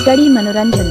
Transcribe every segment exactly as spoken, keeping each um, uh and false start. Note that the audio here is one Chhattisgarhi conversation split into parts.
कड़ी मनोरंजन।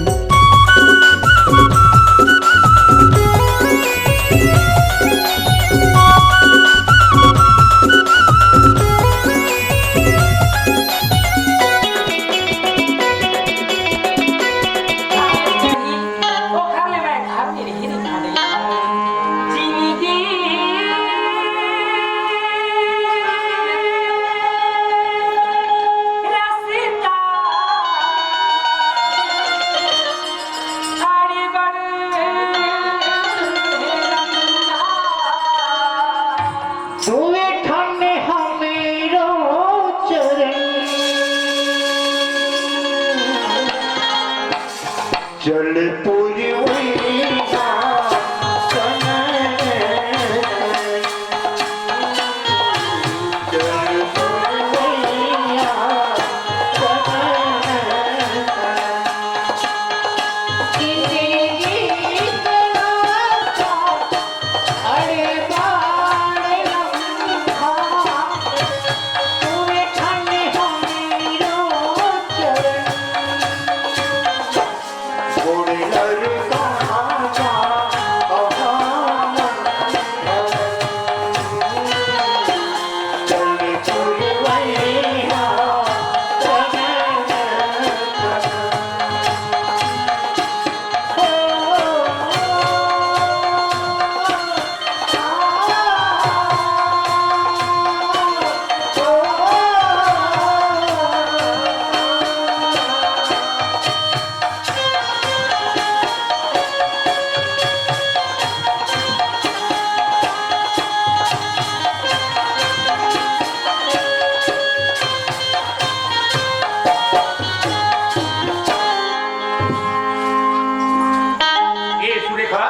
ए सुरेखा,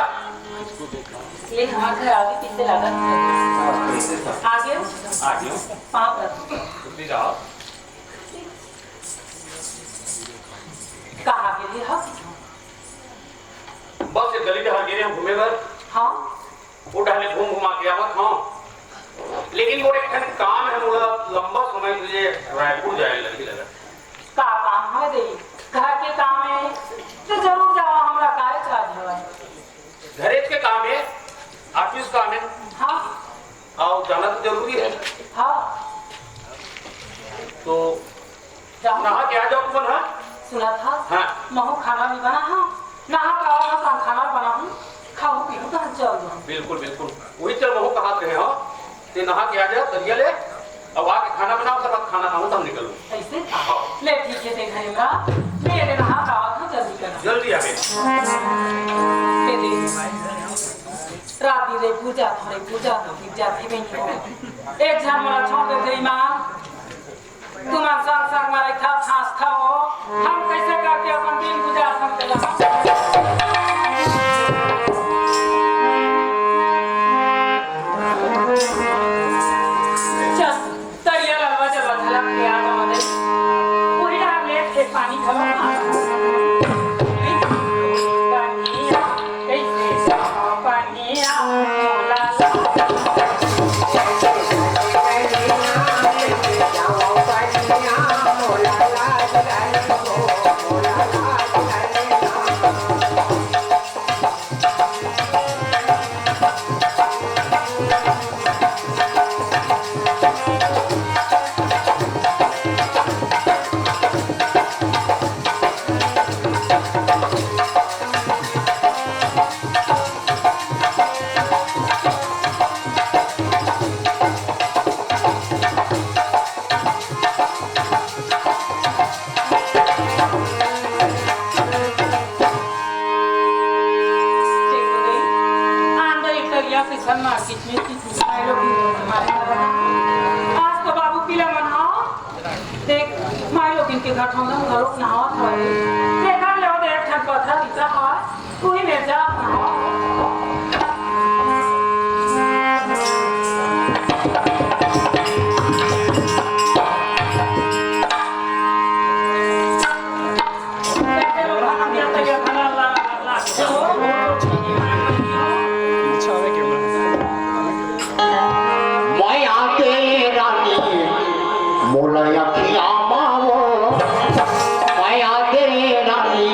ले हमार घर आगे पीछे लागत है। आगे? आगे? पाँव पर। उतरी जाओ। कहाँ के लिए हो? बस ये गली डहर गे रेहेंव घूमे बर। हाँ। वो डहर ले घूम घुमा के आवत हँव। लेकिन मोर एक ठन काम है, मोला लंबा समय से रायपुर जाए लगही लगत। का काम है दे? घर के काम है, तो जरूर जावा, हमरा काहे चार्ज हवय? घरेच के काम है, ऑफिस काम है। हाँ। अउ जाना तो जरूरी है। हाँ। तो जाओ। नहा के आ जाओ तुमन, हाँ? सुनत हस? हाँ। महू खाना नइ बनाहँव। नहा के आवत हँव, तहन खाना बनाहूँ। खाहू पीहू तहन चल दूँ। बिल्कुल, बिल्कुल। वही चल महू कहत रहेंव। ते नहा के आ जा, तरिया ले। अब आके खाना बनाओ, तब खाना खाऊँ, तब निकलूँ। ऐसे? हाँ। ले ठीक है, ते घरे में रह। मैं ले नहा के आवत हँव, जल्दी कर। जल्दी आ बे। ले दे। रात दिन रे पूजा, थोड़े पूजा, तो गिर जाती नहीं हो। एक झन मोला छोड़ दे, ईमान। तुमन संग संग म रहिथव, खाँसथव हो। हम कइसे करके अपन दिन गुजार सकते हैं? चल, तरिया ल बजर बजर के आ जावा दे। उही डार ले के पानी घलो ना। कनिया, कइसे पानी आज तो बाबू पीला मन, हाँ। देख, माई लोगिन के घर ठौंदा में घलोक नहावत हवय। तेकर ले ओदे एक ठन पथरा बिछा हवय, उही मेर जात हवय। मया के रानी, मोला अखियाँ मावो। मया के रानी,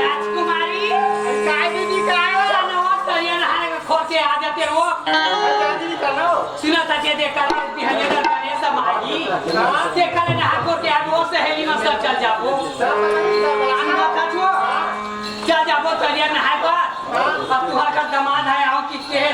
राजकुमारी, काय दीदी, काय हो? चलो, तरिया नहाए के खोर के आ जाते हो। अच्छा दीदी, चलो। सुना था जे देखा ले बिहाने का गणेश माई। हाँ। देखा ले नहा खोर के आ, वो सहेली में सब चल जाबो। सब चल जाबो। चल जाबो तरिया नहाए पर। अब तुहार का दमाद है, आओ किसके है?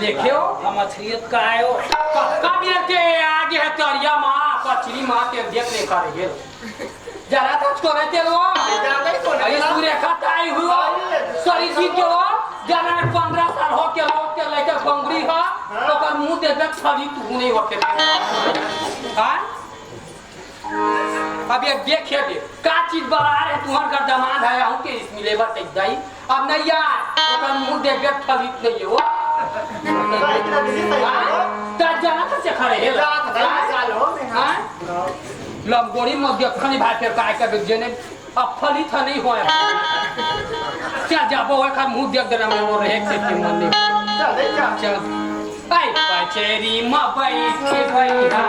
देखेव, हम अछरियत का आयो। कतका बेर के आगे है तरिया मा, कचरी मा के देख ले कर गेल। जरा तो छोरे तेल वो। जानते ही कौन है अरे ना? सूर्य का ताई हुआ। अरे। सरी जी के वो, जरा ने पन्द्रह साल हो के लोग के लेकर बंगड़ी हा, हाँ। तो कर मुंह दे दे छड़ी तू नहीं हो के। हाँ? अब ये देखे दे, का चीज बड़ा है, तुम्हार घर दमाद है, हम के इसमें लेबर टेक दाई। अब नहीं यार, ओकर मुंह देख के फलित नहीं है वो। हाँ? ता जाना तो से खड़े है ला। हाँ? हाँ? लंगोड़ी मत देख, खनी भाई फिर काय कर जेने अब फलित है नहीं होए। चल जाबो, ओकर मुंह देख देना, मैं वो रहे के मन नहीं। चल, चल। पाई पचेरी म बैठ के भैया।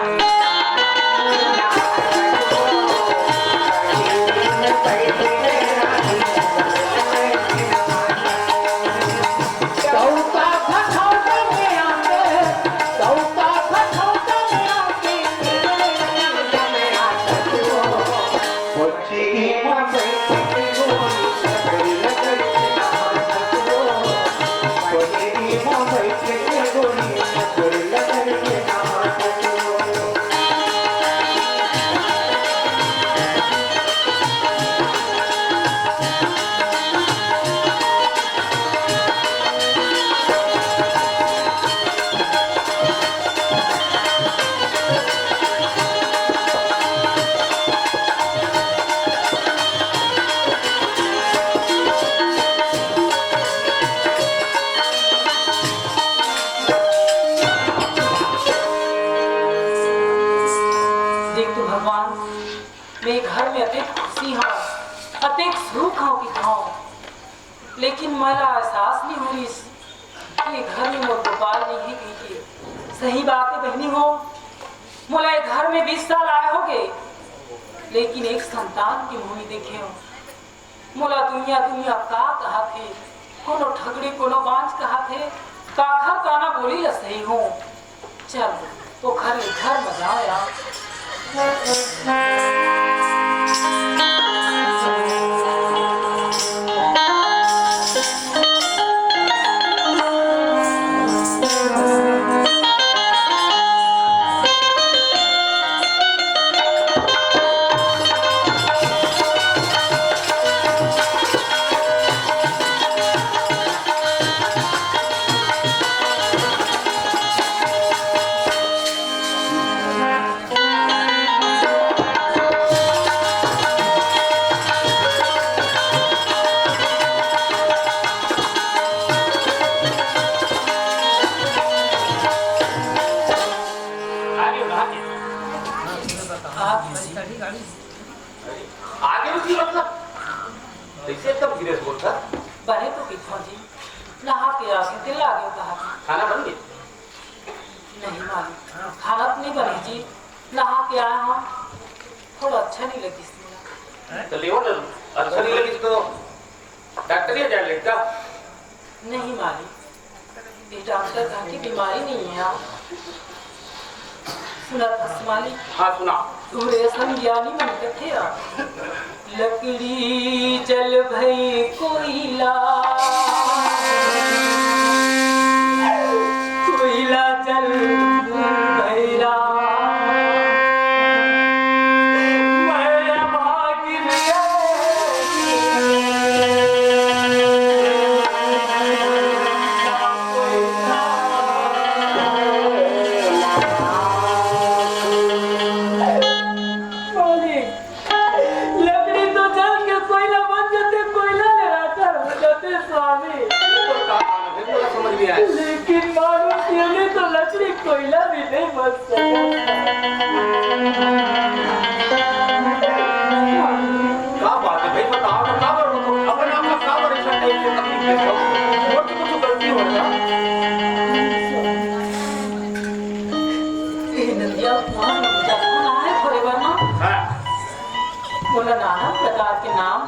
देख तो भगवान, मैं घर में अतेक खुशी हूँ, अतेक सुख हूँ कि हूँ, लेकिन मोला एहसास नहीं हो रही कि घर में मोर गोपाल नहीं है कहिके। सही बात है बहनी हो, मोला ये घर में बीस साल आए हो गए, लेकिन एक संतान के मुंह नहीं देखे हो। मोला दुनिया दुनिया का कहाथे, कोनो ठगड़ी कोनो बांझ कहाथे, काखर काना बोली ला सही हो। चल, ओखर ले घर म जाओ यार। बोलता। बने तो किथों जी, नहा के आगे ते लागे कहा था। खाना बन गया? नहीं मालिक, खाना तो नहीं बने जी, नहा के आया हूँ, थोड़ा अच्छा नहीं लगी इसमें। तो लेवो ना, अच्छा नहीं लगी तो डॉक्टर ही जान लेता। नहीं मालिक, ये डॉक्टर घर की बीमारी नहीं है। सुना था मालिक? हाँ, सुना। तोरे असन ज्ञानी मन कथे आ, लकड़ी जल भई कोयला, कोयला जल भई राख। मैं अभागिन मालिक, लकड़ी तो जल के कोयला बन जाथे, कोयला ले राख हो जाथे स्वामी। ये तो का बात है, मेरा समझ में आया। लेकिन मानुष योनि तो लकड़ी कोयला भी नहीं बन सकता। का बात है भाई, बताओ ना, का बात हो? अपन आप लोग का बात ऐसा टाइप से तकलीफ देते हो? और तो कुछ गलती हो ना? ए नंदिया, वहाँ मुझे फोन आया थोड़े बार ना। हाँ। बोला नाना प्रकार के नाम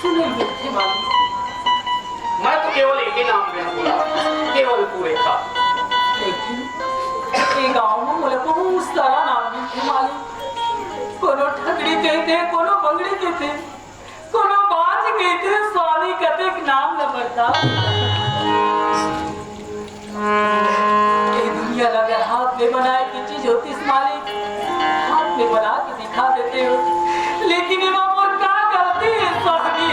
सुने मिलथे मालिक। मैं तो केवल एक ही नाम में बोला, केवल पूरे का। लेकिन ये गांव में मोला बहुत सारा नाम मिलथे मालिक। कोनो ठगड़ी कहिथे, कोनो बंगड़ी कहिथे, कोनो बाज कहिथे, स्वामी कतेक नाम ल बरदास। ये दुनिया ला अगर हाथ में बनाए की चीज होतीस मालिक, हाथ में बना के दिखा देते हो, लेकिन एमा मोर का गलती है स्वामी?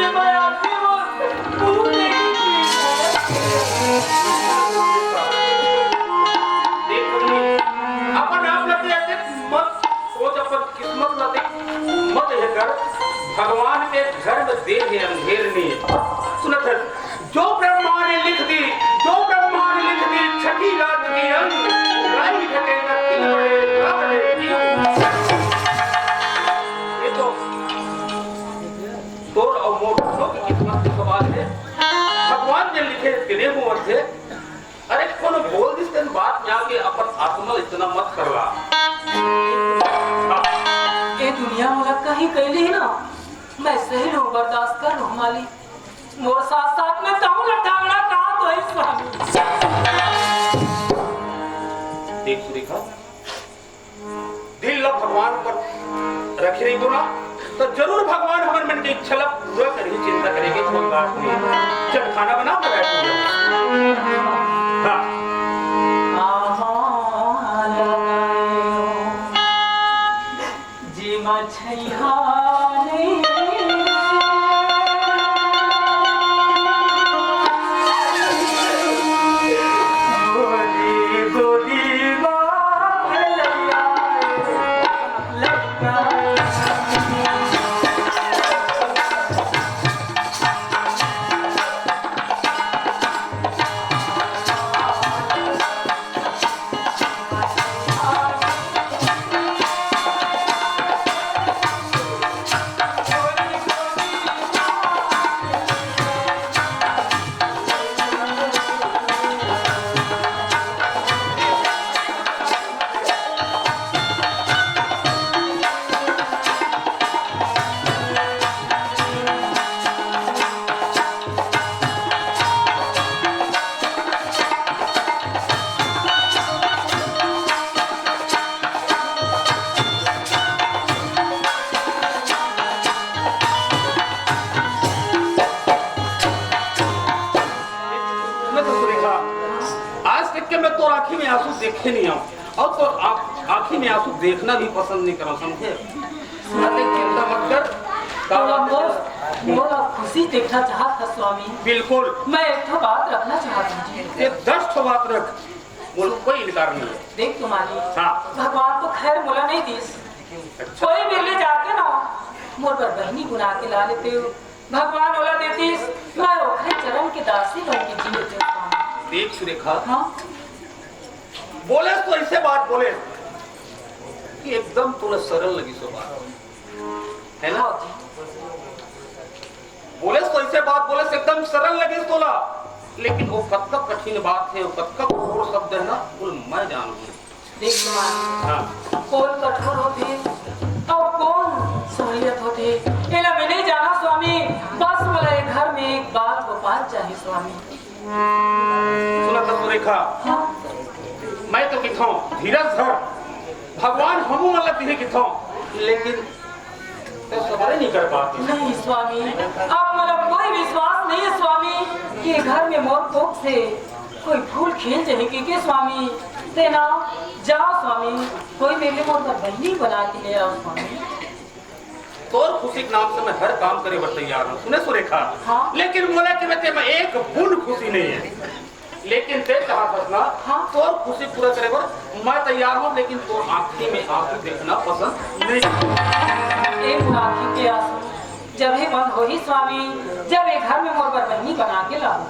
ये मैं आपसे वो भूल नहीं की। देख, अपन आप लगे ऐसे मत सोच, अपन किस्मत ला देख, मत ये कर। भगवान के घर में देर है, अंधेर नहीं। सुनत है, जो ब्रह्मा ने लिख दी, जो ब्रह्मा ने लिख दी, छठी रात की अंग, राई घटे न तिल बड़े, रावले की। ये तो तोर और मोर दोनों की किस्मत की सवाल है। भगवान ने लिखे तेरे मुंह से। अरे, कोनो बोल दिस तेन बात में आके अपन आत्मा इतना मत करवा। ये दुनिया मोला कहीं कैली ना, मैं सही रहूं, बर्दाश्त कर रहूं मालिक। मोर साथ साथ में तहूं ला ठागड़ा कहा तो है स्वामी। देख सुरेखा, दिल ला भगवान पर रखे रहिबो ना, तो जरूर भगवान हमर मन के इच्छा ला पूरा करही, चिंता करे के कोई बात नहीं। चल, खाना बना, मैं बैठ गया। हाँ। जी मछैया नहीं। गोदी गोदी मा खेलैया लइका। मैं तो सुरेखा, आज तक के मैं तोर आँखी में आंसू देखे नहीं हूँ, और तोर आँख-, आँखी में आंसू देखना भी पसंद नहीं करा, समझे? अरे चिंता मत कर, का मोला बात है? मोर, मोला खुशी देखना चाहत था स्वामी। बिल्कुल। मैं एक ठो बात रखना चाहत हूँ जी। ये दस ठो बात रख, मोला कोई इनकार नहीं है। देख तुम्हारी, हाँ। भगवान तो खैर मोला नहीं दिस। अच्छा। कोई मेरे जाके ना मोर बर बहिनी बुला के ला लेते हो। भगवान ओला देतिस, मैं ओखरे चरण के दासी बन के जी लेते स्वामी। देख सुरेखा, हाँ? बोले तो ऐसे बात बोले कि एकदम तोला सरल लगी सो बात, है ना? हाँ जी। से बात बोले से एकदम सरल लगे तोला, लेकिन वो कतका कठिन बात हे, वो कतका कठोर शब्द हे ना, वो मैं जानहूँ। देख मालिक, हाँ। कोन कठोर होथे अउ कोन सहूलियत होथे, एला मैं नहीं जाना स्वामी। बस मोला ये घर में एक बाल गोपाल चाही स्वामी। सुना तो सुरेखा, हाँ। मैं तो किथों धीरज धर, भगवान हमू मन ला दिहे किथों, लेकिन तो सबर नहीं कर पाती। नहीं स्वामी, अब मोला कोई विश्वास नहीं है स्वामी कि घर में मोर कोख से कोई फूल खिल जाही के, के स्वामी। तेना जाओ स्वामी, कोई मेरे मोर बर बहिनी बना के ले आओ स्वामी। तोर खुशी के नाम से मैं हर काम करे बर तैयार हूँ, सुने सुरेखा। हाँ। लेकिन मोला के में एक बूंद खुशी नहीं है। लेकिन ते कहा फसना, हाँ। तोर खुशी पूरा करे बर मैं तैयार हूँ, लेकिन तोर आँखी में आँसू देखना पसंद नहीं। ए मोर आँखी के आंसू जब ही बंद होही स्वामी, जब ये घर में मोर बर बहिनी बना के लाओ।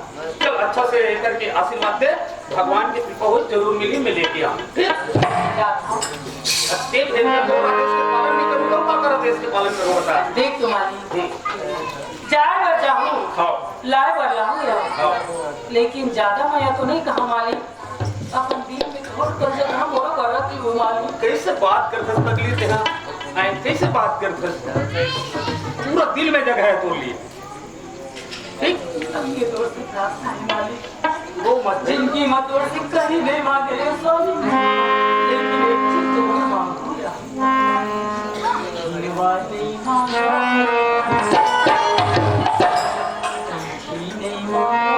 चल, अच्छा से करके आशीर्वाद दे, भगवान की कृपा हो, जरूर मिली, मैं लेके आऊँ। ठीक? जात हूँ। अब ते भेजना तो आदेश के पालन नहीं करूँगा, का कर आदेश के पालन करूँ, बता। देख तुम्हारी हम्म। जाए बर जाहूँ, हाँ। लाए बर लाहूँ यार। हाँ। लेकिन ज्यादा मया तो नहीं कहा मालिक, अपन दिल में थोड़ कर जगह मोरा बर रख लूँ मालिक। कैसे बात करथस पगली तेहा? हैं, कैसे बात करथस? पूरा दिल में जगह है तोर लिए। ठीक? अब ये तोर से प्रार्थना है मालिक। वो मत दे। जिंदगी में तोर से कहीं नहीं मांगे रे स्वामी, लेकिन एक चीज जरूर मांगू यार। धनवा नहीं मांगा, धनवा नहीं मांगा।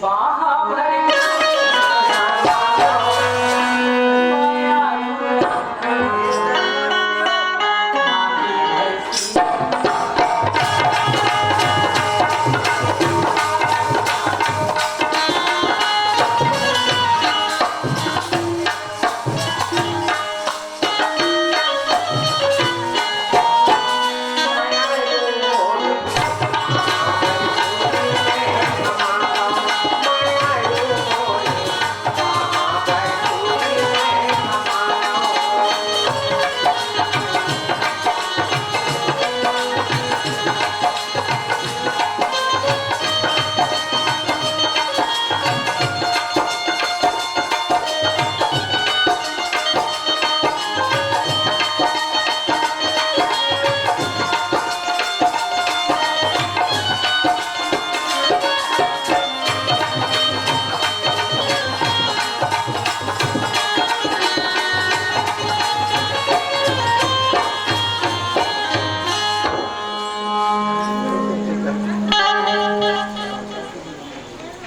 बाहा भर के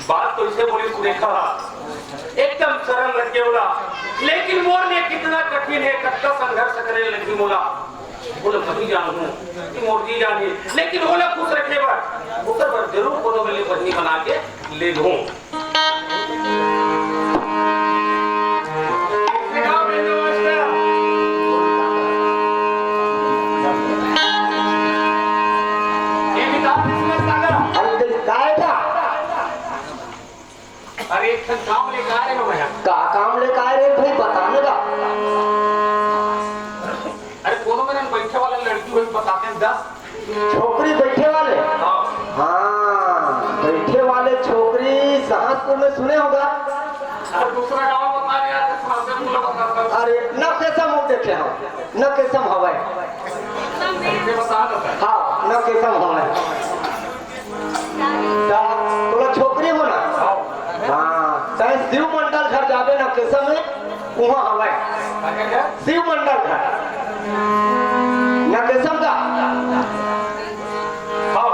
बात तो इसे बोली सुरेखा, एकदम सरल लगे बोला, लेकिन मोर लिए कितना कठिन है, कतका संघर्ष करे लगी मोला। बोले, मैं जानहूँ कि मोर जी जानी, लेकिन मोला खुश रखे बर, ओकर बर जरूर कोनो मेले बहिनी बना के ले लूँ। अरे, एक ठन काम लेके आए रहे हो भैया। का काम लेके आए रहे भाई, बताने का। अरे, कोनो मेरे बैठे वाला लड़की हुई बताते हैं दस। छोकरी बैठे वाले? हाँ। हाँ, बैठे वाले छोकरी सहारनपुर में सुने होगा। अरे, दूसरा गाँव बता रहे यार, कहाँ से पूरा बता रहे? अरे, न कैसा मुँह देखे हम, न कैसा हवाई। ये बता दो भाई। हाँ, न कैसा हवाई। त तोला छोकरी हो ना? हाँ, तैं शिव मंडल घर जाबे ना, कैसा में उहाँ हवय। शिव मंडल घर। ना कैसा का? हाँ,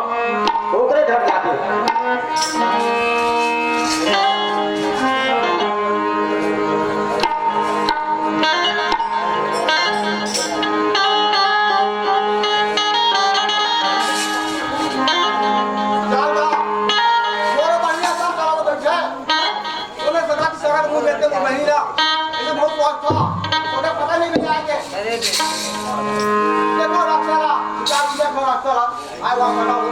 ओकरे घर जाबे। चल बा, मोर बढ़िया सा करल बैठे। तूने सदा की शरण मुँह देते वो नहीं ना। इसे बहुत स्वाद था। तूने पता नहीं मिला है के। अरे देखो रास्ता ला, विचार विचार को रास्ता ला। आए वाह, बताओ।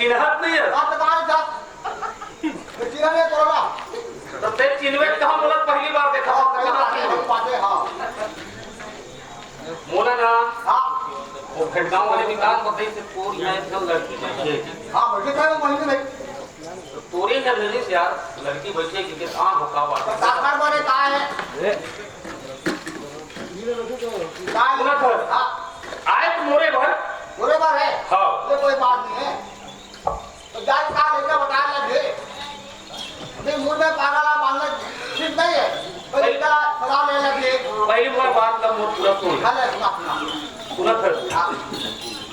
चिन्हत नहीं है। बात बता रहे साहब। मैं चिन्हा नहीं तोड़ना। तो तेरे चिन्हवे कहाँ बोला, पहली बार देखा। हाँ, पहली बार देखा, बात है, हाँ। मोला ना, हाँ। वो खड़गांव वाले विकास बताई से तोर यहाँ एक ठन लड़की बैठी है। हाँ, बैठे थे, वहीं पे बैठ। तो तोरे इधर भेजिस यार, लड़की बैठी है, क्योंकि कहाँ हो, का बात है? तो साखर बोले, कहाँ है? कहाँ है? सुना था। हाँ। आए तो मोरे भर। मोरे भर है? हाँ। ये कोई बात नहीं है। तो जात का लइका बता लगे। अभी मुंह में पागल आ बांधना ठीक नहीं है। तो पहले लइका सलाह ले लगे। पहली मोर बात ला मोर पूरा सुन। हाँ, ले, सुना, सुना। सुना था। हाँ।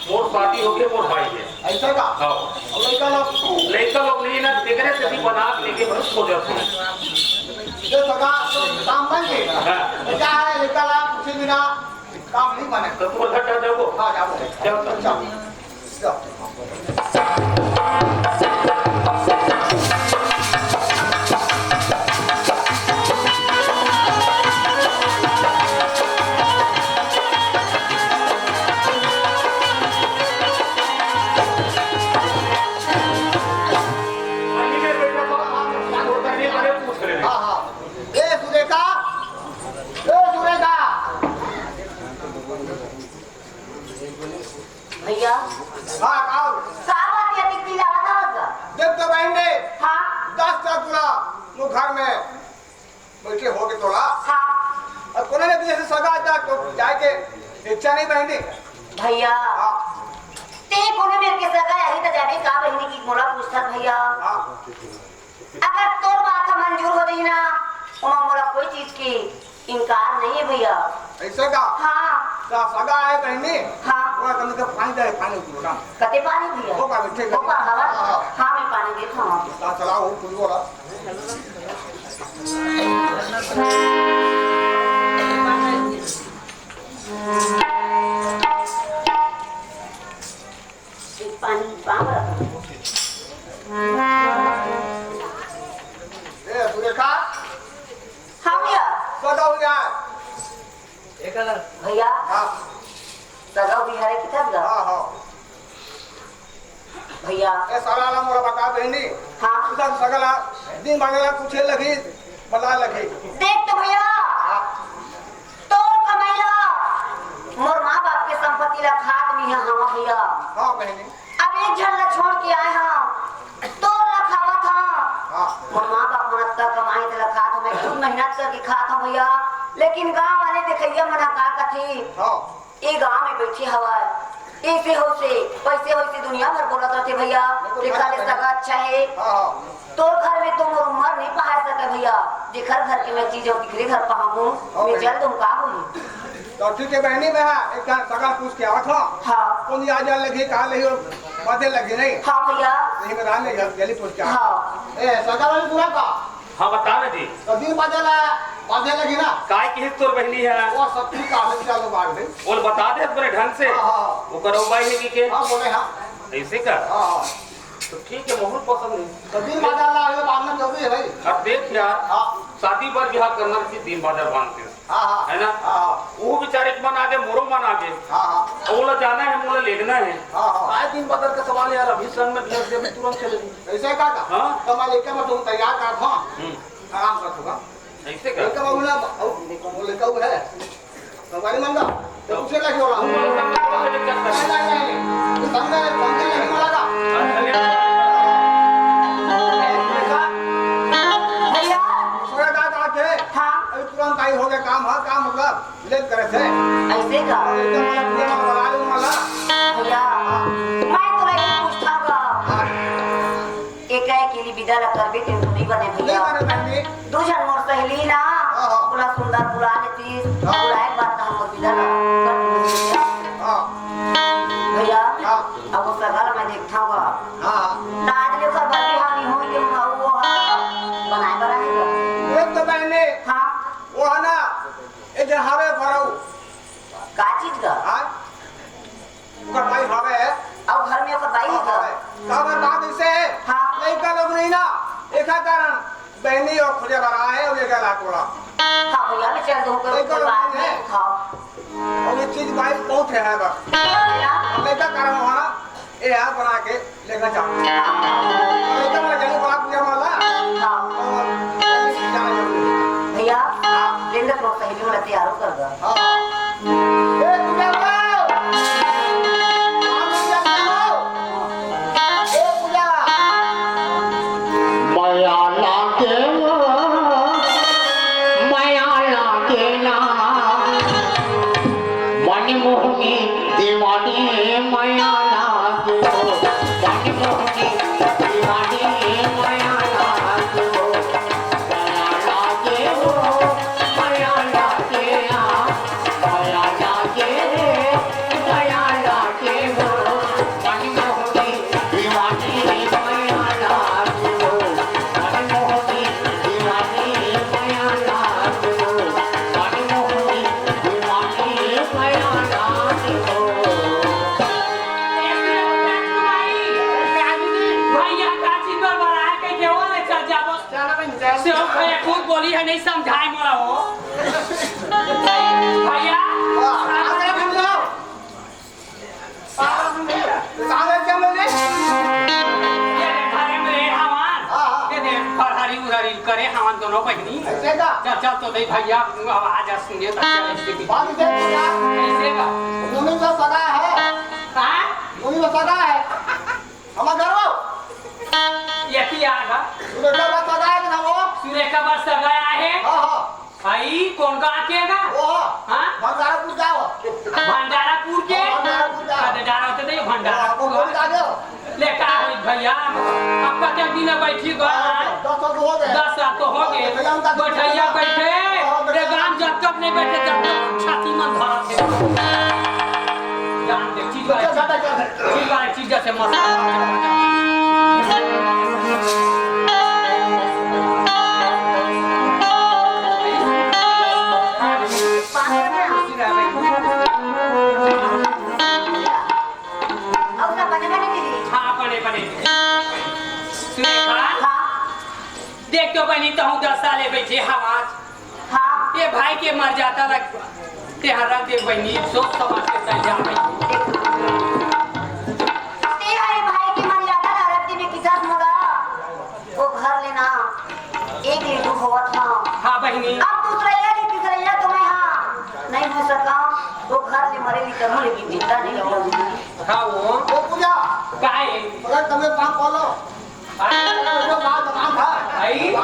मोर शादी होके मोर भाई है। ऐसा का? हाँ। और लइका लोग? लइका लोग नहीं ना, तेकरे से भी बना के लेके बहुत खोजत हूँ। जो सगा तो काम बन गए। हाँ। तो क्या है, लइका ला कुछ भी ना काम नहीं बने। तो तू उधर जा, जाओ। हाँ, जाओ। जाओ, जाओ। हाँ, हाँ। ए, सुरेखा! ए, सुरेखा! भैया। हाँ, का हो? का बात है, अतिक चिल्लावत हवस गा? देख तो बहिनी, हाँ। दस साल पूरा वो घर में बैठे होगे तोला। हाँ। अब कोनो ने तुझे सगा आता तो जाए के इच्छा नहीं बहिनी। भैया, हाँ। ते कोनो मेर के सगा यही तो जाने का बहिनी की मोला पूछता भैया। हाँ। अगर तोर बात ह मंजूर हो जाही ना, ओमा मोला कोई चीज की इनकार नहीं है भैया। ऐसे का? हाँ। का सगा है बहिनी? हाँ। वो कम से कम पानी दे, पानी पी लो ना। कते पानी भैया? वो का बैठे वो का हवा? हाँ, हाँ। हाँ, मैं पानी देत हूँ। का चला वो कुल वाला। एक पानी पाम रहा। ए, सुरेखा। हाँ भैया। सगा हुई है। भैया। हाँ। सगा हुई है कि तब गा? हाँ, हाँ। भैया। ए, साला ला मोला बता बहिनी। हाँ। तू सब सगा ला दिन बने ला पूछे लगी, बता लगी। देख तो भैया। हाँ। तोर कमाई ला मोर माँ बाप के संपत्ति ला खात नहीं है, हाँ भैया। हाँ बहिनी। अब एक झन ला छोड़ के आए हंव, तोर ला खावत हंव। हाँ। मोर माँ बाप मन अतका कमाए तेला खात हंव, मैं खुद मेहनत करके खात हंव भैया। लेकिन गांव वाले देखइया मन ह का कथे, हाँ। ए गांव में बैठे हवय, ऐसे होइसे, वैसे होइसे दुनिया भर बोलत रथे भैया। बिल्कुल, तेखर ले सगा अच्छा हे। हाँ, हाँ। तोर घर में तो मोर उमर नहीं पहाय सके भैया, जेखर घर के मैं चीज अउ तिखरे घर पहाहूँ, हाँ मैं भैया। चल दूँ का होही। तो ठीक है बहिनी, मैं एक ठन सगा पूछ के आवत हंव। हाँ। कौन आ जा लगी, का लगी, और बातें लगी नहीं। हाँ भैया। यही में रहने जल-, जल्दी पूछ के आ। हाँ। ए, सगा वाली पूरा का? हाँ, बता ना जी। तो दिन बाजे ला, बाजे लगी ना। काय की तोर बहिनी है? वो सब ठीक है, चलो बाहर में। बोल, बता दे अपने ढंग से। हाँ, हाँ। वो करो भाई है कि के? हाँ, बोले हाँ। ऐसे का? हाँ, हाँ। तो ठीक है, मोहन पसंद है। तो दिन बाजार ला आगे बांधना जरूरी है भाई। अब देख यार, हाँ। शादी बर ब्याह करना किसी दिन बाजार बांधते हैं। हाँ, हाँ। है ना? हाँ, हाँ। वो बेचारे के मन आगे, मोरो मन आगे। हाँ, हाँ। और बोला जाना है, बोला लेगना है। हाँ, हाँ। आए दिन बाजार का सवाल यार, अभी संग में भेज दे, अभी तुरंत चले जाएंगे। ऐसे का था? हाँ। तो मैं लेके मैं तुम तैयार कर था। हम्म। आराम कर दूंगा। ऐसे का? लेके बाबू ना, अब वो लेके वो है। संगवारी मन का, तो पूछे का क्यों रहा? नहीं, नहीं, नहीं, नहीं। तू समझा नहीं, समझा नहीं मला का। भैया। सुरेखा का थे? हाँ। अभी तुरंत आई हो गया काम, हाँ, काम मतलब लेट करे थे। ऐसे का? एकदम मतलब पूरा मला बना लूं मला। भैया, मैं तो नहीं पूछता हूँ। हाँ। एका एकेली बिदा ला करबे तेन तो नइ बने भैया। नइ बने बहिनी। दू झन मोर सहेली ना, हाँ, हाँ। ओला सुंदर बुला लेतिस, हाँ। बुलाए के बाद त हमर बिदा ला कर देतिस। हाँ। भैया, हाँ। अब वो सगा ला मैं देखथव गा। हाँ, हाँ। त आज ले ओकर बर बिहाव नइ होई के मउहा बनाए बर आए गा। देख तो बहिनी, हाँ। वो है ना, ए जे हवे फरऊ। का चीज का? हाँ? ओकर बाई हवे। अउ घर में ओकर बाई हाँ, हवे। हवे। का बात, बात ऐसे है? हाँ। लइका लोग नहीं ना, एखर कारण बहिनी अउ खोजे बर आए हे, अउ लेके ला टोला। हाँ भैया, मैं चल दूँ, कोई, लइका कोई लोग बात नहीं नहीं। है। हाँ। अउ ये चीज बाई बहुत है, है बस। भैया। लइका कारण वहाँ, ये है बना के। देखा जा। एकदम जल्दी बात किया वाला। हाँ। और जल्दी जाना जरूरी है। भैया, हाँ। दिन तक सहेली वाला तैयार हो कर दो। हाँ। ए, पूजा हो। ए, पूजा। मया लागे वो, मया लागे ना। मनमोहनी दीवानी मया लागे वो, मनमोहनी दीवानी मया लागे वो, मया लागे वो, मया लागे ना। मया लागे रे, मया लागे वो, मनमोहनी दीवानी मया लागे वो, मनमोहनी दीवानी मया लागे वो, मनमोहनी दीवानी मया लागे वो। भैया का चिंता बड़ा है, कहीं देवा ले चल जाबो। चल बन, चल। से हो भैया, खूब बोली है, नहीं समझाए मोला हो। भैया, वाह, आगे बढ़ जाओ। पागल समझे? पागल क्या बोले? ये देख, घरे में रहे हवन। हाँ, हाँ। ये देख, फरहरी उरहरी करे हवन दोनों बहिनी। ऐसे का? चल, चल, तो दे भैया, अब आ जा, सुनिए तो चल, ऐसे की। बात इसे पूछा। ऐसे का? दोनों का सगा है। हाँ? दोनों का सगा है। हमार घर हो। ये की आ गा? सुरेखा बस सगा है ना वो? सुरेखा बस सगा है? हाँ, हाँ। भाई, कौन का आके है ना? वो हो। हाँ? भंडारापुर का हो। भंडारापुर के? हाँ, भंडारापुर का। अरे, डारा होते नहीं, भंडारापुर। हाँ, वो कौन का आगे हो? ले, का होई भैया? आपका क्या दिन बैठी गो? हाँ, दस साल तो हो गए। दस साल तो हो गए। भैया, उनका बैठैया बैठे। हाँ, रे, गान जब तक नहीं बैठे, तब तक छाती मन भरा थे। जान दे, चीज बात है। चीज बात है, चीज जैसे मसाला। अउ सब बने बने दीदी? हाँ, बने बने। सुरेखा, हाँ। देख तो बहिनी, तहूँ दस साले बैठे हवा। हाँ। ये भाई के मर जाता ला, तेहरा दे बहिनी, सोच समझ के चल जा बहिनी। ते हरे भाई के मर जाता ला, रद्दी में किचस मोला। वो घर लेना, एक ले दू होवत ना। हाँ बहिनी। अब दूसरैया ले तीसरैया तो मैं हाँ नहीं हो सका। वो घर ले मरे ली करूँ, लेकिन जिंदा नहीं रहूँ। हाँ वो। वो पूजा। काहे? अगर तुम्हें पाँव खोलो। आई।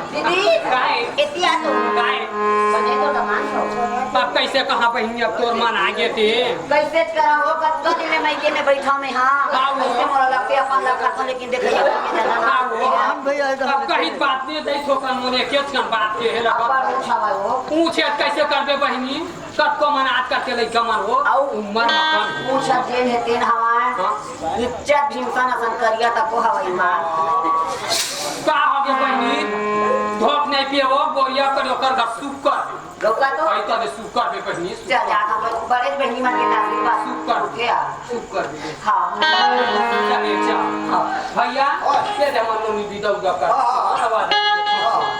दीदी, काय? एती आ तो। काय? बने तो दमान हो। अब कैसे कहाँ बहिनी, अब तोर मन आगे ते? कैसे करा हो, कतका दिन ले मइके में बैठा में, हाँ। हाँ, वो। कैसे मोला लगते अपन लखा था, लेकिन देखे ये करके ज्यादा ना। हाँ, वो। अब कहीं बात नहीं, दई ठोकन मोने के छन बात के है लगा। अब बार उठा हुआ है वो। पूछे कैसे करबे बहिनी? कतको मन आजकल के लइका मन हो, अउ उमर म कम। पूछत जेन हे तेन हवय। हाँ। निच्चट भीमसन असन करिया तको हवय मार। का होगे बहिनी? धोक नहीं पिए वो, गोरिया कर ओकर घर सुक्कर। लौका तो? भाई तने सुक्कर बे बहिनी, चल सुक्कर। जा, हम बड़े बहिनी मन के आशीर्वाद। सुक्कर। के आ? सुक्कर बे। हाँ। चल, एक जा। हाँ। भैया, ओए। ये दे मन नोनी विदा उदा कर। हाँ, हाँ, हाँ। आशीर्वाद। हाँ।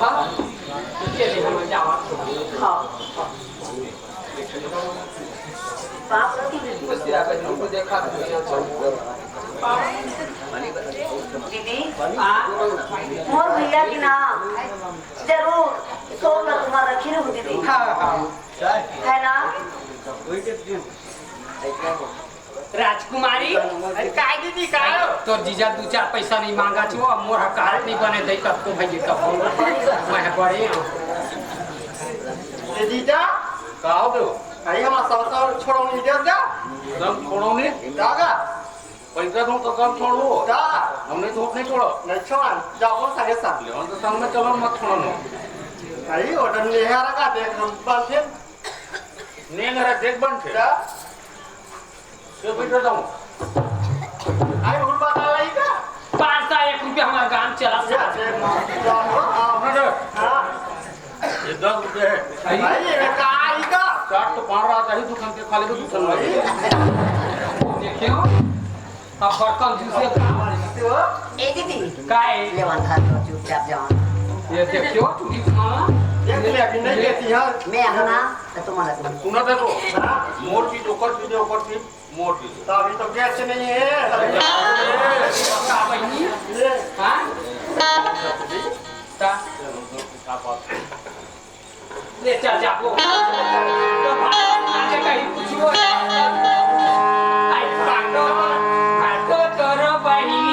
हाँ। दीदी, हाँ? मोर भैया के नाम जरूर सोन ला तुम्हार रखी रहू दीदी। हाँ, हाँ। है ना? राजकुमारी, अरे काय दीदी, काय? तोर जीजा दू चार पैसा नहीं मांगा छो, अब मोर हकार नहीं बने दे, कब को भैया, कब को। मैं बड़े हूँ। ए जीजा, का हो गयो? अरे हमार सौ सौ छोड़ो नहीं दे जा। एकदम छोड़ो नहीं। का का? पैसा दूं तो कम छोड़ो। का? हमने तो नहीं छोड़ो। नहीं छोड़ा, जाओ संगे संग। लेवन तो संग में चलो, मत छोड़ो ना। अरे, वो डंडे यार का देख हम बांधे। नहीं, मेरा देख बंद है। का? ये भी दे दो। आई भूल बात आ रही का? पाँच सौ एक रुपया हमारा गांव चला। ये दे, मार, जाओ, हाँ। हाँ। ये दस रुपये है। भाई, ये का आई का? चार तो पार रहा था ही दुकान के, खाली भी दुकान वाले। देखियो, अब बर्तन जूस ले। ए दीदी, काय? ले वन था तो चुपचाप जाओ। ये देखियो, तू भी सुना। देख ले, अभी नहीं देती यार। मैं हूं ना, तो तुम्हारा सुन। सुना देखो, हाँ? मोर चीज ओकर चीज, ओकर चीज मोर चीज। तो अभी तो गैस नहीं है। का बहिनी? ये। हाँ? का? ले चल जा, वो। तो भाई, आगे कहीं कुछ हो जाए। आई भाटो, भाटो तोरो बहिनी।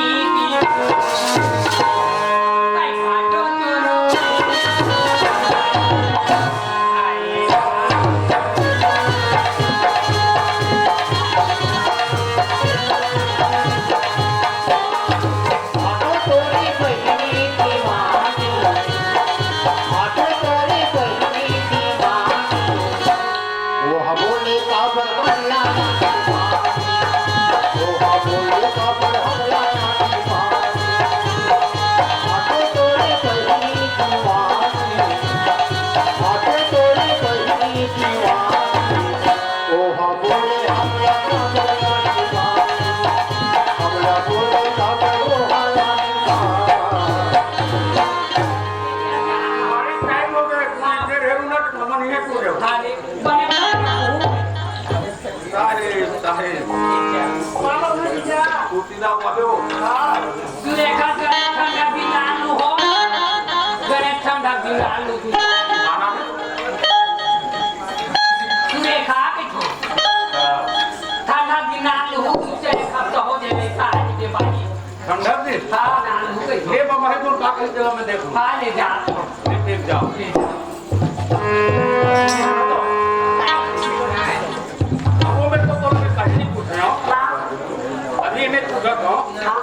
आई भाटो तोरो। आई। अरे, टाइम हो गया, इतने ढेर उलट, नमन ही है पूरे। हाँ, नहीं, बने, बने, बने। साहेब, साहेब। मानो नहीं क्या? कुर्तीला वाले हो। हाँ। सुरेखा, गणेश ठंडा बिलालू हो। गणेश ठंडा बिलालू। खाना? सुरेखा के छो। हाँ। ठंडा बिलालू हो, सुरेखा तो हो जाए, साहेब के बानी। ठंडा दिन? हाँ, बिलालू के छो। ले बाबा, है तो का कही, चलो मैं देखूँ। हाँ, ले जा। ले, ले जाओ। ले जा। वो मैं तो तोर से कहीं नहीं पूछ रहा हूँ। हाँ। अभी मैं पूछा था, हाँ।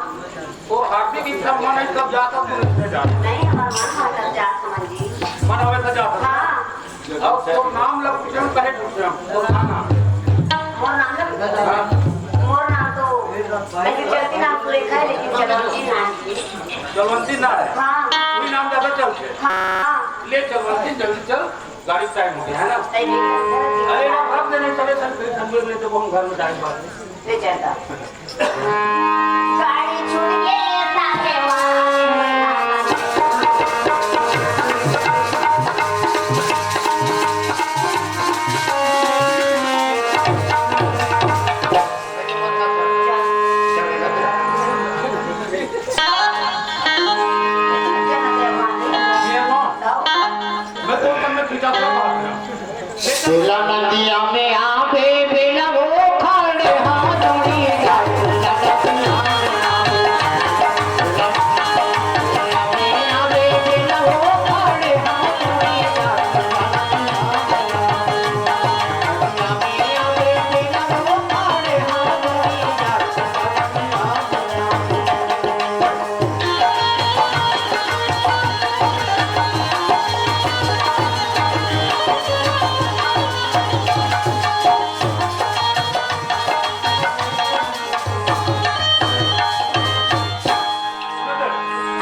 तो हार्दिक इच्छा मन है, तब जाता तू नहीं जाता। नहीं, हमारा मन है, तब जाता मन जी। मन हवे तो जाता। हाँ। अब तो नाम लग पूछे, कहे पूछे, तो का नाम? मोर नाम लग? हाँ। मोर नाम तो, लेकिन चलती नाम सुरेखा है, लेकिन चलती नाम जी। चलवंती ना है। हाँ। वही नाम ज्यादा चलते। हाँ। ले चलवंती, जल्दी चल, गाड़ी टाइम हो गया है ना। सही है। अरे ना, रख देने चले, चल, फिर हम लोग लेते वो हम घर में टाइम पास। ले चलता। गाड़ी छूट के साथे मार। मैं तो मन में खींचा था बाहर। बेला नदिया में आवे, बेला वो खड़े हाथ जोड़ी जाए।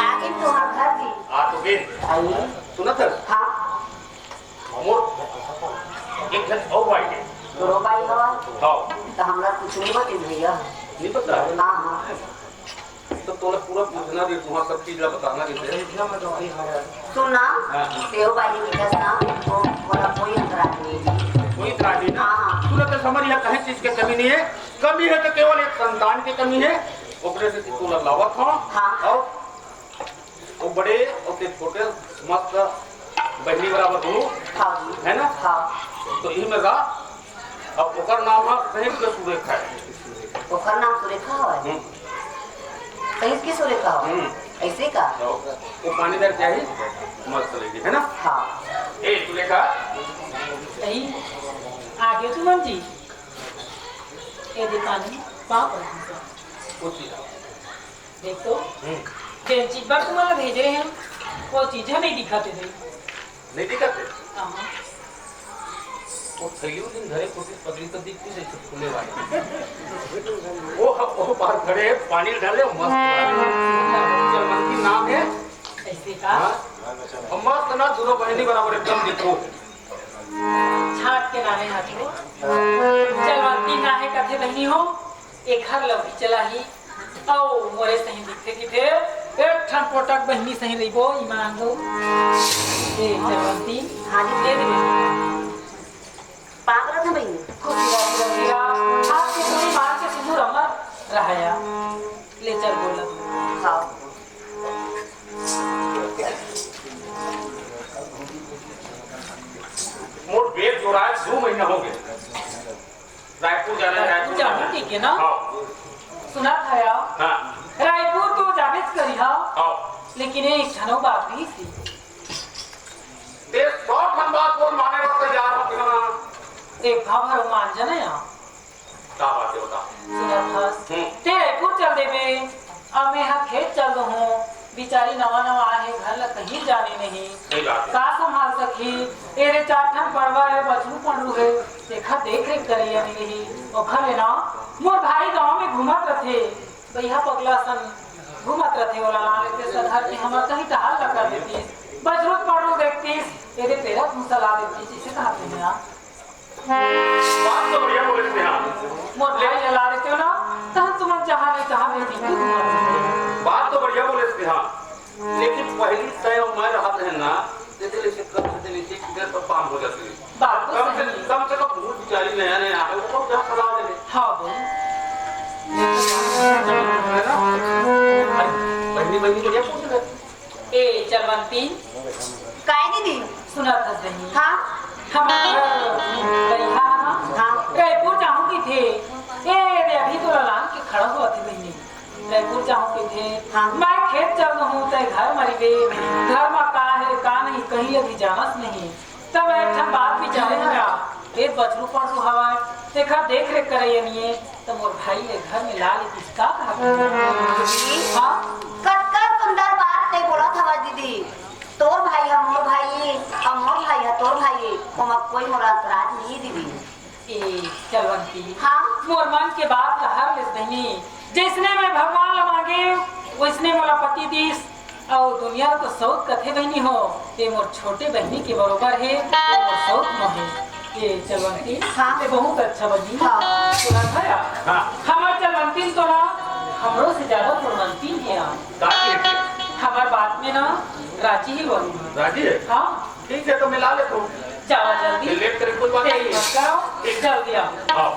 आगे तुम्हार घर जी। आ तो गए। आइए। सुनत हस? हाँ। हमर एक ठन अउ बाई के। तोरो बाई हवा? हाँ। तो हमरा कुछ नहीं बतिस भैया। नहीं पता? हाँ, हाँ। तो तोला पूरा पूछना रे, तुहां सब चीज ला बताना रे। सुन ना, हाँ, हाँ। तेहू बाजी निकस ना, तो बोला कोई अंतराज नहीं। कोई अंतराज नहीं ना? हाँ, हाँ। सुन तो समझ, यहाँ कहीं चीज के कमी नहीं है। कमी है तो केवल एक संतान की कमी है, ओकरे से तोला लावत हो। हाँ। और वो बड़े और ते छोटे मस्त बहनी बराबर दोनों, हाँ जी। है ना? हाँ। तो इही में रहा। अब ओकर नाम है सही के सुरेखा है। ओकर नाम सुरेखा है? हम्म। कहीं की सुरेखा है? हम्म। ऐसे का? तो वो पानी दर क्या ही मस्त लगी, है ना? हाँ। ए सुरेखा। सही। आ गए तुमन जी। ए दे पानी, पाँव पड़त हे। कुछ नहीं। देख तो, हम्म। जेन चीज बर तुमन ला भेजे हन, वो चीज ह नहीं दिखत हे भाई। नहीं दिखत हे? हाँ। वो थैली उस दिन घरे कोशिश पकड़ी तो दिखती से फूले वाली। वो, वो बाहर खड़े हैं, पानी डाले, मस्त। जलमंती नाम है। ऐसे का? हाँ। और मस्त ना, दोनों बहनी बराबर एकदम देखो। छाट के नाहे हाथो। जलमंती नाहे कथे बहनी हो। एखर लौकी चलाही। अउ मोरे सही दिखथे किथे, एक ठन पोटक बहिनी सही रहिबो, ईमान दो। ए, जलवंती। हाँ जी। दे दे। पाँव परत हँव बहिनी। खुशी रहा, खुशी रहा। आपके पूरी मान के सिंदूर अमर रहाया। ले चल बोला। हाँ। मोर बेग जोराए दू महीना हो गए। रायपुर जाना है, रायपुर जाना है। ठीक है ना? हाँ। सुना था यार। हाँ। रायपुर तो जाबेच करी हा। हाँ। लेकिन एक ठन बात भी थी। ते सौ ठन बात बोल, माने बर तैयार हो कि ना? एक भाव भरो मान जाना यार। का बात है, बता। सुना था। हम्म। ते रायपुर चल देबे। अब मैं हा खेत चल दूँ, बिचारी नवा नवा आए हे, घर ला कहीं जाने नहीं। सही बात है। का संभाल सकही? एरे चार ठन पड़वा हे, बछरू पड़रू हे, तेखर देख रेख करइया नहीं रही। ओखर ले ना मोर भाई गाँव में घूमत रथे, बइहा पगला सन घूमत रथे, ओला ला लेते सधर के हमर कहीं टहल ला कर देतीस, बछरू पड़रू देखतीस, एरे पेरा भूसा ला देतीस, इसे कहा थे ना। बात तो बढ़िया बोले स्नेहा। मोर भाई ला लेते हो ना, तहन तुमन जहाँ नहीं तहाँ नहीं बिल्कुल घूमत रहे। बात तो बढ़िया बोले स्नेहा, लेकिन पहली तय मैं रहत है ना, जैसे जैसे कर देते नीचे किधर पर पाम हो जाते हैं। बात तो कम से सही है। कम से कम भूत बिचारी नया नया है, वो क्या सलाह दे रहे? हाँ भाई। है ना? अरे, बहनी बहनी को क्या पूछ रहे? ए, चलवंती। काय दीदी? सुनत हस बहिनी? हाँ। हमर घर बइहा ह ना? हाँ। रायपुर जाहूँ कहिथे। ए, रे, अभी तो ललान के खड़ा होवत हे बहिनी। रायपुर जाहूँ कहिथे। हाँ। मैं खेत चल रहूँ, तै घर म रहिबे। घर म का हे, का नहीं, कहीं अभी जानस नहीं। तब एक ठन बात विचारे हरा, ए बछरू पड़रू हवय, तेखर देख रेख करइया निये, त मोर भाई ले घर में ला लेतिस का कहा? दीदी, हाँ? कतका सुंदर बात तै बोलत हवय दीदी। तोर भाई ह मोर भाई, अउ मोर भाई ह तोर भाई, ओमा कोई मोला अंतराज नहीं दीदी। ए, चलवंती। हाँ? मोर मन के बात ला हर लेस बहिनी, जैसने मैं भगवान ला मांगे, वैसने मोला पति दीस। अउ दुनिया तो सौत कथे बहिनी हो, ये मोर छोटे बहिनी के बरोबर हे, ये मोर सौत नो हे। ये चलवंती, हाँ। ये बहुत अच्छा बहिनी। हाँ। सुना था यार? हाँ। हमार चलवंती तो ना, हमरो से ज्यादा गुणवंती हे यार। का की हे? हमार बात में ना, राजी ही वरुण हे। राजी हे? हाँ। ठीक है, तो मिला ले तू। जावा जल्दी। लेट करे कोई बात नहीं। मत करो, जल्दी आओ। आओ।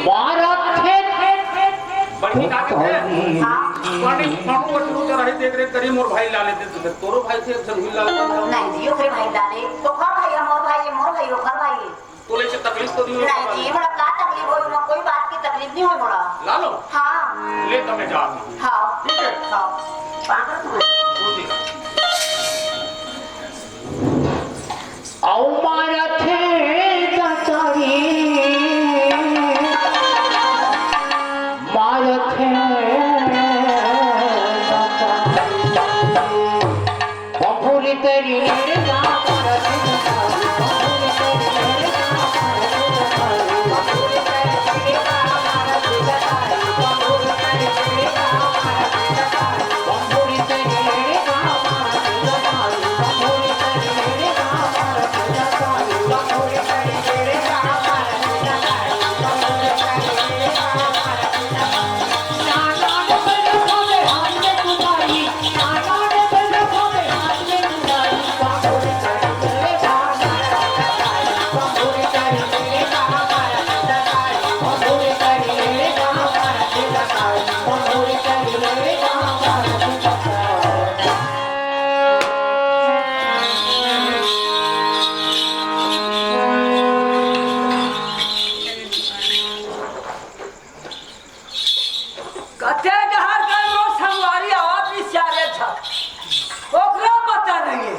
मारा खेत। बड़की का कहते हैं? हाँ। बड़ी मानू बचनू के रही देख रेख करी, मोर भाई ला लेते तो तोरो भाई थे, एक झन हुई ला लेते। नहीं जी, ओकरे भाई ला ले। ओकर भाई, हमर भाई, मोर भाई, ओकर भाई। तोले से तकलीफ तो नहीं होई? नहीं जी, मोला का तकलीफ होई? मोला कोई बात की तकलीफ नहीं होई मोला। ला लो। हाँ। ले तो मैं जात हूँ। हाँ। ठीक है। हाँ। पागल तू है। वो जी। अउ मारत हे दतरी, मारत हे दतरी। बबुल तेरी मेरे गाँव कते डहर कर मोर संगवारी आवत रिहिस यार, एक झन। ओकरा पता नहीं है।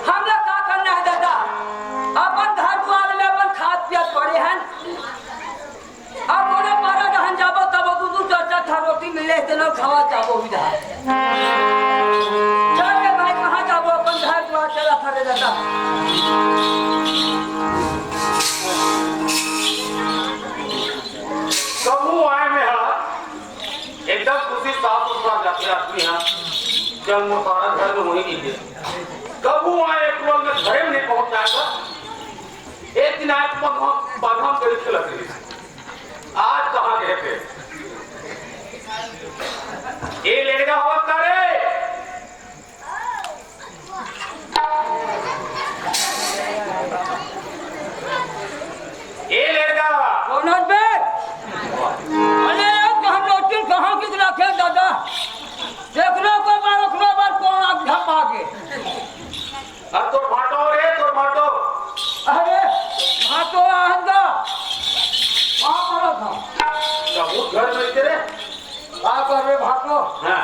हमला का करना है दादा? अपन घर दुआर में अपन खात पियत पड़े हन। अब कोनो पारा डहन जाबो तब दू दू चार चार ठा रोटी मिले तेनो खावा जाबो उधर। चल रे भाई, कहाँ जाबो? अपन घर दुआर चला फरे दादा। कभू आए में हा, एकदम खुशी साफ सुथरा जाते आदमी हा, जब मोर पारा घर में वही नहीं है। कभू आए एक लोग में घरे में नहीं पहुंच जाएगा। एक दिन आए तो बगहा, बगहा में गली खेलत रही। आज कहाँ गए थे? ए लेड़गा होत का रे? ए लेड़गा। कौन हस बे? अरे यार, हम लोग तुम कहाँ की रखे दादा? देखना कोई बार, ओकरा बार कौन आग धम आगे? अब तोर भाटो रे, तोर भाटो। अरे, भाटो आहन गा। कहाँ पड़ा था? सबूत घर में तेरे। का कर रे भाटो? हाँ।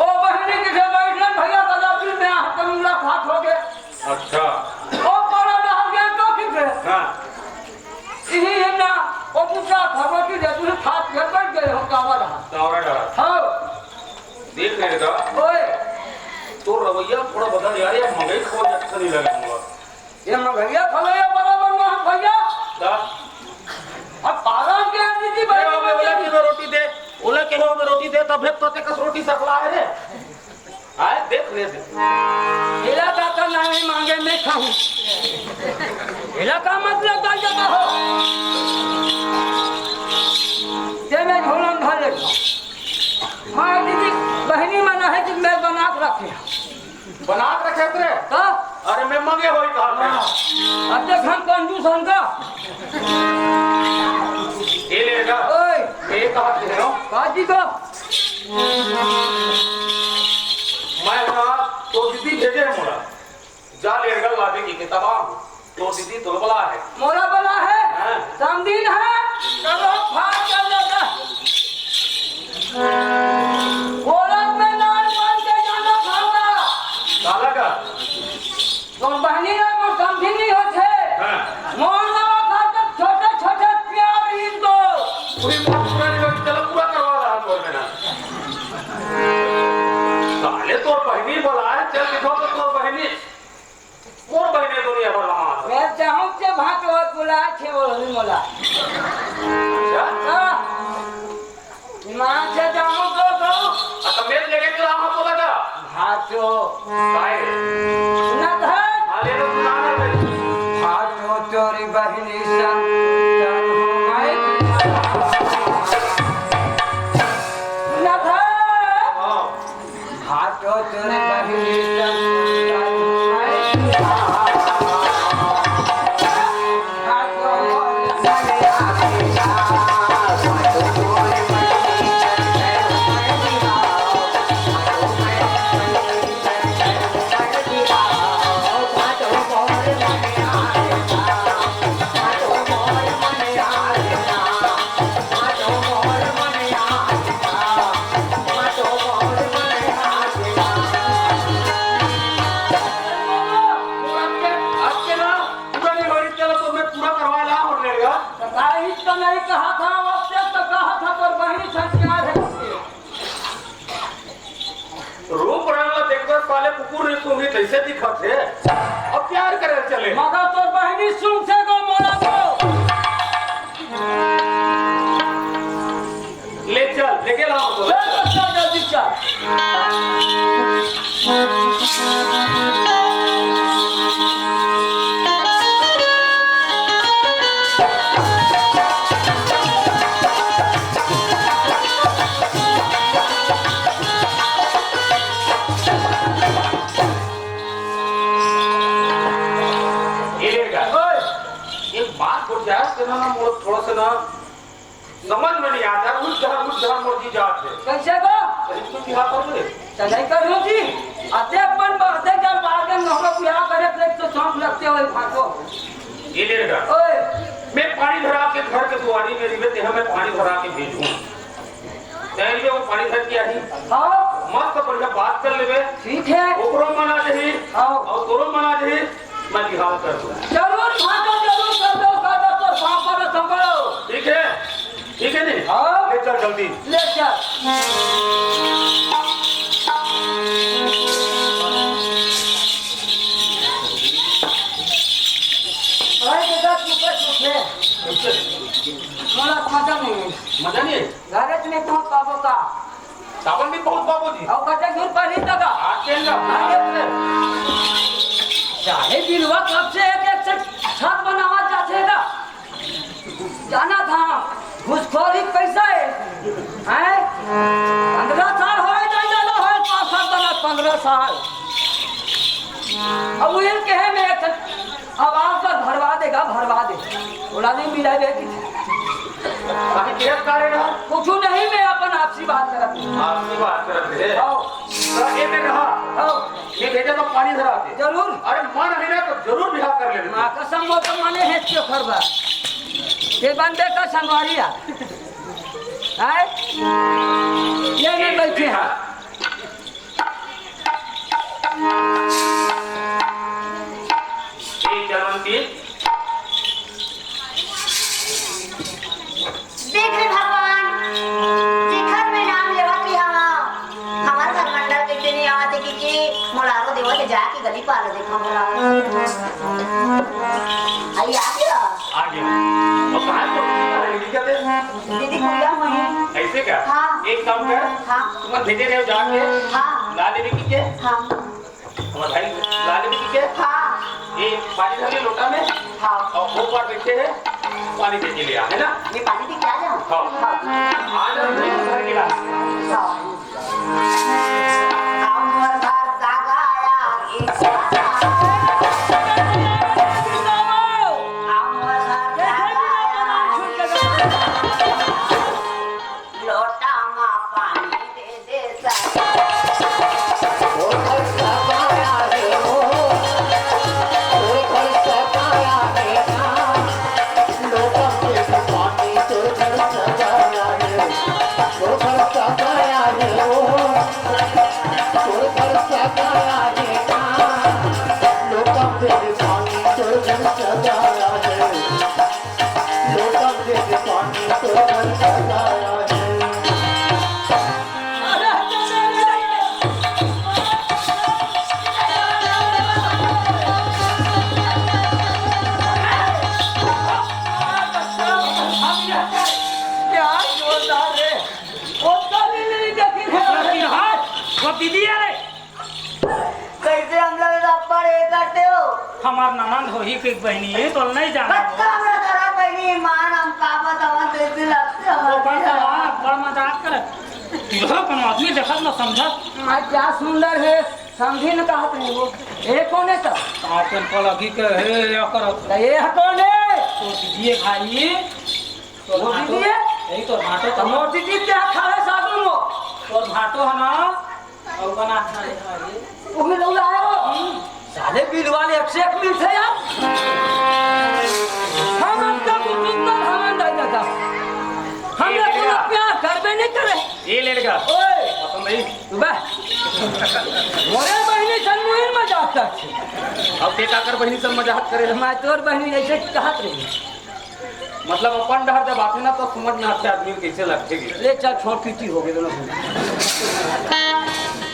ओ बहिनी के घर बैठलन भैया, दादा जी में आ, तब मुलाकात हो गए। अच्छा। ओ बड़ा डहर गए तो ठीक है। हाँ। इही है ना, ओ दूसरा भगवती जय तुझे खात घर बैठ गए हो, कावा रहा। कावरा डहर। हाँ। देख रे बेटा, ओए। तोर रवैया थोड़ा बदल यार, ये मगही खवई अच्छा नहीं लगे मोला। ये मगहिया खवैया बराबर ना है भैया। का? अब पारा के आदमी की ए, बात ओला के में रोटी दे, ओला के में रोटी दे, तब तो ते कस रोटी सकला है रे। आए, देख रे, देख। एला का का नहीं मांगे, मैं खाऊं। एला का मतलब दाई दादा हो? ते मैं झोलन धर ले। माँ दीदी, बहिनी मना है कि मैं बना के रखे। बना के रखे तेरे? का? अरे, मैं मंगे होई कहा थे। हाँ। अब देख, हम कंजूस हन का? ए लेड़गा। ओए। मैं कहा थे हो? का जी का? मैं ना तो दीदी भेजे है मोला। जा लेड़गा ला दे की किताबा। तो दीदी तोला बला है। मोला बला है? हाँ। समधिन है? चलो फाड़ कर लेता। औरत में लाल बन के जाना खाऊंगा। काला का? तोर बहिनी ला मोर समधिन नहीं होथे। हाँ। मोर ला ओकर तो छोटे-छोटे प्यार इनको। वही मोर पूरा नहीं होती, चलो पूरा करवा रहा तोर में ना। साले तोर बहिनी बोला है, चल दिखो तो तोर बहिनी। मोर बहिनी दुनिया भर में मार। मैं चाहूँ के भांट और बुला के बोल मोला। अच्छा? हाँ। ईमान से जाऊं तो, तो। अच्छा, मैं लेके चला हूं, बोला था। भाचो। काय? सुना था? हाँ, ले लो, सुना ना भाई। भाचो चोरी बहिनी सन, सुना था? हाँ। भाचो चोरी बहिनी सन, सुना था? आपके, आपके ना पूरा नहीं हो रही, चलो तो मैं पूरा करवा ला और लेगा। तो भाई, तो नहीं कहा था, वक्त तो कहा था, पर बहिनी संस्कार है। रूप रंग ला देखबे साले कुकुर नहीं सूंघी तैसे दिखत हे। अब प्यार करे चले। मगर तोर बहिनी सूंघ से गो मोला को। ले चल, लेके लाओ तो। ले तो चल, जल्दी चल। ये लेगा। ओए! एक बात बोल यार, तेरा ना मोर थोड़ा सा ना समझ में नहीं आता, उस घर, उस घर मोर जी जात है। कैसे बा? कहीं तो बिहार कर ले। चढ़ाई कर लो जी। अते अपन बातें कर, बाहर के नौकर बिहार करे, देख तो सांप लगते हुए भागो। ये लेगा। ओए! मैं पानी धरा के घर के दुआरी में रिबे, तेहा मैं पानी धरा के भेजूं। तैं रिबे वो पानी धर के आही। हाँ। मस्त बढ़िया बात कर लेबे। ठीक है। ओकरो मन आ जाही। हाँ। अउ तोरो मन आ जाही, मैं बिहाव कर दूं। जरूर भागो, जरूर कर दो, कर दो, तो पापा न संभालो। ठीक है, ठीक है नहीं? हाँ। ले चल जल्दी। ले चल। भाई बेटा, चुप है, चुप है। थोड़ा मजा नहीं है। मजा नहीं है? घरे में पहुंच पाबो का? सावन में पहुंच पाबो जी? और कते दूर पर ही तक? आके ना, आके। चाहे बिलवा कब से एक एक से छत बनावा जाथे का? जाना था, घुसखोरी पैसा है, हैं? पन्द्रह साल होए, जान लो, होए, पाँच साल तक पन्द्रह साल। अब वो ये कहे में एक अब आप पर भरवा देगा, भरवा दे। बोला, "नहीं मिला बे कि।" अभी केस का रे ना? कुछ नहीं, मैं अपन आपसी बात करत हूँ। आपसी बात करत रहे। आओ। तो ये में रहा। आओ। ये भेजा तो पानी धरा दे। जरूर। अरे मन है ना तो जरूर बिहाव कर लेबे। माँ कसम, वो तो मने है क्यों खरबा। ये बंदे का संगवारी है। हैं? ये में बैठे हैं। ए, क्या मांगती है? देख रे भगवान, जेखर मैं नाम लेवत रही हवा, हमार घर मंडल कैसे नहीं आवत है कि, कि मोलारो देवत है, जाके गली पालो देखो मोलारो। आई आ गया। आ गया। और कहाँ है तो दीदी का दे? दीदी कुरिया में है। ऐसे क्या? हाँ। एक काम कर। हाँ। तुम भेजे रहे हो जाके। हाँ। ला देने की क्या? हाँ। हमारे भाई ला देने की क्या? हाँ। ये पानी भर ले लोटा में। हाँ। और वो पर बैठे हैं, पानी दे के ले आ, है ना? ये पानी दे के आ जाओ। हाँ। हाँ। आ जाओ, नहीं, घर के ला। हाँ। क्या जोरदार रे। वो तो नहीं, नहीं, देखी है। वो दीदी है रे। कैसे हम लोग सब पर ये करते हो? हमार ननद होही के बहिनी है, तो नहीं जाना। बच्चा हमरा तरह बहिनी मान हम का बतावन, कैसे लगते हो? वो बस बड़ा, बड़ा मजाक करे। इधर अपन आदमी देखत ना समझत। आज क्या सुंदर है, समझी न कहत नहीं वो। ये कौन है तो? आजकल पलगी के है, या करत। तो ये कौन है? तो दीदी है भाई। तो वो भाटो, दीदी है? यही तो भाटो तो तो। मोर दीदी क्या खावे साबुन वो? और भाटो है ना? अउ बना था ये। वो भी लौड़ा है वो। हम्म। साले बिल वाले एक से एक मिलथे यार। हम आपका कुछ इतना घमंड है दादा। हम ये लोग को लेगा। प्यार करबे नहीं करे। ये लेगा। ओए। पसंद नहीं? बा। मोरे बहिनी सन मुहिर मजाक करथे। अब बेटा कर बहिनी सन मजाक करे। मैं तोर बहिनी ऐसे चाहत रही। मतलब अपन डहर जब आथे ना तो समझ में आथे आदमी ल कैसे लगथे कि। ले चल छोड़, पीटी हो गए दोनों।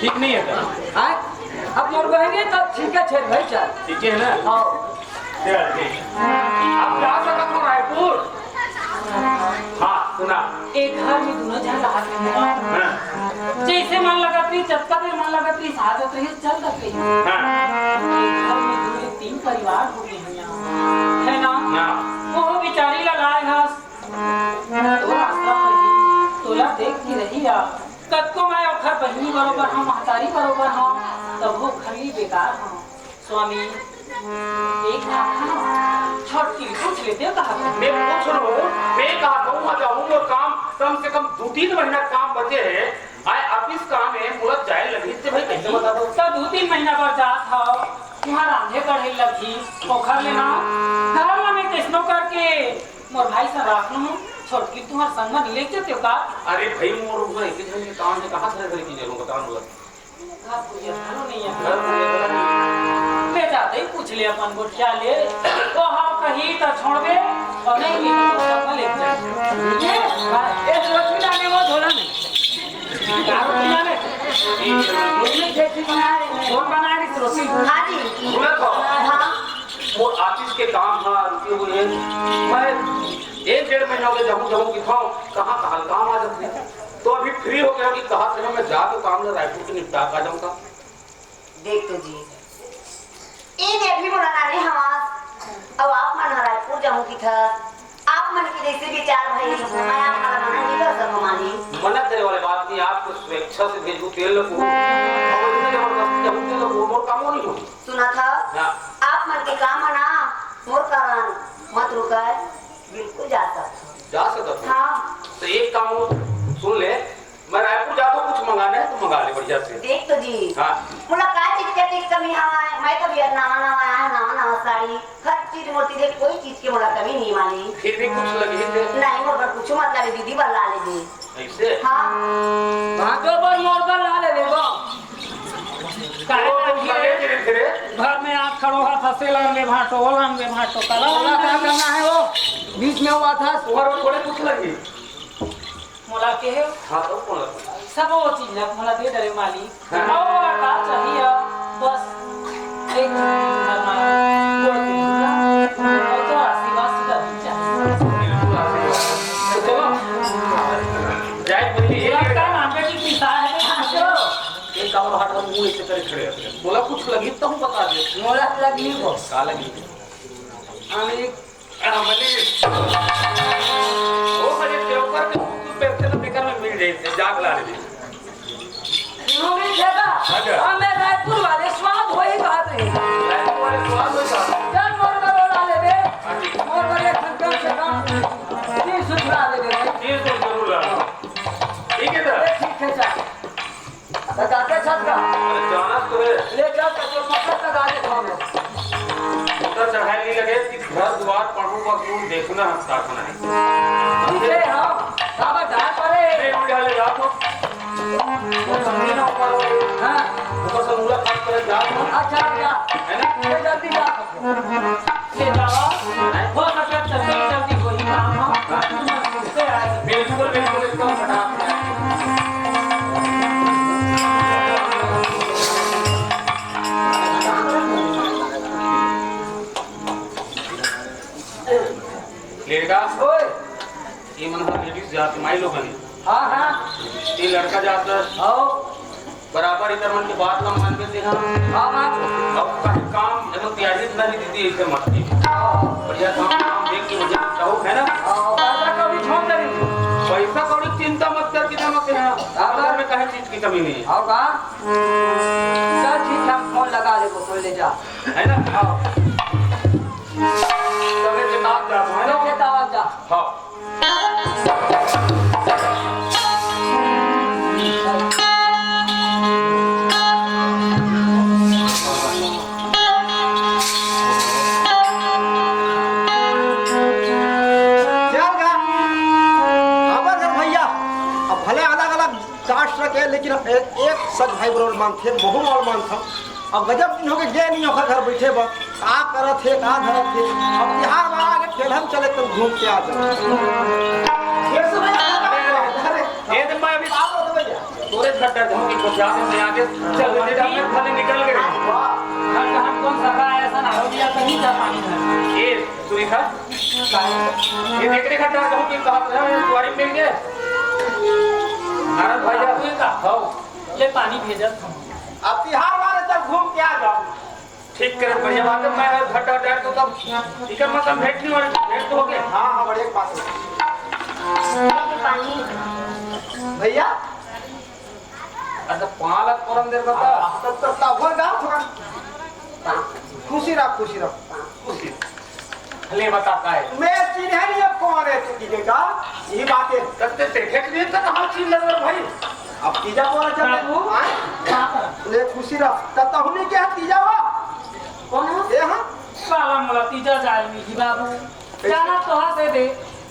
ठीक नहीं है क्या? हाँ? अब मोर बहिनी तो ठीक है छेद भाई चल। ठीक है ना? हाँ। चल ठीक। अब जा सकत हो रायपुर? हाँ, सुना। एक घर में दोनों झन रहत रहिन। हाँ। जैसे मन लगत रही, जतका देर मन लगत रही, साथ होत रही, चल सकत रही। हाँ। एक घर में दो तीन परिवार हो गए हैं। है ना? ना। वो बेचारी ला लाए हस, तोर आसरा रही, तोला देख के रही आ। कतको मैं ओखर बहिनी बरोबर हूँ, महतारी बरोबर हूँ, तब वो खली बेकार हूँ। स्वामी, एक बात है, छोटकी पूछ लेते हो कहा था? मैं पूछ रहा हूँ, मैं कहा था, वहाँ जाऊँ, वो काम, कम से कम दो तीन महीना काम बचे है, आए ऑफिस काम है, पूरा जाए लगी, इतने भाई कैसे बता दो? तो दो तीन महीना बाद जात हो, तुंहर रांधे गढ़े लगही, ओखर ले ना, घर ला मैं कइसनो करके मोर भाई सन राख लूँ। छोटकी तुंहर संग म नइ लेके जतेव का? अरे भाई, मोर उमर एक झन के काम हे, कहाँ धरे धरे की जरूर बता दूंगा। घर कोई घलो नइ हे। घर कोई घलो नइ हे। मैं जादा ही पूछ ले अपन गोठिया ले, तो हाँ कही त छोड़बे, अउ नइ कही त संग म लेके जाबे। ये, हाँ, एक रोटी लाने वो झोला में। का रोटी लाने? रोटी कैसी बना रही है? कौन बना रही रोटी? हाँ जी। सुनत हो? हाँ। मोर office के काम ह, रुके हुए हैं। मैं एक डेढ़ महीना हो गया, जहूँ जहूँ दिखाऊँ, कहाँ कहाँ काम आ जाते हैं। तो अभी free हो गया कि कहा से मैं जाके काम ला रायपुर के निपटा के आ जाऊँगा। देख तो जी, ए में अभी मोला नानी हवस, अब आप मन ह रायपुर जाहूँ किथस, आप मन के जैसे विचार भाई, मैं आप मन ला मना नहीं कर सकूँ मालिक। मना करे वाले बात नहीं, आपको स्वेच्छा से भेजू तेल ला को, और इतने जबरदस्ती जब तेल ला को, मोर काम नहीं हो। सुना था? हाँ। आप मन के काम है ना, मोर कारण मत रुकाए, बिल्कुल जा सकत हो। जा सकत हो? हाँ। तो एक काम हो, सुन ले, मैं रायपुर जात हूँ, कुछ मंगाना है तो मंगा ले बढ़िया से। देख तो जी, हाँ। मोला का चीज के अतिक कमी हवय? मैं तो बिया नवा नवा आया, नवा नवा साड़ी, हर चीज मोर तीर हे, कोई चीज के मोला कमी नहीं मालिक। फिर भी कुछ लगी थे? नहीं, मोर बर कुछ मत लावे, दीदी बर ला ले दे। ऐसे? हाँ। भांटो बर मोर बर ला ले दे गो। काहे वो तुम लगे रे, रे? घर में आग खड़ो हा, फसेल अंगे भांटो, ओल अंगे भांटो, कला ओला का करना है वो? बीच में हुआ था। तुम्हारा थोड़े कुछ लगी। मोला के हे? हाँ, तो कौन लगा? सब वो चीज ला मोला दे डरे मालिक। हाँ। अउ मोला का चाहिए? बस एक चीज ला मोला गोड़ के धुला, अउ तो आशीर्वाद सीधा दी चाहिए। बिल्कुल आशीर्वाद। तो चलो। जय बोलिए। ये लड़का नाम पे भी पिसा है, तो हाँ, चलो। एक काम हाथ में मुंह ऐसे करे खड़े रहते हैं। बोला कुछ लगी तो हम बता दे। मोला लगी को। का लगी? हम एक हाँ, मनीष। ओ, मनीष, देवकर के कुछ पैसे ना बेकार में मिल जाए, जाग ला ले। यूं मिल जाएगा? अच्छा। हाँ, मैं रायपुर वाले स्वाद वही बात है। रायपुर वाले स्वाद वही बात है। चल, मोर का बोला ले बे। हाँ जी। मोर का एक घंटा से कम तीन सौ छुड़ा दे दे भाई। तीन सौ जरूर ला। ठीक है सर। अरे, ठीक है सर। बताते छत का। अरे जाना तो है। ले चल, तो जो पकड़ तक आगे खाओ। उधर चढ़ाई नहीं लगे कि घर द्वार पढ़ू का गुण देखना हस्ताक्षर है। ठीक है, हाँ। बाबा डाल पड़े। नहीं, उड़ डाले, जाओ तो। वो समझे ना ऊपर हो। हाँ। ऊपर से मुलाकात करे, जाओ तो। अच्छा, जा। है ना? ये जल्दी जा। ले जावा, हो सके तो जल्दी जल्दी वही काम हो। बिल्कुल, बिल्कुल, एकदम फटाफट। लेगा? ओए! ये मन का लेडीज जात माई लोगन। हाँ, हाँ। ये लड़का जात। हाँ। बराबर इधर मन के बात ला मानबे ते हा। हाँ, हाँ। अब कहीं काम एमन तैयारी नहीं दीदी, ऐसे मत की। हाँ। बढ़िया काम, काम देख के मुझे चाहो, है ना? हाँ, पैसा कौड़ी छोड़ दे। पैसा कौड़ी चिंता मत कर, किधर मत है। हाँ, अगर हाँ। में कहीं चीज की कमी नहीं है। हाँ, हाँ। चल ठीक है, हम फोन लगा ले, वो कोई ले जा। है ना? हाँ। तबे के साथ जा, है ना? तबे के साथ जा। हाँ। चल गा। अब भैया, अब भले अलग-अलग कास्ट रखे, लेकिन अब एक, एक सच भाई बरोबर मानथे, बहुत बड़ मानथन। अब गजब दिन होगे, गे नहीं ओखर घर बैठे बर। का करत हे, का धरत हे? अब तिहार वाला आगे, ठेलहन चले, कल घूम के आ जाओ। ये तो मैं, अरे, ये तो मैं अभी आप लोग भैया। तोरे घर डर धमकी को क्या से आगे चल, चल, चल, चल। भले निकल गए। वाह। घर का हम कौन सा रहा है, ऐसा ना हो गया, कहीं जा पानी था। ये सुरेखा, ये देख रे घर डर धमकी कहाँ पे है, तुम्हारी मिल गए। नारायण भैया। तू ही का? हाँ। ले पानी भेजत हूँ। अब तिहार वाले तक घूम के आ जाओ। ठीक करे, बढ़िया बात है। मैं घर डर तो तब इकर मतलब भेंट नहीं हो रही, भेंट तो हो गया। हाँ, हाँ, बढ़िया बात है। पानी। भैया, अच्छा, पालक परम देर बता। हाँ, तब, तब, तब, हो जा, थोड़ा। खुशी रह, खुशी रह। खुशी। ले बता का है? मैं चिन्हे नहीं अब कौन है तू की का? ये बात है। तब ते देखे के लिए तो कहाँ चिन्ह लगे भाई? अब तीजा बोला चल। बाबू, हाँ? का कर? ले खुशी रह। तब तो हमने क्या तीजा हुआ? कौन है? ये हाँ? साला मोला तीजा जाए मिली बाबू। कैसे? जाना तो हंसे दे।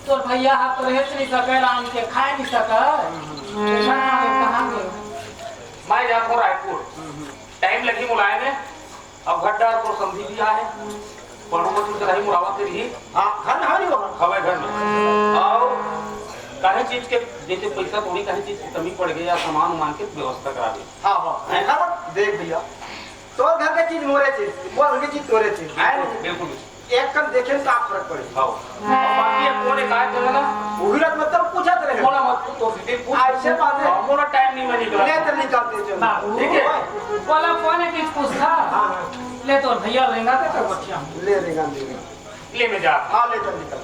तोर भैया हा तो रहे नहीं सके, राम के खाए नहीं सके। देखा ना, कहाँ गए? मैं जात हूँ रायपुर। टाइम लगी मुलायम है। अब घर डार को समझी भी आए। पढ़ू मत उनके रही मुरावत के रही। हाँ, घर में हमारी होगा। हवे घर में। और कहीं चीज के, जैसे पैसा कौड़ी कहीं चीज की कमी पड़ गई या सामान उमान के व्यवस्था करा दे। हाँ, हाँ, देखा ना, देख भैया, तोर घर के चीज मोरे चीज, मोर घर के चीज तोरे चीज। आए ना? बिल्कुल। एक कन देखे में का फर्क पड़े। हाँ। और बाकी ये कौन है, काय चले ना? वही रात मतलब पूछत रहे। बोला मत, तू तो सीधे पूछ। ऐसे बात है। हाँ, बोला टाइम नहीं मैं निकला। ले तो निकालते चल। ना, ठीक है। बोला कौन है किस पूछता? हाँ, हाँ। ले तो भैया लेंगा तो, तो बच्चा। ले लेगा, ले लेगा। ले मैं जा। हाँ, ले तो निकल।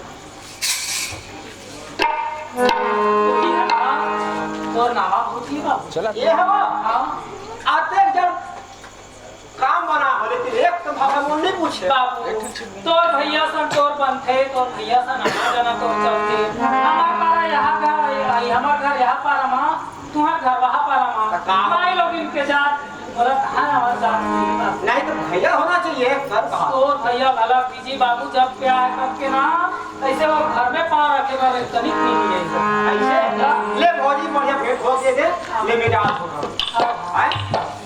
तोर नावा होती बाबू। चला। ये हवा? हाँ। आते जब काम बना हो, लेकिन एक तो भाषा मन नहीं पूछे। बाबू, तोर भैया सन तोर बनथे, तोर भैया सन हमार जना तोर चलथे। हमार पारा यहाँ घर, हमार घर यहाँ पारा मा, तुम्हार घर वहाँ पारा मा। तो का? माई लोग इनके जात, बोला, "हाँ, हमार जात नहीं बा।" नहीं तो भैया होना चाहिए, सर कहा। तोर भैया भला बीजी बाबू जब प्यार करके ना, ऐसे वो घर में पाँव रखे बर तनिक नहीं मिले। ऐसे? ले भौजी, बढ़िया भेंट हो के दे, ले मेरे हाथ को। हाँ। हैं?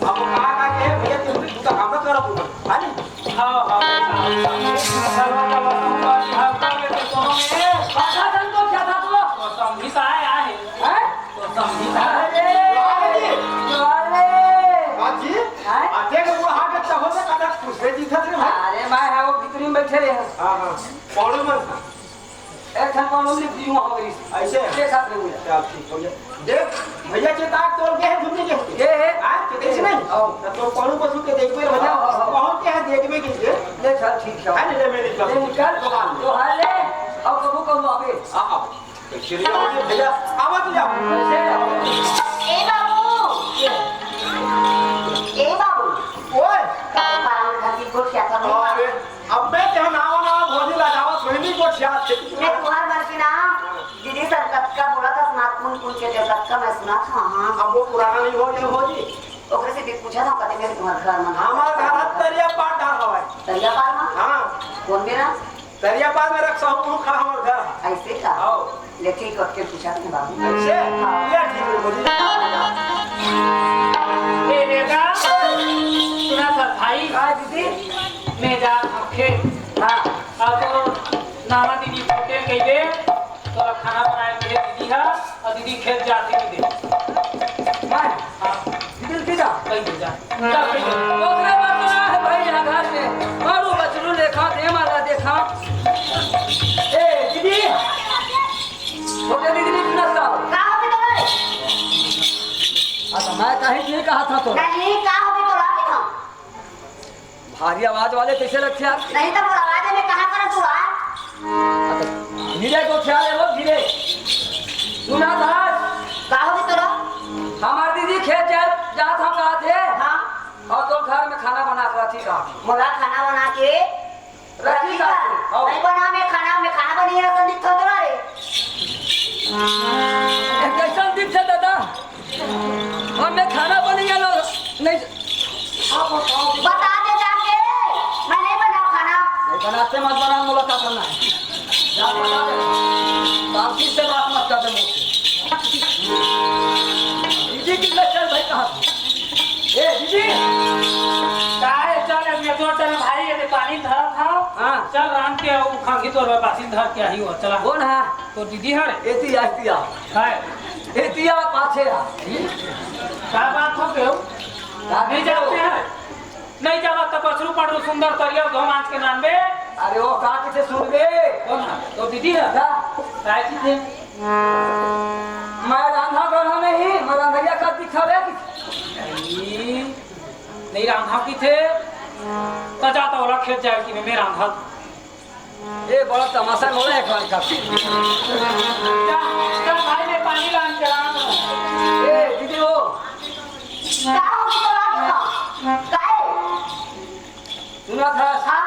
अब वो कहा था कि, "हे भैया, तुम भी जूता काम मत करो तुम।" है नी? हाँ, हाँ, हाँ, हाँ। चलो, चलो, तुम बात यहाँ कर लेते दोनों में। बात खत्म तो क्या था तू? तो समझी तो आए, आए। हैं? तो समझी तो आए। अरे! अरे! अरे! हाँ जी? हैं? आ, देख, वो हाथ अच्छा हो, तो कदा खुश है, जी, था, अरे, मैं, हाँ, वो भीतरी में बैठे रहे हैं। हाँ, हाँ। पौड़ी में था। एक ठन पौड़ी लिख दी वहाँ पर। ऐसे? के साथ में हुआ। चल, ठीक हो गया। देख, भैया चेताक तोड़ के है, घूमने के। ये है? हाँ, चेताक से नहीं? हाँ। तो तोर पौड़ी पशु के देखबे भैया, हाँ, हाँ, हाँ। बहुत के है देखबे के लिए। ले चल, ठीक है। है ना, ले मेरी ले निकल। दुकान में। तो हाल ले, अब कबू कबू आवे। हाँ, हाँ। तो श्री राम जी भैया, आवा तो जाओ। कैसे? ए बाबू, ए बाबू, ओए। कब पारा में घर की गोठ क्या था? अरे, अब मैं क्या नावा नावा भौजी लगावा, सोनी को क्या थे? मैं तुम्हार मन के ना, दीदी सर कतका बोला था, सुना कौन कौन के दे, कतका मैं सुना था, हाँ। अब वो पुराना नहीं हो गया भौजी। ओकरे से भी पूछा था, कहते मेरे तुम्हार घर में। हमार घर है तरिया पार डाल हवा है। तरिया पार में? हाँ। कौन बेरा? तरिया पार में रख सहू, खा हमार घर है। ऐसे का? हाँ। ले ठीक करके पूछा था बाबू। ऐसे? हाँ। ये ठीक है, भौजी। ए बेटा, सुना था भाई। हाँ, दीदी। मैं जा खेत। हाँ। अब तो नावा दीदी छोटे कह दे, तो खाना बनाए के दीदी हा, और दीदी खेत जाती दीदी। मैं? हाँ। दीदी जा। कह दे जा। जा, कह दे। ओकरे बाद तो ना है भाई, यहाँ घर में। मारू बछरू लेखा, दे माला देखा। ए, दीदी। छोटे दीदी नहीं सुनत का हो? का हो गए तोरे? अच्छा, मैं कहीं नहीं कहा था तो। नहीं, का हो गए तोरा के हम? भारी आवाज वाले कैसे लगते यार? नहीं तो मोर आवाज में कहाँ कर तू आ? अच्छा, धीरे को ख्याल है वो धीरे। सुना था? का हो गए तोरा? हमार दीदी खेत जा, जात हम कहा थे। हाँ। और तो घर में खाना बना कर थी कहा। मोला खाना बना के रखी का? हाँ। नहीं बना मैं खाना, मैं खाना बनी है, संदीप थोड़ा रे। कैसन दिखथे दादा? और मैं खाना बनी है लो, नहीं। बता दे जाके, मैं नहीं बनाऊँ खाना। नहीं बनाते मत बना, मोला का करना है? जा बता दे। शांति से बात मत कर दे मुझसे। दीदी कितना चल भाई कहाँ? ए, दीदी। काहे चल, अब ये दो टन भाई, ये पानी धरत हव। हाँ। चल, राम के, वो खांगी तोर बासी धर के आही हो, चला। कौन है? तो दीदी हरे। एती आ, एती आ। हाय। एती आ, पाछे आ। का बात हो गयो? का नहीं जाते हैं? नहीं जावा तो बछरू पड़रू सुंदर करिया धो मांस के नाम बे। अरे वो का किसे सुन बे? कौन है? तो दीदी है। का? काय की थे? मैं रांधा गढ़ा नहीं, मैं रंधैया का दिखावे की। नहीं, नहीं रांधा की थे। तो जाता वाला खेत जाए कि मैं रांधा। ए, बड़ा तमाशा बोला है खान का। जा, जा भाई, मैं पानी लान के लान हूँ। ए, दीदी हो। का हो गया तोला के? काहे? सुना था? हाँ?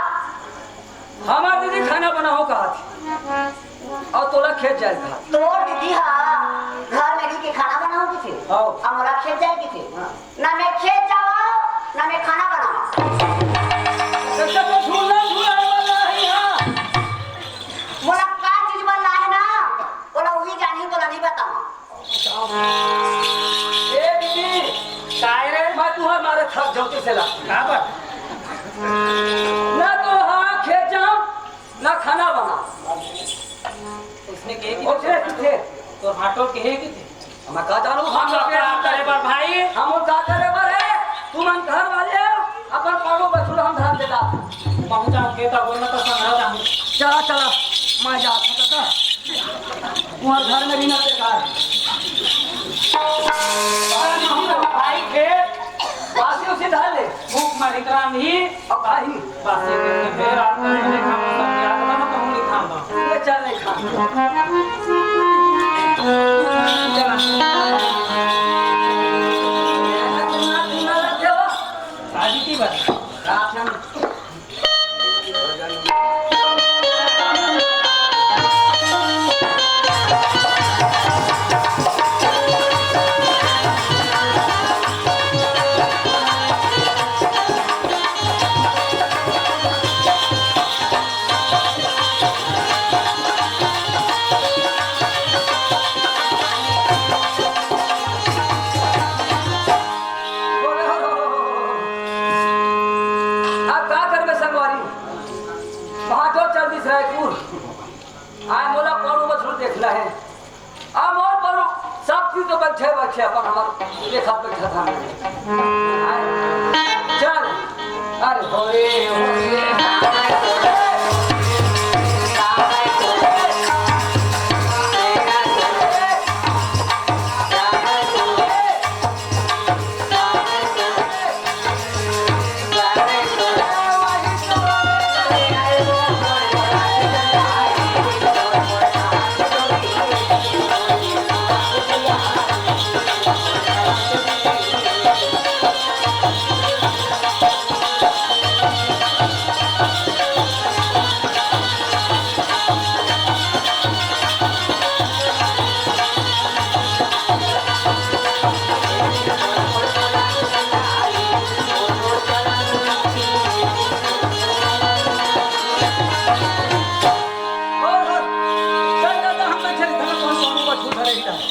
हमार दीदी खाना बनाओ कहा थी। और तोला खेत जाए कहा थी। तोर दीदी हा घर में रही के खाना बनाओ की थे? हाँ। और मोला खेत जाए की थे? हाँ। ना मैं खेत जावा, ना मैं खाना बनावा। कैसे ए दीदी, काय रे? मैं तुहर मारे थक जाऊं, तइसे ला। का बर? ना तो हाँ खेत जाऊं, ना खाना बना। उसने कहे कि ओकरे किथे? तोर हाथों के है कि थे? मैं का जानू, हम लोग का करे बर भाई? हम लोग का करे बर है? तुमन घर वाले हो, अपन पाड़ो बछरू हम धान देता। पहुंचाओ के तो बोलना तो संभल जाऊं। चला, चला, मैं जात हूं दादा। तुम्हारे घर में भी ना बेकार। भाई के बासी उसी धान ले। भूख मरी रांधी। अब भाई। बासी के मेरा नहीं खाओ, सब याद ना कहूं नहीं खाऊंगा। ये चल नहीं खा। चला। राजी की बात। रात में अब का करबे संगवारी? वहां तो चल दिस रायपुर। आय मोला पड़ू बछरू देखना है। आ मोर पड़ू सब चीज तो बैठे बैठे अपन हमर देखत बैठत हन। आय, चल। अरे हो रे, हो रे।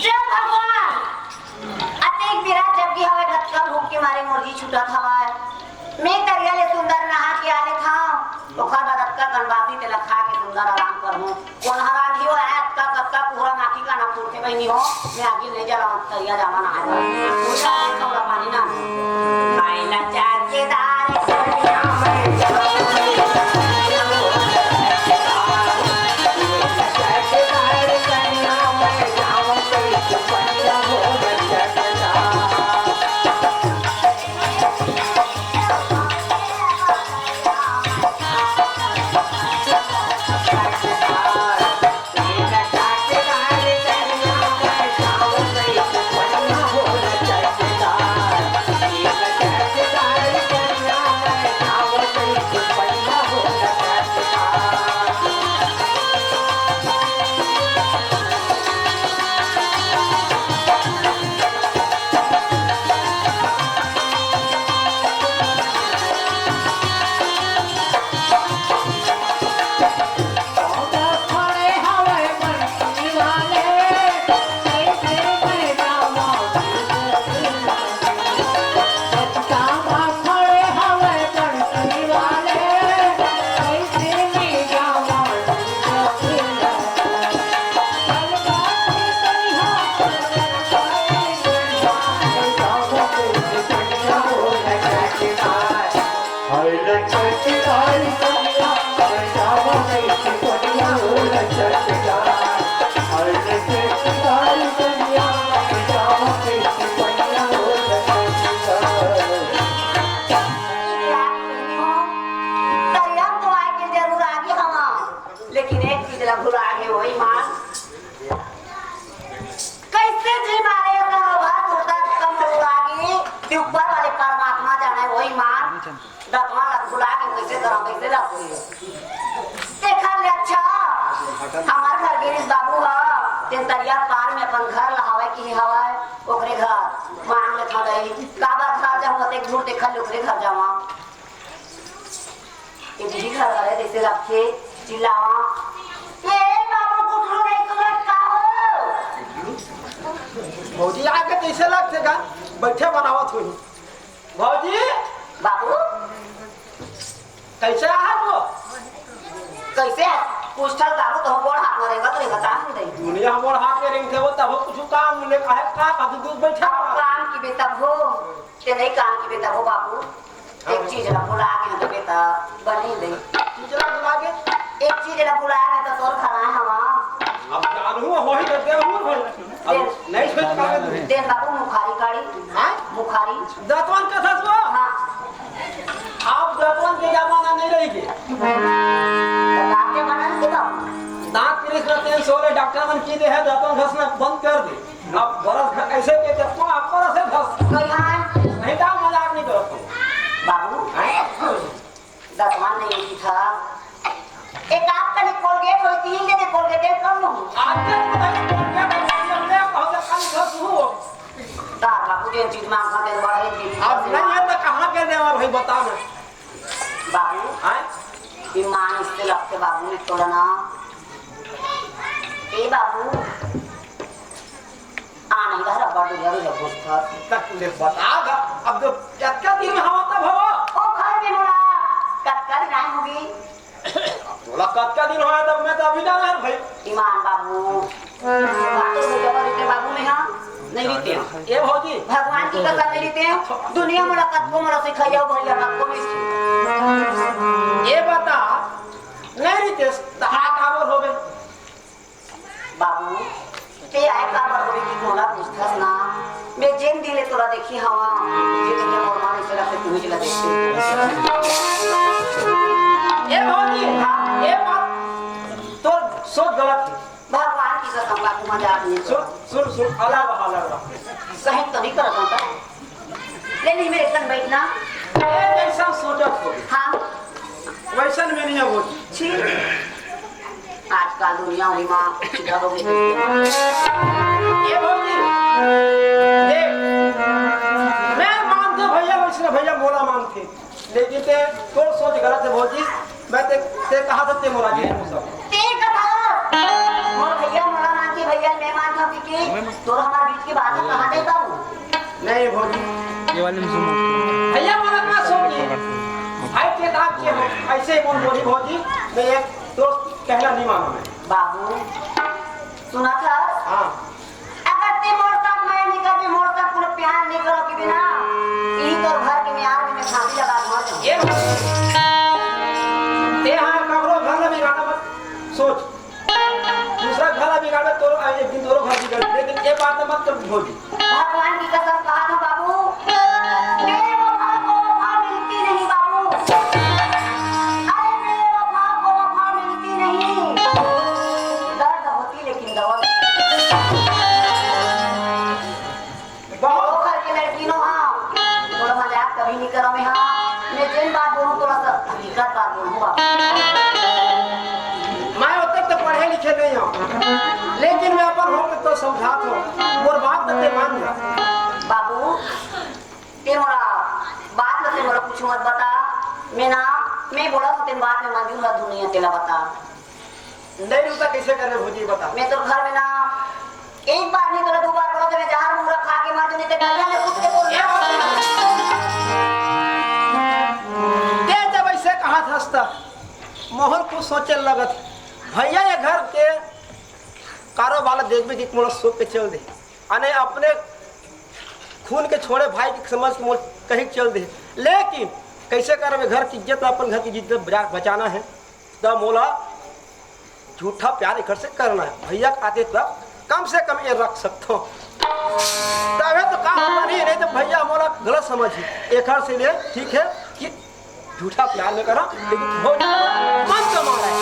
हे भगवान, अतेक बेरा जग गे हवय, कतका भूख के मारे मोर जी छूटत हवय। मैं तरिया ले सुंदर नहा के आ लेथंव, ओखर बाद अतका कन बासी तेला खा के सुंदर आराम करहूं। कोन हर आंधी हो, अतका कतका कुहरा माखी का ना फूटथे बहिनी हो, मैं आगी नहीं जलावंव, तरिया जावा नहाय बर। पूजा नहीं खौरा पानी ना। माई ला चाचेदार सोनिया मैं जाऊं। लेकिन एक चीज ला भुला गे, वही मान। कैसे जी मारे अगर आवाज होता कम हो आगे, कि ऊपर वाले परमात्मा जाने वही मान। दतवा ला भुला के कैसे करा, कैसे ला भूली? देखा ले अच्छा, हमार घर गिरीश बाबू ह, तेन तरिया पार में अपन घर ला हवय कि हवय, ओकरे घर मांग लेथंव दई। काबर घर जाऊं, अतेक दूर देखा ले ओकरे घर जावा। ए दीदी घर वाले जैसे रखे चिल्लावा, "ए बाबू, गुटरू नहीं सुनत का हो?" भौजी आके कइसे लगथे गा? बइठे बनावत होही। भौजी, बाबू, कइसे आहा वो? कइसे? पूछथस बाबू, तो गोड़ हाथ में रेंगत रेंगत आ हम दे। दुनिया मोर हाथ में रेंगथे वो, तब कुछ काम ले काहे का बाबू दूध बइठा? अब काम की बेटा हो, ते नहीं काम की बेटा हो बाबू। एक चीज ला भुला गे तो बेटा, बनी दे। चीज ला भुला गे? एक चीज ला भुला गे तो तोर घर आए हवा। अब जानू होही तो देहू होही। अब देन। नहीं सोच पावे तू। देन बाबू मुखारी काढ़ी। हाँ? मुखारी। दतवन कथस वो? हाँ। अब दतवन के जमाना नहीं रही गे। तो दांत के बनन के बाबू? दांत पिरिस ना तेल सोले डॉक्टर मन की दे है, दतवन घसना बंद कर दे। अब बरस घ-, ऐसे के तो आप बरस है घस। कहीं हाँ। नहीं तो मजाक नहीं करत हूँ। बाबू, हैं? दतवन नहीं उठी था। एक आप कने कोलगेट होई, तीन जने कोलगेट कर लूं। आज तक पता नहीं कोलगेट है, हमने बहुत खाली घस हूँ। दा बाबू, जे चीज मांग खाते हैं, बड़े चीज अब नहीं है तो कहाँ के देवर भाई, बता ना। बाबू, हैं? ईमान इससे लगते बाबू ने तोड़ा ना। ए बाबू, आ नहीं रहा, रब्बा डुबा डुबा घुसता। तक ले बता गा, अब जो कतका दिन में हवा तब हवा? ओ घर में मोला, कतका दिन आए होगी? तोला कतका दिन होया तब मैं तो अभी जाना है भाई। ईमान बाबू, बात तो मुझे पर इतने बाबू में हाँ, नहीं रहते हैं। ए भौजी। भगवान की कसम नहीं रहते हैं। दुनिया मोला कतको मोला सिखाइया भैया कतको नहीं। ये बता, नहीं रहते, तो आ काबर होबे? बाबू, ते आए काबर होई कि मोला पूछथस ना? मैं जेन दिन ले तोला देखी हवा, जेन दिन ले मोर मन इसे लगथे तुही ला देखथे। ए भौजी, हाँ। ए बात तोर सोच गलत हे। भगवान की कसम बाबू, मजाक नहीं सुन, कर। सुन, सुन, अलग, अलग। सही तो नहीं करत हूँ। ले नहीं, मेरे कन बैठना। ए, जैसा सोचत हो। हाँ। वैसन में नहीं हो। छी। आजकल दुनिया हुई माँ, सीधा हो गई। ये भौजी, देख, मैं मानते भैया, वैसने भैया मोला मानते। लेकिन ते, तोर सोच गलत है भौजी। मैं ते, ते कहा था ते मोला जी, सब। ते कथा, मोर भैया मोला मानती, भैया मैं मानता हूँ कि तोर हमारे बीच की बात है, कहाँ देता हूँ? नहीं भौजी। ये वाले में zoom out करो। भैया मोला का सोची? भाई के दांत के हो, ऐसे ही बोल बोली भौजी, मैं एक दोस्त कहना नहीं माना मैं। बाबू, सुना था? हाँ। अगर ते मोर साथ मया नहीं करबे, मोर साथ कोनो प्यार नहीं करो कि बिना, ई तोर घर के म्यार में मैं फांसी लगा के मर जाऊँ। ये ते हाँ, ककरो घर में बिगाड़ना मत सोच। दूसरा घर में बिगाड़े, तोरो, आ, एक दिन तोरो घर बिगड़, लेकिन ये बात मत कर भौजी। भगवान की कसम कहा था बाबू, बेवफा को वफा मिलती नहीं बाबू। अरे बेवफा को वफा मिलती नहीं। दर्द होती लेकिन दवा बहुत घर के लड़की नो हाँ, थोड़ा मजाक कभी नहीं करो मैं हाँ। मैं जेन बात बोलूँ थोड़ा सा हकीकत बात बोलूँ बाबू। मैं ओतक तो पढ़े लिखे नहीं हूँ, लेकिन मैं अपन होके तो समझात हूँ, मोर बात तो ते मान जा। बाबू, ते मोला बात ल ते मोला कुछ मत बता। मैं ना, मैं बोला तो तेन बात में मंजूर है, दुनिया तेला बता। नहीं रुका, कैसे करने भौजी बता। मैं तो घर में ना एक बार नहीं तो दो बार बोला तो मैं जहर मुंगरा खा के मर जाऊँ, नहीं तो गलिया में कूद के बोल। ते जब ऐसे कहा था हंसता, मोहन कुछ सोचे लगत, भैया ये घर के कारोबार देखबे कि मोला सोच के चल दे। अने अपने खून के छोड़े भाई के समझ के मोर कहीं चल दे, लेकिन कैसे करबे? घर की इज्जत, अपन घर की इज्जत बचा-, बचाना है, त मोला झूठा प्यार एकर से करना है। भैया के आते तक कम से कम ये रख सकथो, तबे तो काम होना नहीं, नहीं तो भैया मोला गलत समझ ही एकर से ले, ठीक है कि झूठा प्यार में करा, लेकिन भौजी मन से मारा है।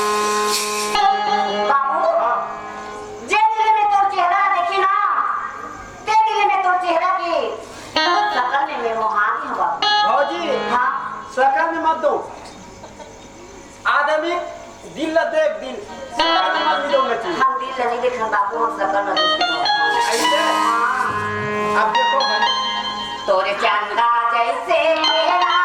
बाबू, हाँ। जे दिल में तोर चेहरा देखी ना, ते दिल में तोर चेहरा की शकल में मैं मोहा गई हूँ बाबू। भौजी, हाँ। शकल में मत दो। आदमी दिल ला देख, दिल। शकल में मत मिलो मैं चीज। हम दिल ला नहीं देखना बाबू, हम शकल ला देखते हैं। ऐसे? हाँ। अब देखो भाई। तोरे चंदा जैसे चेहरा।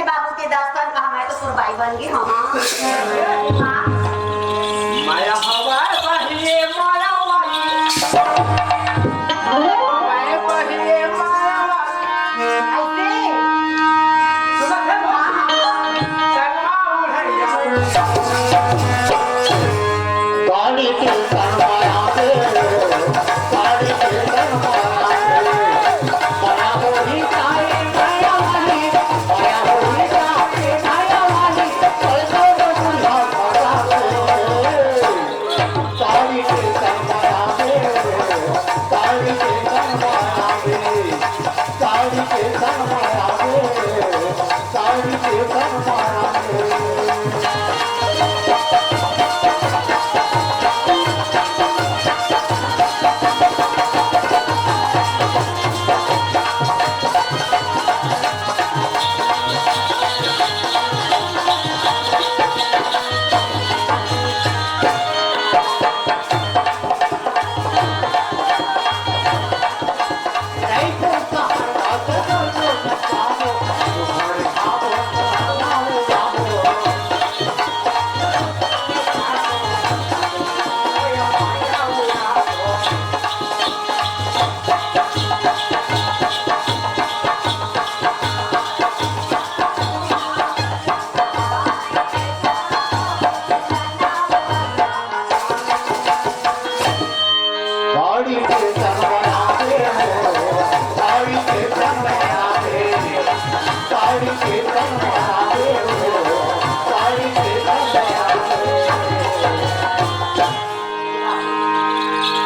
बाबू के दर्शन का, मैं तो सुरबाई बन गई हूँ। हाँ। माया हवा बहिए माया वाली। माया बहिए माया वाली। ऐसे? सुनत है ना? हाँ, हाँ। चलवा उड़ैया। गाड़ी के चलवा आवे।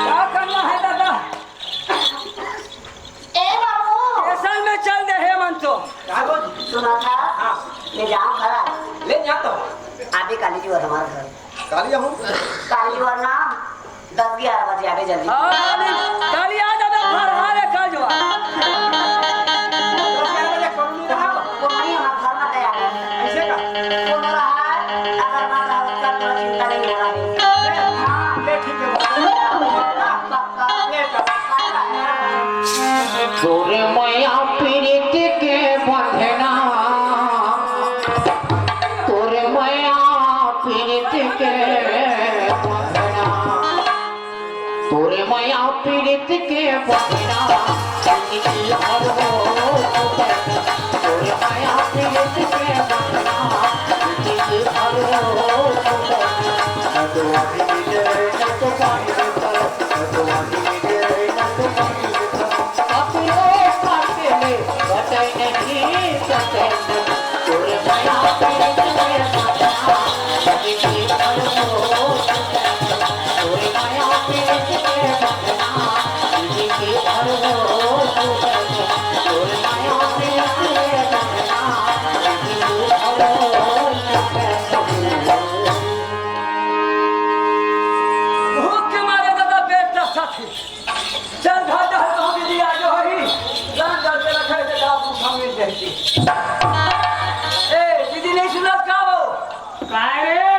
का करना है दादा? ए बाबू। स्टेशन में चल दे हे मन तो। का बोल? सुना था? हाँ। मैं जाऊँ घर। ले जा तो। अभी काली जी और हमारे घर। काली हूँ। काली जी और ना, दस ग्यारह बजे आवे जल्दी। हाँ, काली, काली आ जाबे घर, हाँ रे, काल जुआ। दस ग्यारह बजे कौन नहीं रहा? वो नहीं, हमारे घर में तैयार है। ऐसे का? वो तो रहा है, अगर ना रहा, उसका कोई चिंता नहीं हो रहा है। हाँ। ले ठीक है। पक्का। ले चल। तोरे मया प्रीत के बंधना, तोरे मया प्रीत के बंधना, तोरे मया प्रीत के बंधना, जिंदगी भर हो तोरे मया प्रीत के बंधना, जिंदगी भर हो। भूख के मारे दादा पेट का साथी। चल, घर जा, तो दीदी आ जो ही। जान डर के रखे थे, का भूख हमें देती। ए, दीदी नहीं सुनत का हो? काय रे?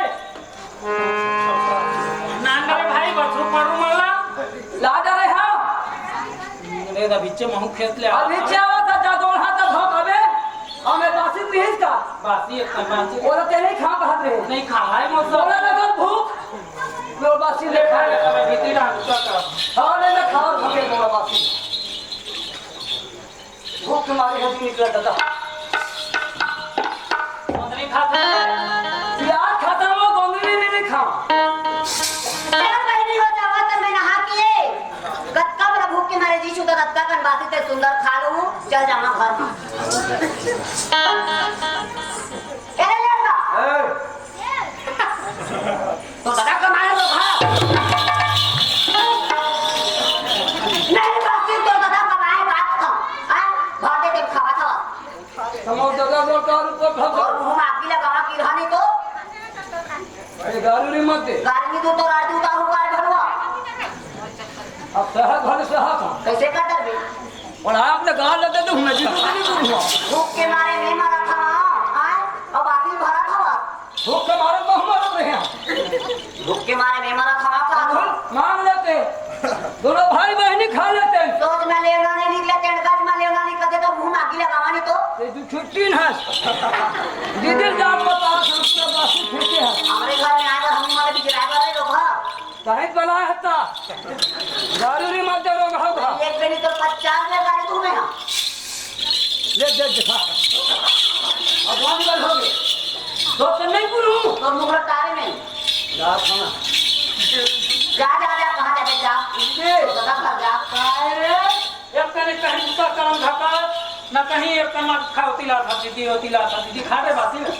नांदरे भाई, बसु पड़ू मला। ला डरे हाँ। रे, अभी चे महू खेत ले आ। अभी चे आवा था, जा दोन हाथ धो अबे। हमें बासी पीस का? बासी एक बासी। ओला ते नहीं खा पात रे। नहीं खा है मौसम। ओला लगल भूख। लो बासी ले खा। अबे भीतर डाल का का। हाँ, नहीं, मैं खाओ, खा के बोला बासी। भूख मारी है, निकल दादा। गोंदली खा खा। प्याज खाता हूँ, गोंदली नहीं, नहीं खा। चल, बहिनी हो जावा तो मैं नहा के। कतका बड़ा भूख के मारे जी छूटा, कतका कन बासी ते सुंदर खा लूँ, चल जावा घर में। ए, ले ला। ए। तो दादा कमाए लोग हा। नहीं, बासी तो दादा कमाए बात था। हाँ? भाते ते खावा था। समझ दादा, वो दारू को फंस और मुंह में आग भी लगावा की रहा नहीं तो। अरे गाली नहीं मत दे। गाली नहीं दू तो राजू दारू का भरवा। अब सहत भले सहत हम। कैसे कर दे? और आपने गाल लेते तो मैं जीतू नहीं दूंगा। भूख के मारे नहीं मरा था, हाँ? अब आखिर भरा था बस। भूख के मारे तो हम मर रहे हैं। भूख के मारे नहीं मरा था, हाँ? मांग लेते। दोनों भाई बहनी खा लेते। सोच में लेना नहीं निकले, टेंडका में नानी कदे तो मुंह मागी लगावा नहीं तो। ते दू छुट्टी ना। दीदी जान बता, हम पूरा बासी फेंके हैं। हमरे घर में आए बर हम मारे बिचराए बर रे लोग। कहीं बला है ता। दारू री मत दे लोग, हाँ, हाँ। एक बेनी तो पचास में गाड़ी तू में, हाँ। ले, दे, दिखा। अब हम बल हो गए। तो तो नहीं बोलूं। तो मुगल तारे में। जा, जा, जा, कहाँ जाबे, जा। इनके। तो दादा घर जा। काय रे? एक कने कहीं दूसरा करम धका, न कहीं एक कने खाओ तिला था दीदी, हो तिला था दीदी, खा रे बासी में।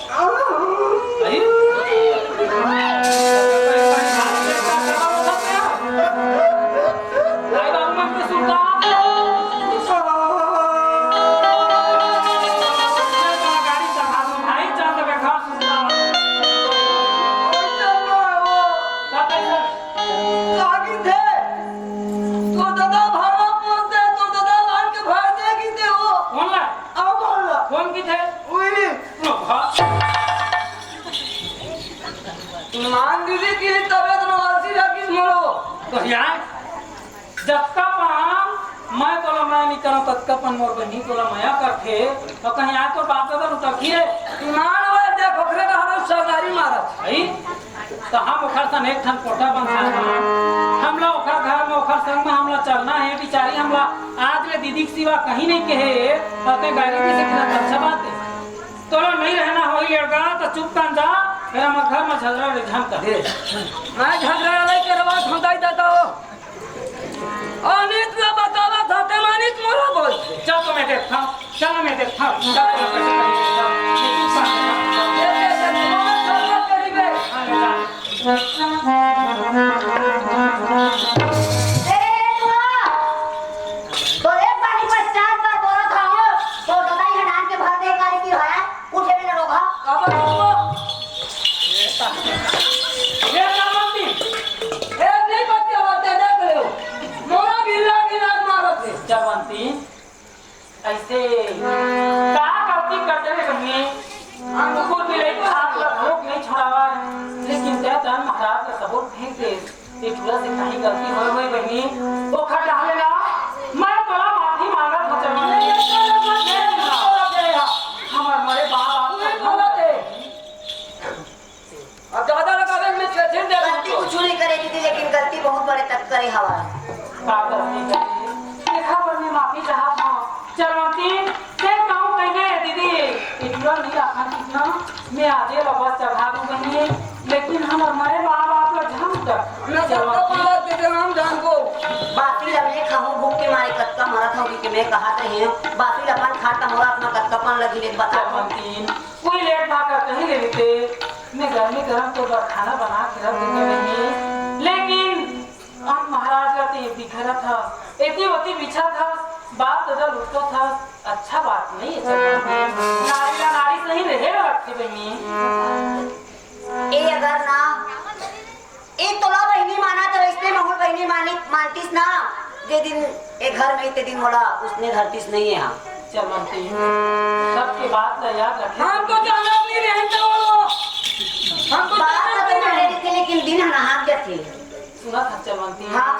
अरे? भाई बाबू मन के सुनता। गाड़ी चढ़ा दो, भाई चल तो बेकार सुनता। का कैसा? काकी थे, तोर ददा भाड़ा पोस दे, तोर ददा लान के भर दे की थे वो। कौन ला? अब कौन ला? कौन की थे? वही। लो, हाँ। मान दीदी की तबीयत नवासी रखी मरो। तो यार, जतका पान मैं तोला मैं नहीं करूँ, ततका पन मोर बहिनी तोला मया करथे। तो कहीं आए तो बाप दादा लुटकी रे। ईमान वाला देख, ओकरे का हम सरदारी मारत। भाई, तो हम ओखर सन एक ठन कोठा बंधा हन। हमला ओखर घर में, ओखर संग में हमला चलना है, बिचारी हमला आज ले दीदी के सिवा कहीं नहीं कहे, और ते गाड़ी में से कितना अच्छा बात है। तोला नहीं रहना होई लड़का, तो चुप कान जा, मेरा मत घर में झगड़ा रे झंका। ए, मैं झगड़ा नहीं करवा, हम दाई दादा हो। अनित ला बतावा था, ते मानित मोला बोल। चल तो मैं देखता हूँ, चल मैं देखता हूँ, चल तो मैं देखता हूँ। ए, ए, ए, तोरा, तोरे पानी पचास बार बोलत हवं, तो ददा इहाँ डाल के भर दे, काहे की होय? उठे में ना रोका। काबर रोका? ये का बात नहीं? ए, नहीं बतिया बात है, देख ले। मोरा गिल्ला गिल्ला मारत है। जवंती, ऐसे का गलती कर दे रे बहिनी? कुकुर बिलाई खात ला भूख नहीं छोड़ावा, लेकिन ते तन महाराज का सबूत फेंक दे। ये टूरा से कहीं गलती होय होय बहिनी, ओखर डाले ना, मैं तोला माफी मांगत हो चलना। हमर मरे बाप आप नहीं बोला दे। अब ज्यादा लगा दे, मैं छेद दे दूँ गलती तो। कुछ नहीं करे दीदी, लेकिन गलती बहुत बड़े तक करे हवा। का गलती करे? देखा पर मैं माफी चाहत हूँ। चलवंती, ते कहूँ कहिने दीदी, इतना नहीं रखा कितना, मैं आजे ला बस चढ़ा दूँ कहिने, लेकिन हमर मरे बाप आप ला झम तक। मैं सबका चलवंती। बोला दीदी, हम जान को। बाकी लगे खाऊं भूख के मारे कतका मरत हूँ कि मैं कहा तो हूँ। बाकी अपन खा तमोरा अपना कतका पन लगी ले बता। चलवंती, कोई लेट भाकर कहीं ले लेते, मैं गर्मी गरम तो बर खाना बना के रख देते नहीं, लेकिन अब महाराज ला ते बिखरत हस, एती ओती बिछत हस, बाप ददा लुटत हस, अच्छा बात नहीं है चलना। नारी ला नारी सही रहे ला लगथे बहिनी। ए अगर ना, ए तोला बहिनी माना तो इसने महूल बहिनी मानी, मानतीस ना, जे दिन ए घर में ते दिन मोला उसने धरतीस नहीं है। हाँ। चलवंती, सबके बात ला याद रखे। हम तो जानत नहीं रहे तो बोलो। हम तो बात जानत तो नहीं रहे। रहे थे, लेकिन दिन हनाहक जाथे। सुना था चलवंती। हाँ।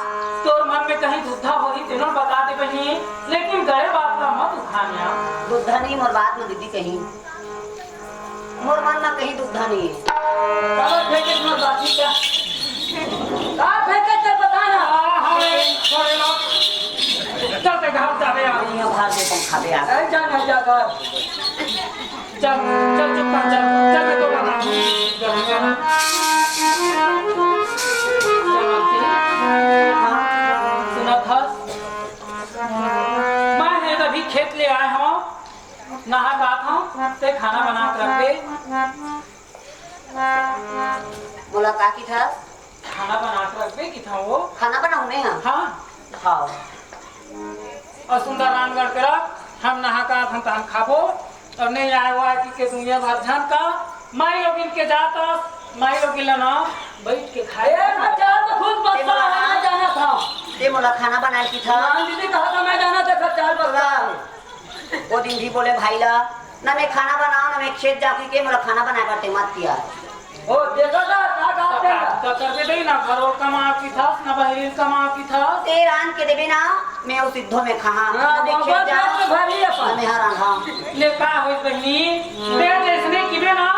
तोर मन में कहीं दुविधा होही तेनो बता दे बहिनी, लेकिन गए बात ला मत उठानिया। दुविधा नहीं मोर बात में दीदी कहीं। मोर मन में कहीं दुविधा नहीं है। काबर फेंके तुम्हार बासी का? का फेंके ते बता ना। आ, हाँ, रे, छोड़े लो। चल ते घर जाबे यार। नहीं, हम घर से तुम खाबे यार। अरे जा ना, जा घर। चल, चल, चुप कर, चल, चल, ये तो बना। चल, चल। सुनत हस? मैं हे अभी खेत ले आए हंव, नहा के आत हंव, ते खाना बना के रख दे। मोला का किथस? खाना बना के रख दे, किथंव वो। खाना बनाऊं मैं, हाँ? हाँ। हाँ। अउ सुंदर रांध गढ़ के रख, हम नहा के आत हन त हम खाबो, अउ नहीं आए हुआ कि के दुनिया भर झन का, माई लोगिन के जात अस, माई लोगिन ला ना, बैठ के खाए। ए, मैं जात खुद बस्ता, मैं जाना था। ते मोला खाना बनाए किथस। हाँ, दीदी कहा था मैं जाना था, खर्चा बस्ता। ओ दिन भी बोले भाई ला, ना मैं खाना बनाओ, ना मैं खेत जाऊँ, कि के मोला खाना बनाए बर ते मत किया। ओ, देखा था, का त का, त करबे दई ना, घरो कमा की थस, ना बहिरी कमा की थस। ते रांध के देबे ना, मैं ओ सिद्धो में खाहा। हाँ, ना मैं बाबा खेत जा, पेट भरी अपन। ना मैं हर रांधा। ले का होइस बहिनी, ते जइसने किबे ना,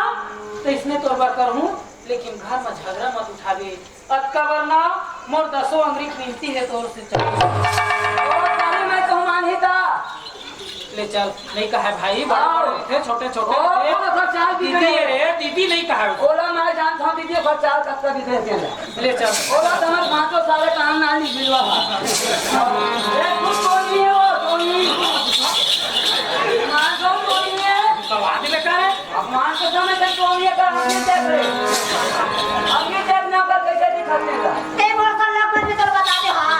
तइसने तोर बर करहूँ, लेकिन घर में झगड़ा मत उठाबे। अतका बर ना, मोर दसों अंगरी के विनती हे तोर से चल। ओ, ताली मैं कहूँ मानही ता। ले चल, नइ कहय भाई, बड़े हाँ। बड़े रहिथे, छोटे छोटे ओ, रहिथे। ओला तो चाल भी दीदी नहीं। हे रे, दीदी नइ कहय। ओला मैं जानत हूँ, दीदी ओकर चाल कतका भी दे देला। ले चल। ओला समझ भांचो सारे काम ना नहीं बिलवा। ए, तू टोनी हे, ओ, टोनी। मार दो टोनी हे। सवाल भी बेकार है। अपमान तो समझ के टोनी हे, का हम नहीं देख रहे। हम नहीं देखना का कैसे दिखाते का। ते मोर कर लग में भी तो बता दे, हाँ।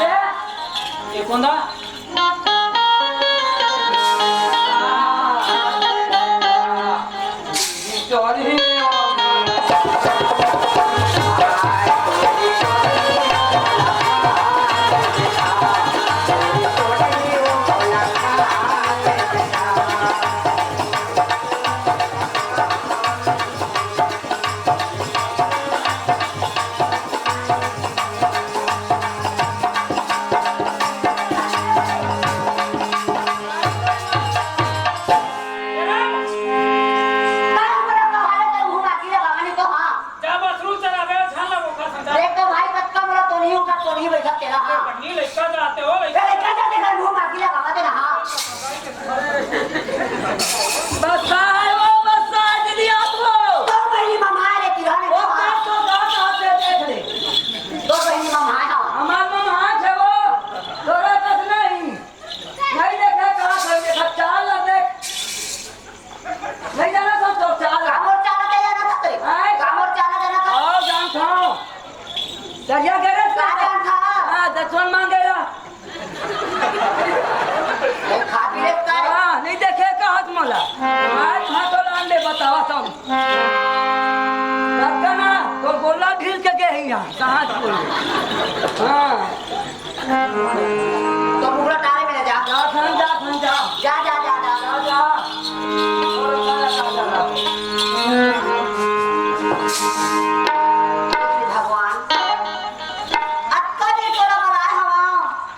ए? ये कौन था? जा बसरू चराबे, झन लगो खा संसार। देख तो भाई, कतका मोला तो नहीं उठा, तो नहीं बैठा तेरा, हाँ। पढ़नी लइका जाते हो, ए, लइका। लइका जाते घर मुंह मार के लगा देना, हाँ। बस्सा है वो, बस्सा है, दीदी आप हो। तो बहिनी ममा रे, तिरहन ओ, का। तो, तो, तो, तो, देख ले। तो बहिनी ममा है, हाँ। हमार ममा है वो, तोरा कस नहीं। नहीं देखे, कहाँ से देखे, चाल ना देख। नहीं जाना तो, तो चाल। कामोर चाला ते जाना था तेरे। आए। कामोर चाला जाना था। आओ, जान खाओ। दरिया गिरे का जान था? हाँ, दसवन मांगेला। नहीं खा पी लेता है। हाँ, नहीं देखे का हाथ मला। आज हाथ लान दे बतावा तुम। रखा ना, तो गोला ढील के गए हैं यहाँ। कहाँ से बोले? हाँ। तो मुगला टारे में ले जा। जा, जा, जा, जा। जा, जा, जा, जा। जा, जा। भगवान, अतका दिन तोला बलाए हवा,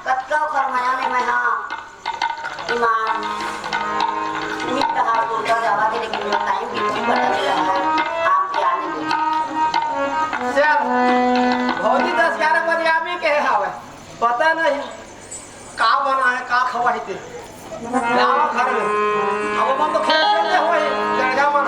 कतका ओकर मया में मैं हा। ईमान, नित हाल तुरता जावा थे, लेकिन मैं टाइम कितनी बदल गया है, आपके आने में। चल, भौजी दस ग्यारह बजे आबे के हवे। पता नहीं का बना है, का खवा है ते। जाओ घर में। अब अपन तो खेल खेलते हो ही, लड़का मन।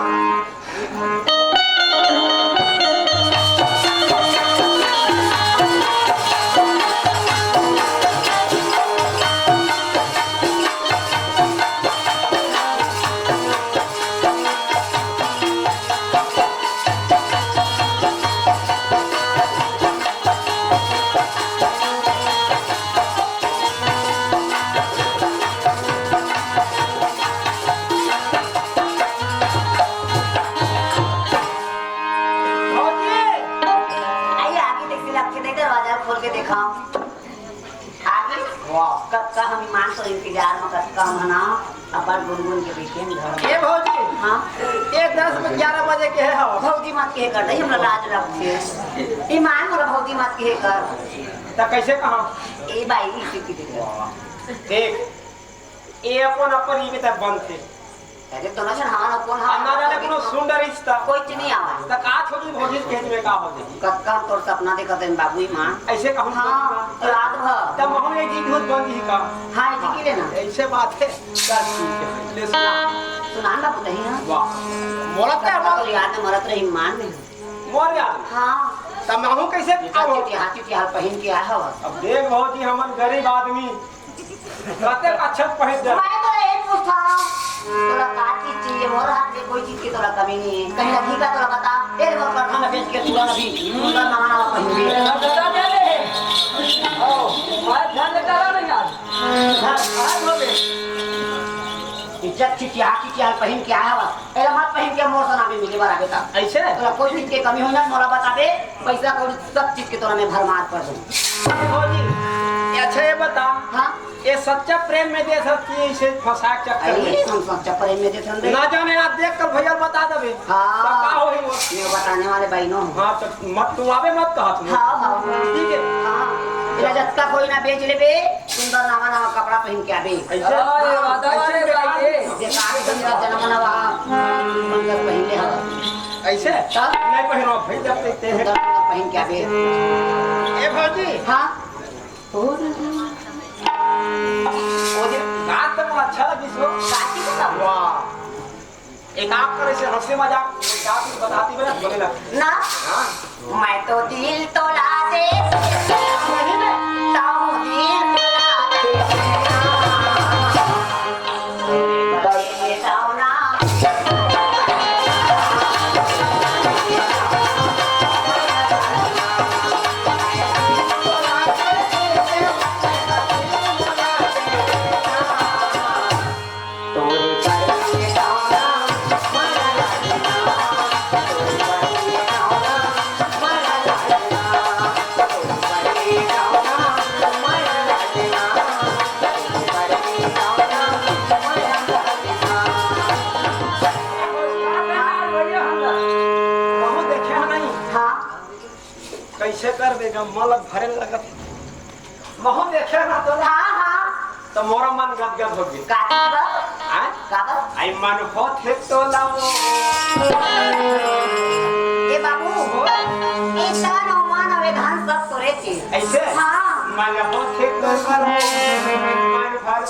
भौजी! आइए, आगे देख के लगते, देख दरवाजा खोल के देखा। आगे? वाह। कतका हम ईमान तो इंतजार में कतका हम है ना, अपन गुनगुन के देखे में घर। ए भौजी! हाँ? ए दस ग्यारह बजे के है हो? भौजी मत कहे कर, दही हमरा लाज लगथे। ईमान मोला भौजी मत कहे कर। त कैसे कहा? ए बाई, ई चुकी देख। वाह। देख, ए अपन अपन ई में तक बनथे। अरे दोनों जन हवा ना, कौन हवा? ना जाने कोनो सुंदर रिश्ता। कोई चीज नहीं आवा। त का छोटी भौजी के खेत में का होथे? कतका हम तोर सपना देखत हन बाबू, ईमान। ऐसे कहूँ हाँ, तो रात भर। त महू एक जी धूत बन जी का? हाँ, जी की लेना। ऐसे बात है। चल ठीक है। ले सुना। सुना ना बाबू, नहीं है। वाह। मोला ते हमार तो याद में मरत रही, ईमान में। मोर याद में? हाँ। त महू कैसे ये आओ? चिट्ठी, हाँ, चिट्ठी हाल पहिन के आया हवा। अब देख भौजी, हमन गरीब आदमी। कतेक अच्छा पहिर दे। मैं तो यही पूछता हूँ, तोला का चीज चाहिए? मोर हाथ में कोई चीज की तोला कमी नहीं है। कहीं अभी का तोला बता, ए रे मोर परधा में बेच के तुरंत अभी सुंदर नवा नवा पहिन ले। दादा दे दे। ओ, आज ध्यान देता रहा नहीं आज। हाँ, आज हो गए। इज्जत की क्या, की क्या पहिन के आया बस। एला मत पहिन के मोर सना भी मिले बर आगे तक। ऐसे? तोला कोई चीज के कमी हो ना, मोला बता दे। पैसा कौड़ी सब चीज के तोरा मैं भरमार कर दूं। भौजी, ये अच्छा ये बता, हाँ? ये सच्चा प्रेम में दे सकती है इसे फंसा के चक्कर में? अरे, हम सच्चा प्रेम में दे सकते हैं। ना जाने आज देख कर भैया बता देबे। हाँ। तो का हो मैं बताने वाले बहिनो हूँ। हाँ, तो मत, तू आबे मत कहत हूँ। हाँ, हाँ। ठीक है। हाँ, तेरा जतका कोई ना बेच लेबे, सुंदर नवा नवा कपड़ा पहन के आबे। ऐसे? हाँ, वादा ऐसे वाले बेकार भाई, ये। बेकार के मेरा जन्म नवा, सुंदर पहन ले हाँ। ऐसे? तब? नहीं पहनो भाई, जब तक ते हैं। सुंदर सुंदर पहन के आबे। ए भौजी। हाँ। ओ दिन रात तक अच्छा लगिस हो। काकी के तब? वाह। एक आप करे से हंसे मजाक, एक आप ही बताती बना, बोले ना। ना। हाँ। मैं तो दिल तोला दे, नहीं बे। ताऊ दिल तोला दे। बड़े ताऊ ना। हाँ। कैसे कर देगा, मन लग भरे लगत। महू देखे ना तो हाँ, हाँ। तो मोरा मन गदगद हो गया। का चीज बा? हाँ? का बा? आई मन होत हे तो लाओ। ए बाबू, हो? ए तन अउ मन अउ ए धन सब तोरे चीज। ऐसे? हाँ। मन होत हे तो लाओ। मन भर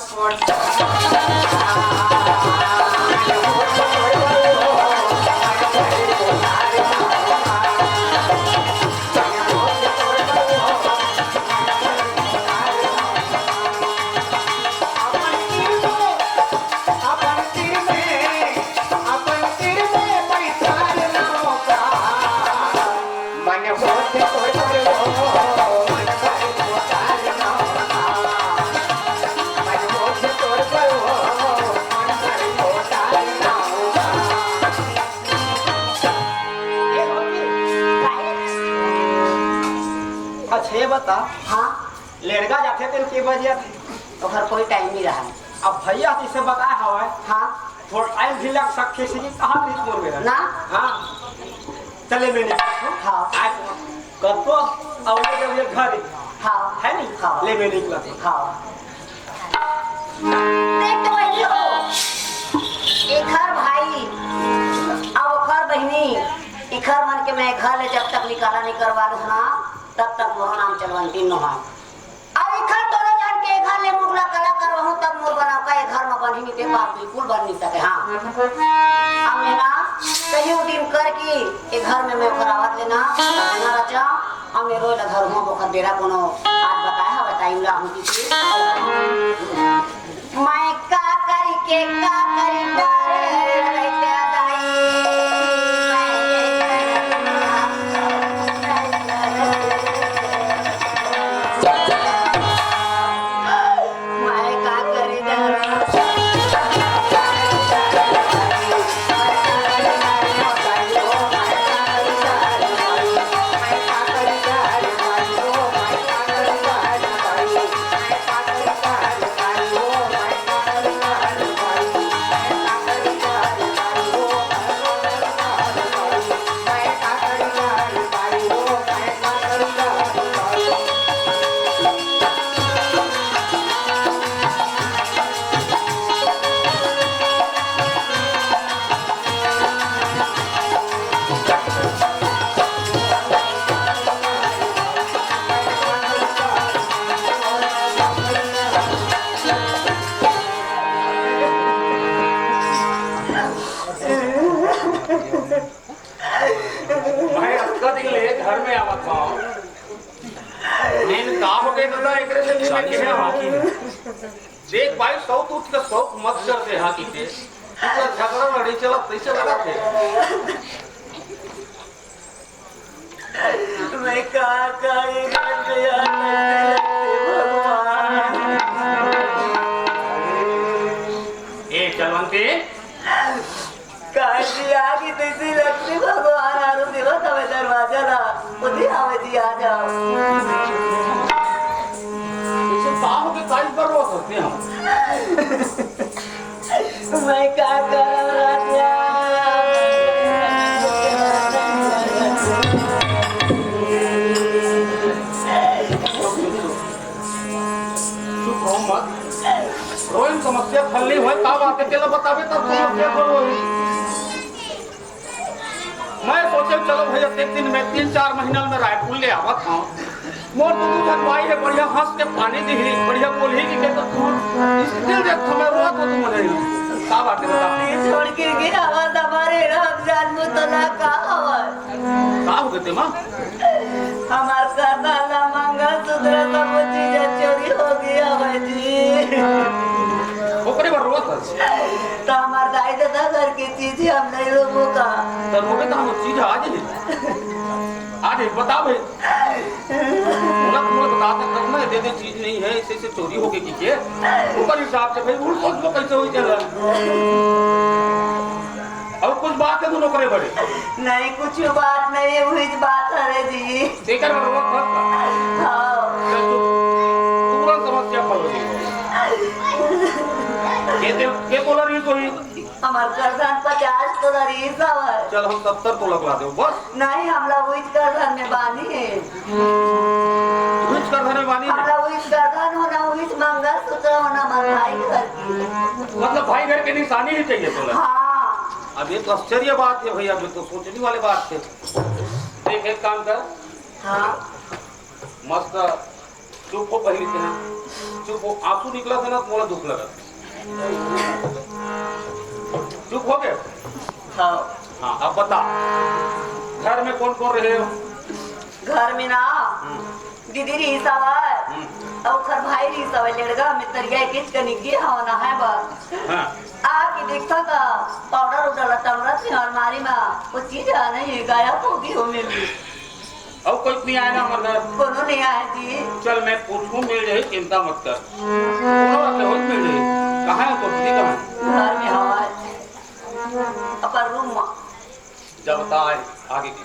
अच्छा, ये बता, हाँ। लेड़गा जाथे तेन के बजे आथे? ओकर कोई टाइम नहीं रहा। अब भैया तो इसे बताए हवय। हाँ। थोड़ा टाइम भी लग सकथे, से कि कहाँ रिस मोर बेरा। ना। हाँ। चले मैं निकलत हूँ। हाँ। आज कतो अवले जब ये घर हाँ। है नहीं? हाँ। ले मैं निकलत हूँ। हाँ। देख तो वही हो। एखर भाई, अब ओखर बहिनी, एखर मन के मैं घर ले जब तक निकाला नहीं करवा लूँ ना, तब तक मोर नाम चलवंती नोहय। अब एखर तोरे जान के ए घर ले मुगला कला करवाहूं, तब मोर बनावका ए घर म बनही, नहीं ते बात बिल्कुल बन नहीं सके। हाँ, अब मैं ना कहियो दिन कर की ए घर में मैं ओकर आवत ले ना, ना रचा, अब मैं रोए ला धरहूं, अब ओकर बेरा कोनो आज बताए हवे, टाइम ला हूं किसी। मैं का करी के का करी डरे रहिते दाई। मैं का करी डरे। मैं अतका दिन ले घर में आवत हूँ। नींद का हो गई दादा, एकरे से नींद नहीं है। देख भाई, सौ तू के शौक मत कर दे, हाँ, की के। तू का झगड़ा लड़ी चला, कैसे लगा थे? मैं का, का ये कर दिया, भगवान। ए, चलवंती। काजी आगी तैसे लक्ष्मी भगवान आरो देवत हवे दरवाजा ला। उठी हवे जी, आ जाओ। इसे बाप के काज पर रोत होते हम। मैं का करब राजा? समस्या हल नहीं होय, का बात हे, तेला बताबे तब समस्या हल होही। मैं सोचे, चलो भैया, एक दिन में तीन चार महीना में रायपुर ले आवत हूँ, मोर तो दू झन भाई हे, बढ़िया हंस के पानी दिही, बढ़िया बोलही कि के तो तू स्टिल देख, मैं रोत हो तुम नहीं, का बात हे बता? छोड़ के गे हवस हमारे, हम जानबो तो ना का हवस। का हो गे ते माँ? हमार करधन ला मंगलसूत्र सब चीज चोरी हो गया है जी। ओकरे बर रोत हस? तो हमार दाई ददा घर के चीज हम नहीं रोबो का? तो रोबे तो हम चीज आ जाए। आ जाए, बता भाई। मोला, मोला बता सकत ना, दे दे चीज नहीं है, इसे, इसे चोरी हो गई कि के? ओकर हिसाब से भाई, उन सोच में कैसे होई चला? अउ कुछ बात हे दुनों करे बड़े? नहीं, कुछ बात नहीं हे, उहीच बात हरे जी। तेकर बरोबर फंस गा। हाँ। चल चुप। तुरंत समस्या हल हो जाई। के दे, के तोला रहिस होही? हमार करधन पचास तोला रहिस हवय। चल, हम सत्तर तोला ला देबो, बस। नहीं, हमला उहीच करधन में बांधी हे। उहीच करधन में बांधी हे? हमला उहीच करधन होना, उहीच मंगलसूत्र होना, हमार भाई घर की। मतलब भाई घर के निशानी ही चाहिए तोला? हाँ। अब ये तो आश्चर्य बात हे भैया, अब ये तो सोचने वाली बात हे। देख, एक काम कर। हाँ। मस्त चुप हो पहिली तेहा। चुप हो, आंसू निकलत हे ना, मोला दुख लगत। चुप हो गे? हाँ। हाँ, अब बता, घर में कौन कौन रहे हो? घर में ना, हम्म। दीदी रहिस हवय, हम्म। अउ ओखर भाई रहिस हवय, लेड़गा में तरिया एकेच कनी गे हवय नहाय बर। हाँ। आके देखथव त पाउडर उडर ला टंगरत हे अलमारी मा, वो चीज ह नहीं हे, गायब हो गे हो मेर ले। अउ कोई नहीं आय ना हमर घर? कोनो नहीं आय जी। चल, मैं पूछूं, मिल जाही, चिंता मत कर। कोनो रखे हो, मिल जाही। कहाँ हे तो दीदी, कहाँ हे? घर में हवय, अपन रूम मा। जब बता आए, आगे की।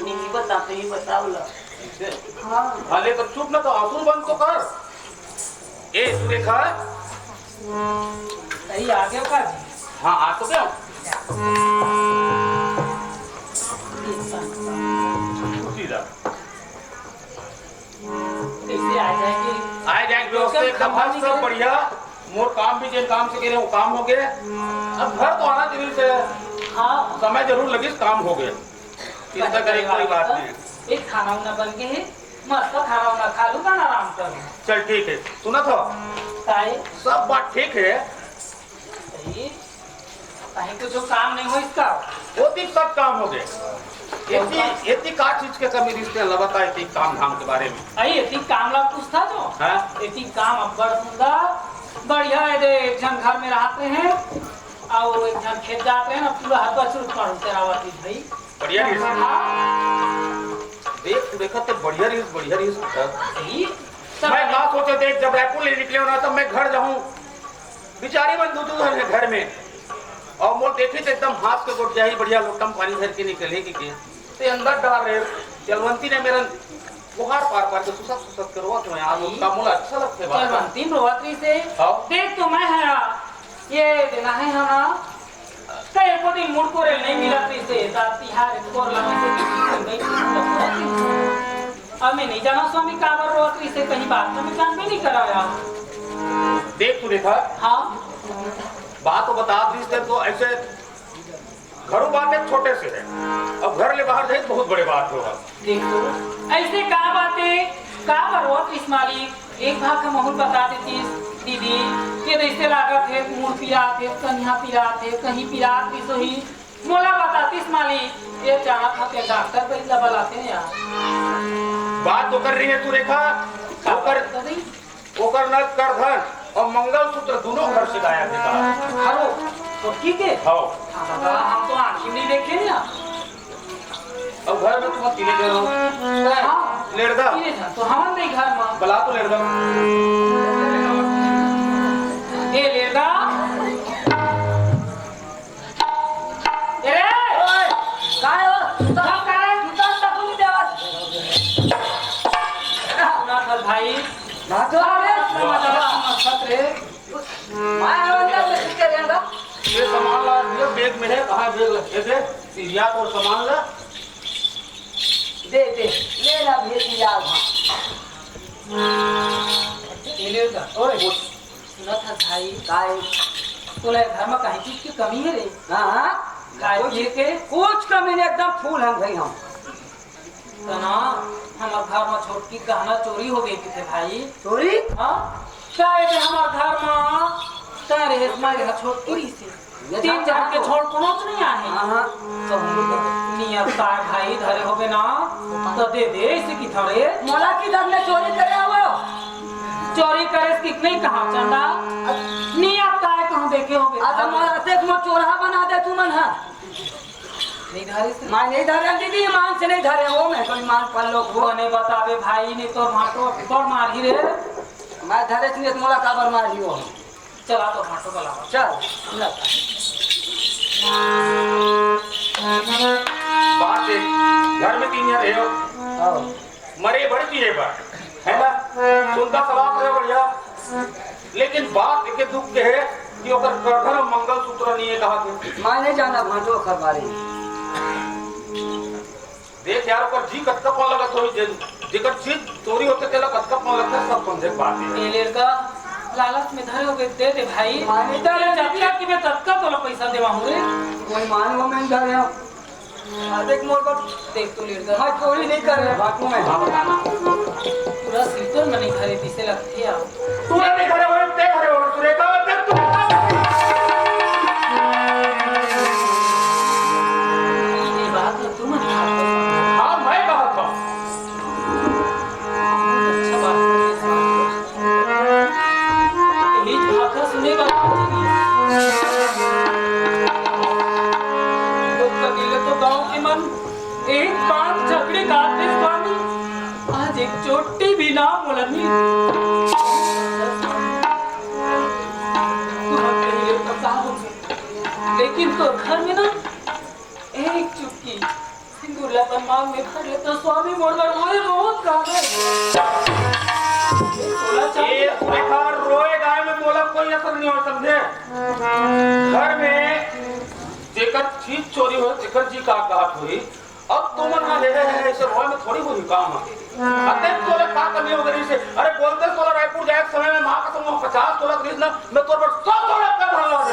नहीं बताते ही बताओ ला। ऐसे? हाँ। भले तो चुप ना, तो आंसू बंद तो कर। ए सुरेखा। सही आ गया का जी? हाँ, आ तो गया। कुर्सी ला। कैसे आ जाएंगे? आ जाएंगे, व्यवस्था एकदम एकदम हर नहीं सब करे। बढ़िया। मोर काम भी जेन काम से करे, वो काम हो गए। अब घर तो आना जरूरी से। हाँ। समय जरूर लगिस, काम हो गए। चिंता करे कोई बात नहीं। एक खाना उना बन के हे, मस्त खाना उना खा लूं, गाना आराम कर लूं। चल ठीक हे, सुनत हो? काहे? सब बात ठीक हे। सही। कहीं कुछ काम नहीं हो इसका? वो भी सब काम हो गए। एती, एती का चीज के कमी रिहिस तेला बता, एती काम धाम के बारे में। अरे, एती काम ला पूछता तो? हाँ? एती काम अब्बड़ सुंदर, बढ़िया हे दे, एक झन घर में रहते हैं, अउ एक झन खेत जात रहे ना, पूरा हर बछरू पड़ू तेरावत ही भाई। बढ़िया रिहिस। हाँ। देख, तू देखत ते बढ़िया रिहिस, बढ़िया रिहिस। सही। मैं का सोचे, देख, जब रायपुर ले निकले हो ना, तब मैं घर जाऊं। बिचारी मन दू दू झन हे घर में। अउ मोर देखी त एकदम हांस के गोठ जाही, बढ़िया लोटा म पानी धर के निकलही कि के। ते अंदर डहर रहे, जलवंती ने मेरन गुहार पार पार के सुसत सुसत के रोवत हे, आज ओतका मोला अच्छा लगथे बात। जलवंती म रोवत रहिसे। हाँ। देख तो मैं हरा, ये देना हे हरा। त एको दिन मुड़को रे नहीं मिलत रहिसे, त तिहार कोर लगे से नहीं मिलत। अब मैं नहीं जाना स्वामी काबर रोवत रहिसे, कहीं बात तो मैं जानबे नहीं कराया। देख तू देखा। हाँ। बात तो बता रहिसे तो ऐसे घरू बात एक छोटे से हे, अब घर ले बाहर जाही त बहुत बड़े बात होगा। देखो, ऐसे का बात हे, काबर रोवत रहिस मालिक, एक भाग हम अहू ल बता देतिस, दीदी, ये तो ऐसे लागत हे, मुड़ पिरात हे, कनिहा पिरात हे, कहीं पिरात रहिस होही, मोला बतातिस मालिक, ये जानत हव के डॉक्टर बैद ला बलाते यार। बात तो कर रही है तू रेखा, ओकर ओकर न करधन अउ मंगलसूत्र दूनों घर से गायब हे का? हलो, तो ठीक हे? हाँ। हाँ, बाबा, हम तो आँखी नहीं देखे ना। अब घर में तुम तीने जन हो। हाँ। लेड़दा। तीने जन, तो हमन नहीं घर में। बला तो लेड़दा। ए, लेड़दा। ए रे! ओए, काय हो? जूता का रे? जूता तक नहीं देवत। ना कर भाई। ना तो रे। मत रे। मैं अंदर में किसके लेगा? ये सामान ला दिया, बैग में है, कहाँ है बैग? ये दे, सीरिया को सामान ला। दे, दे, ले ला भेज दिया वहाँ। ए ले गा। ओए। सुनत हस भाई? काय? तोला घर म काहीं चीज के कमी हे रे? हाँ, हाँ। खाए कुछ, पिए के? कुछ कमी नहीं, एकदम फुल हन भाई हम। त ना, हमर घर म छोटकी गहना चोरी हो गे कथे भाई। चोरी? हाँ? काय के हमर घर म, का रे, हमारे घर छोटकी रहिसे। ये तीन झन के छोड़ कोनो च नहीं आहे। हाँ, हाँ। तो नियत काय भाई धरे होबे ना, तो दे दे इसे की धरे। मोला किधर ले चोरी करे आवो? चोरी करे से कितने कहा चंदा? नियत काय कहूँ देखे होबे? अच्छा, मोला से मो चोरहा बना दे तुमन हा। नहीं धरे से? मैं नहीं धरे दीदी, ईमान से नहीं धरे हो, मैं कोई ईमान पर लोग हो। कोने बताबे भाई, नहीं तो भाटो बड़ मारही रे। मैं धरे से नहीं, मोला काबर मारही हो? चला तो भाटो बुलावा। चल। बात है, घर में तीन जन रहे हो। हाँ। मरे बड़ी पीरे पर, है ना? सुनता सवाल रहे बढ़िया। लेकिन बात एक दुख के है कि ओकर करधन अउ मंगलसूत्र नहीं है कहा के। मैं नहीं जाना भाटो ओकर बारे में। देख यार, ओकर जी कतका पन लगत होही, जे-, जेकर चीज चोरी होथे, तेला कतका पन लगथे, सब समझे के बात हे। ए लड़का, लालच में धरे होबे, दे दे भाई। माने तो जतका कि मैं ततका तोला पैसा देवा हूँ रे। कोई मान वो मैं धरे हूँ। आ, देख मोर बाप। देख तो लड़का। मैं चोरी नहीं कर रहे, भाटू में। पूरा सीतल में नहीं धरे, दिसे लगथे यार। तू नहीं धरे हो, ते धरे हो, तू रे का, ते तू। ये बात तो तुम नहीं खाते। हाँ, मैं कहा था। बहुत अच्छा बात है। यही भाखा सुने वाला आदमी। तो कबीले तो गांव के मन एक बात झगड़े गाते स्वामी, आज एक चोटी भी ना मोला मिल। तुरंत कहीं रे प्रसाद हो गए। लेकिन तो घर में ना एक चुटकी सिंदूर ला अपन मांग में भर ले तो स्वामी मोर बर रोए बहुत कांदे। तोला ए, चाहे तू देखा, रोए गाय में मोला कोई असर नहीं हो, समझे? घर में जेकर चीज चोरी हो, जेकर जी का कहत होई, अब तुमन हा हे, हे, हे, हे, ऐसे रोए में थोड़ी होही काम है। अते तोला का कमी हो गई से? अरे बोलते तोला रायपुर जाए के समय में माँ कसम वो पचास तोला करीस ना, मैं तोर पर सौ तोला कर भरवा दे।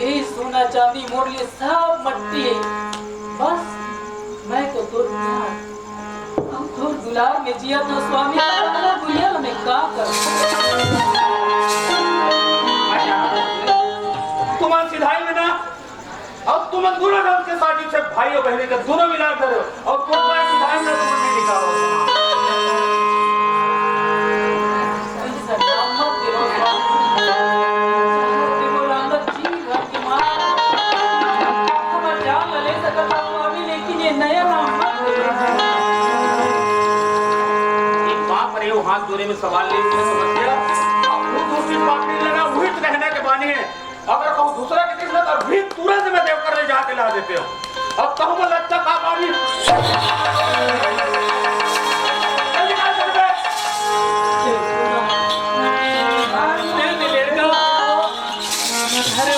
ए सोना चांदी मोर लिए सब मट्टी है, बस मैं तो तोर प्यार, हम तोर दुलार में जिया तो स्वामी, दुनिया में का कर। तुमन सिधाई में ना, अब तुमन दोनों ढंग के साथी छे, भाई और बहनी के दोनों मिला कर, और कोई सिधाई में तुमन नहीं निकालो। लेकिन ये नया नाम मत ले। एक बाप रे, वो हाथ जोड़े में सवाल ले, समझ गया? अब वो दूसरी पार्टी लगा, वही तो कहने के बानी है। अगर कहूँ दूसरा के किस्मत और भी तुरंत में देवकर ले जाके ला देते हो। अब कहूँ मैं लच्चा का बानी। जल्दी निकाल दे बे। अरे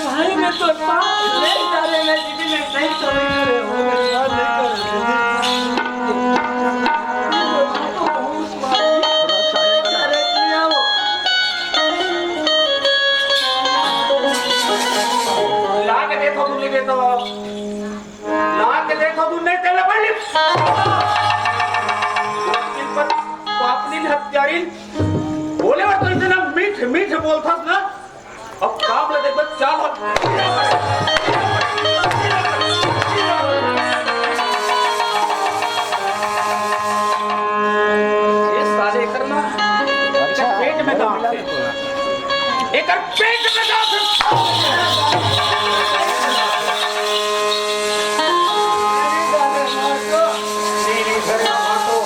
भाई, मैं तो पाप नहीं डाले, मैं जीवन में नहीं करे हो, मैं नहीं करे। ला के देखो, तुम नहीं देता हो। ला के देखो, तुम नहीं तेरे पहले। बापनी ने हत्यारी बोले, और तो इतना मीठ मीठ बोलता ना। अब काम ले देख, चाल। ये साले एकर ना, अच्छा, पेट में गांठ है। एकर पेट में गांठ है। नहीं, नहीं, सर, मार दो।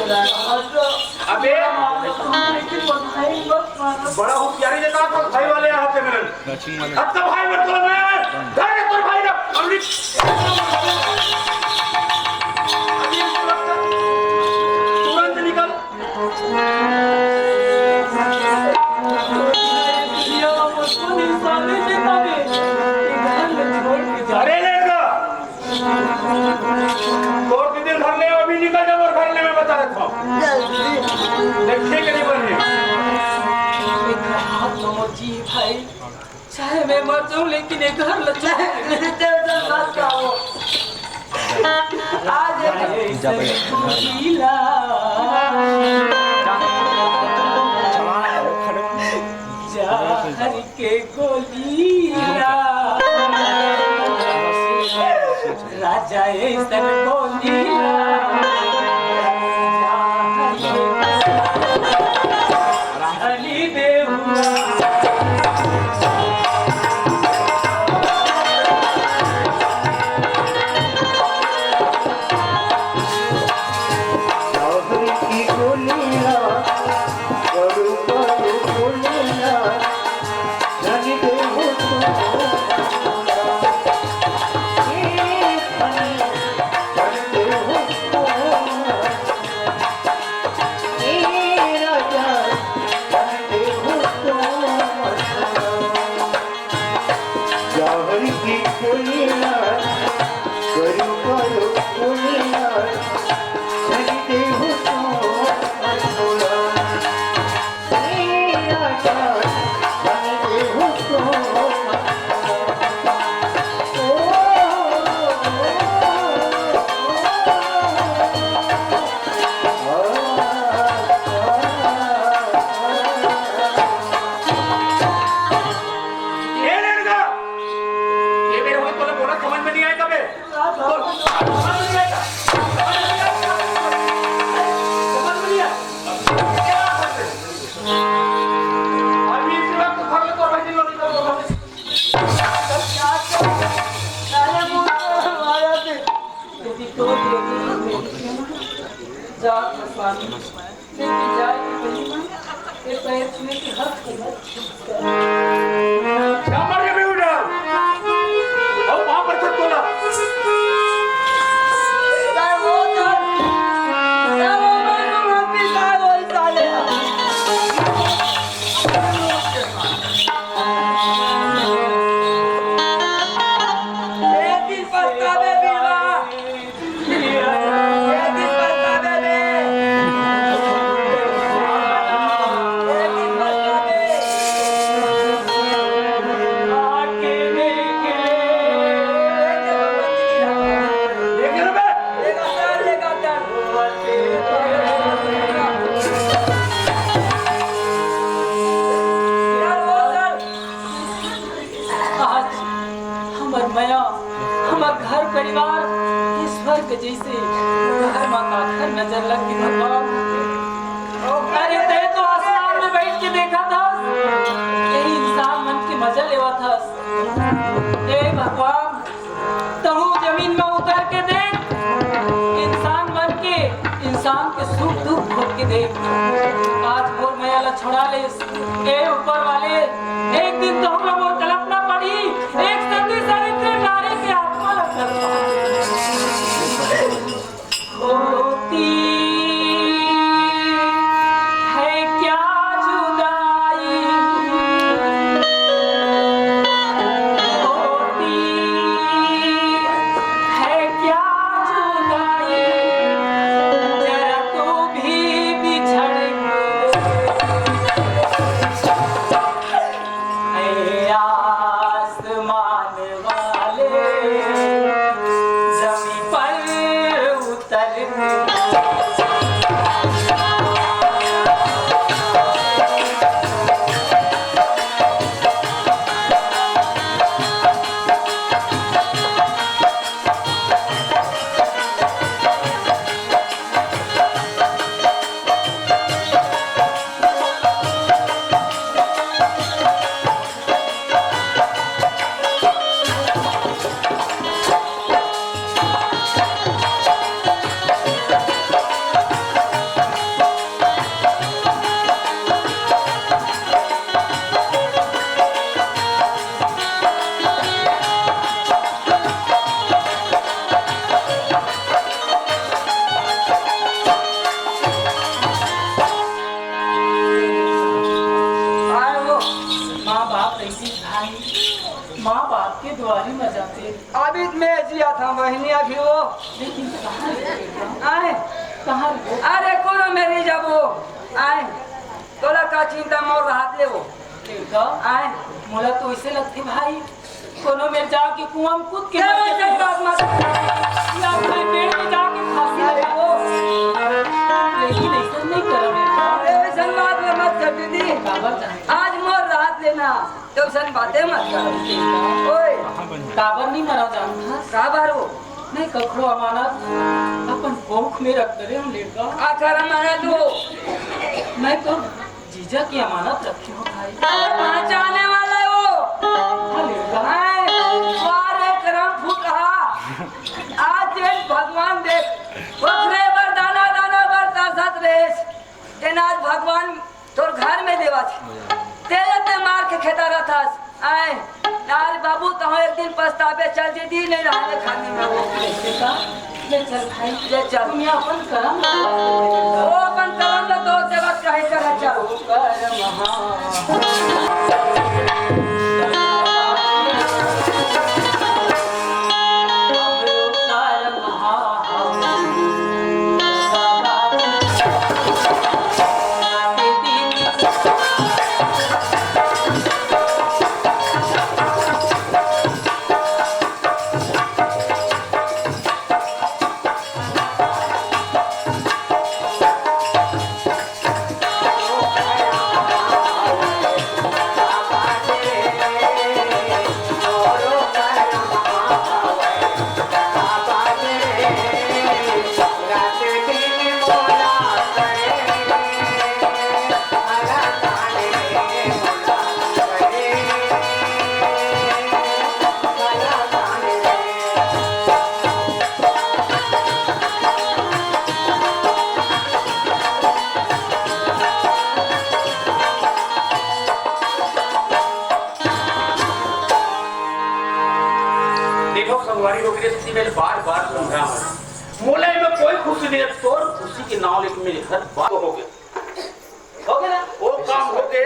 अबे, बड़ा होशियारी देता था भाई वाले यहाँ से मेरे। अच्छा भाई, मैं तो मैं घर के तोर भाई ना, हमने तुरंत निकल। अरे लड़का, तोर दीदी घर ले, अभी निकल जा मोर घर ले, मैं बता देता हूँ। देख, ठीक नहीं बन रही। जी भाई, चाहे मैं मर जाऊं, लेकिन ये घर ल छोड़ के नहीं जाऊं। आज एक ऐसन गोलीला, जहर के गोलीला, राजा ऐसन गोलीला, जहर के गोलीला, छली देहुआ। ए लड़का, ये मेरे को तोला बोला समझ में नहीं आएगा बे। बोल, समझ में नहीं आएगा। समझ में नहीं आएगा। क्या बात है? अभी इसी वक्त घर में तो भाई नहीं होती तो बोल। अरे बोल, आया थे। जा, पानी। लेके जाए के कहीं ना, ये पैर छूने की हद कर। क्या मर गया बेटा? अब वहां पर से तोला। लेकिन पछतावे भी ना। आज हमर मया, हमर घर परिवार, ये स्वर्ग जैसे घर मा काखर नजर लग गे भगवान। अरे तैं तो आसमान में बैठ के देखत हस, यही इंसान मन के मजा लेवत हस। ए भगवान, तहूँ जमीन में उतर के देख, इंसान मन के, इंसान के सुख दुख भोग के देख। आज मोर मया ला छुड़ा लेस, ए ऊपर वाले, एक दिन तो हमरा मोर कल्पना पड़ी, एक सती सावित्री नारी के आत्मा ला कल्पना। होती है क्या जुदाई, होती है क्या जुदाई, जरा तू भी बिछड़ गई। बहिनी अभी वो। लेकिन कहाँ रे बेटा? आए। कहाँ रे? अरे कोनो मेर जाबो। आए। तोला का चिंता, मोर रहत ले वो। बेटा, आए। मोला तो ऐसे लगथे भाई, कोनो मेर जाके कुआं में कूद के क्या मर वैसे जाए। बात मत कर। या भाई पेड़ में जाके फांसी लगा वो। लेकिन ऐसा नहीं करा बेटा। अरे वैसन बात मत कर दीदी। काबर जाने? आज मोर रहत ले ना। तो सन बातें मत कर। ओए। काबर नहीं मरा जानथस? काबर हो? नहीं, कखरो अमानत अपन कोख में रख दे रहे हम लेका। आखिर अमानत हो। मैं तो जीजा की अमानत रखे हो भाई। पहचाने वाला हो। हाँ, लेका। हैं, बारे करम फूट रहा। आज जेन भगवान देख, ओकरे बर दाना दाना बर तरसत रेस। तेन आज भगवान तोर घर में देवत हे। तेरे ते मार के खेदा रहथस। आए, यार बाबू, तहो एक दिन पछताबे, चल दीदी, नहीं रहने खाने में वो। कैसे का? ले चल भाई, ले चल। दुनिया अपन करम। वो अपन करम ला दो जगह कहे कर चल। देखो संगवारी हो गए, मैं बार बार समझा हूँ, मोला एमे कोई खुशी नहीं है। तोर खुशी के नाम लेके मेरे घर बात हो गए, हो गए ना, वो काम हो गए।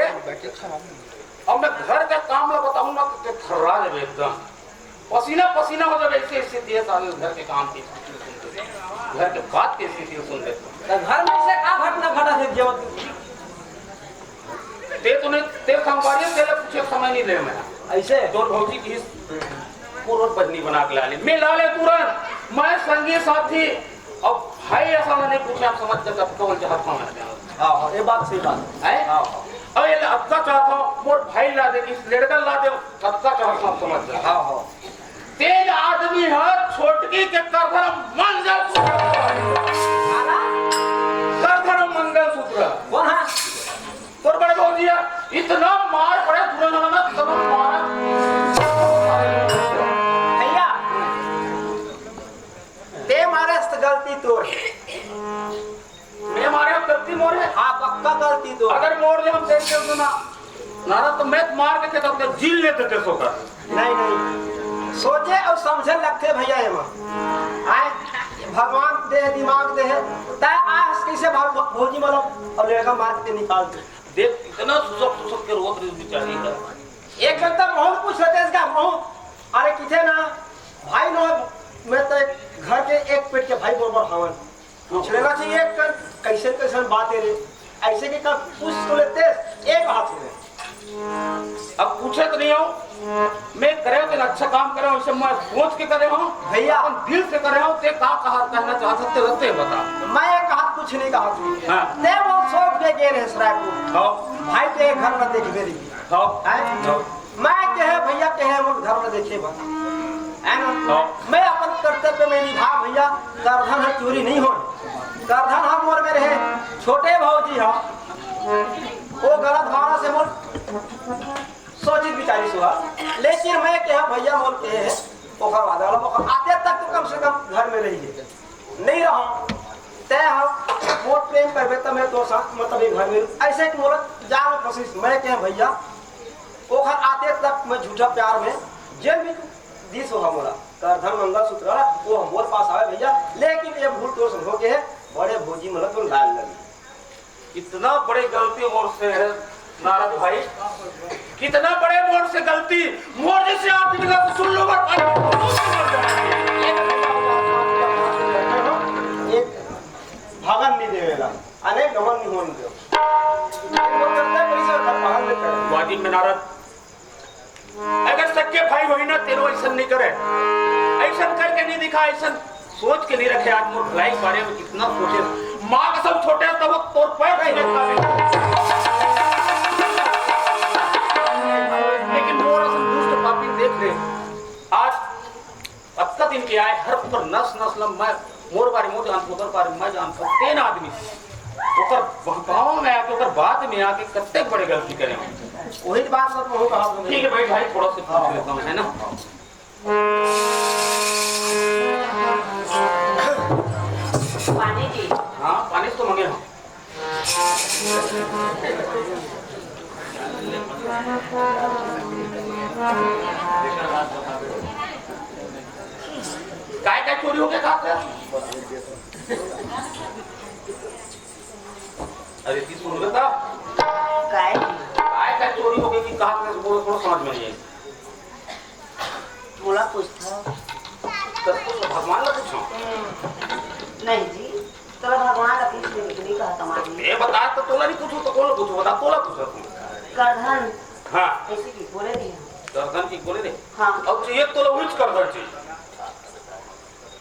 अब मैं घर का काम ला बताऊँ ना तो थर्रा जाबे एकदम, पसीना पसीना हो जाबे। ऐसे ऐसे दिए सारे घर के काम के, घर के बात के ऐसे ऐसे सुन लेते। तो घर में से का घटना घटा है जीवन? ते तो नहीं, ते संगवारी, तेरे पूछे समय नहीं ले मैं। ऐसे? तोर भौजी की पूर्व बजनी बना के ला ले, मैं ला ले तुरंत। मैं संगी साथी, अब भाई ऐसा ना नहीं पूछे, आप समझ जाते, अब कौन चाहता हूँ मैं। हाँ, हाँ, ये बात सही बात है। हैं? हाँ, हाँ। अब ये अतका चाहता हूँ, मोर भाई ला दे, इस लड़का ला दे, अतका चाहता हूँ, समझ जाते। हाँ, हाँ। तेज आदमी है, छोटकी के करधन मंगलसूत्र। करधन मंगलसूत्र। कौन है? तोर बड़े भौजी है, इतना मार पड़े, दूनो जना ना, इतना मारा। भैया, ते मारे तो गलती तोर। मैं मारे, गलती मोर है। हाँ, पक्का गलती तोर। अगर मोर ले हम देख के सुना, ना, ना, तो मैं मार के खेता हूँ, जील लेते थे सोकर। नहीं, नहीं, सोचे और समझे लगते भैया एमा। आए, भगवान दे, दिमाग दे है, तय आस कैसे भाग भौजी मतलब और लड़का मार के निकाल दे। देख, इतना सुसक सुसक के रोत रही बेचारी है। एक जन तो बहुत कुछ होते इसका, बहुत। अरे किथे ना, भाई ना, मैं तो एक घर के एक पेट के भाई बरोबर हवन। पूछ लेना चाहिए एक कन, कैसे कैसे बात है रे। ऐसे के कब पूछ तो लेते, एक हाथ में। अब पूछे तो नहीं हो, मैं करे हो तो अच्छा काम करे हो, इसे मैं सोच के करे हो, भैया। अपन दिल से करे हो, ते का कहा, कहना चाहत हस, ते बता। मैं ये कहा कुछ नहीं कहा तू। हाँ। ते वो सोच के गए रहे सरायपुर। हाँ। भाई के घर में देख मेरी। हाँ। हैं? हाँ। मैं कहे भैया कहे वो घर में देखे बता। है ना? हाँ। मैं अपन कर्तव्य में निभा भैया, करधन है चोरी नहीं हो। करधन हम मोर में रहे, छोटे भौजी हम। वो गलत भावना से मोर सोचित विचारी सुहा, लेकिन मैं कहे भैया मोर के है, ओकर बाद वाला ओकर आते तक तो कम से कम घर में रहिए, नहीं रहो। तय हम मोर प्रेम करबे त मैं तोर साथ मतलब ये घर में रहूं। ऐसे कि मोला जान कोशिश, मैं कहे भैया ओकर आते तक मैं झूठा प्यार में जेल भी दिस हो मोला करधन मंगलसूत्र वो मोर पास आवे भैया, लेकिन ये भूल तोर संग हो के है, बड़े भौजी मतलब तुम लाल लगी। इतना बड़े गलती मोर से है नारद भाई, कितना बड़े मोर से गलती। मोर जैसे आदमी का तो सुन लो, बस। अगन नहीं देवेला, अनेक गमन नहीं होन दे। वाजिब में नारद, अगर सगे भाई होही ना, तेरो ऐसन नहीं करे, ऐसन करके नहीं दिखा, ऐसन सोच के नहीं रखे। आज मोर भलाई के बारे में कितना सोचे, माँ कसम छोटे तब तोर पैर नहीं देखा। लेकिन मोर असन दुष्ट पापी देख ले, आज अतका दिन के आए, हर ओकर नस नस ल मैं, मोर बारे मोर जानथों, ओकर बारे मैं जानथों, तेन आदमी ओकर बहकावा में आके, ओकर बात में आके कतेक बड़े गलती करे। वही बात मैं कहूँ कहा। ठीक है भाई, भाई थोड़ा सा पूछ लेता हूँ, है ना? पानी जी। हाँ, पानी तो मंगे हम। काय काय चोरी होके खात हे? अरे, ती सुन लेता। काय? काय काय चोरी होके कि खात हे, बोलो, थोड़ा समझ में नहीं आई। मोला पूछथव। त तू भगवान ला पूछो। नहीं जी, तोला भगवान ला पूछ ले, नहीं कहत हमारी। ये बता, तो तोला नहीं पूछो, तो कौन ला पूछो? बता, तोला पूछो तू। करधन। हाँ। ऐसे की बोले नहीं हम। करधन की बोले नहीं? हाँ। अब चाहिए तोला उहिच करधन चाहिए।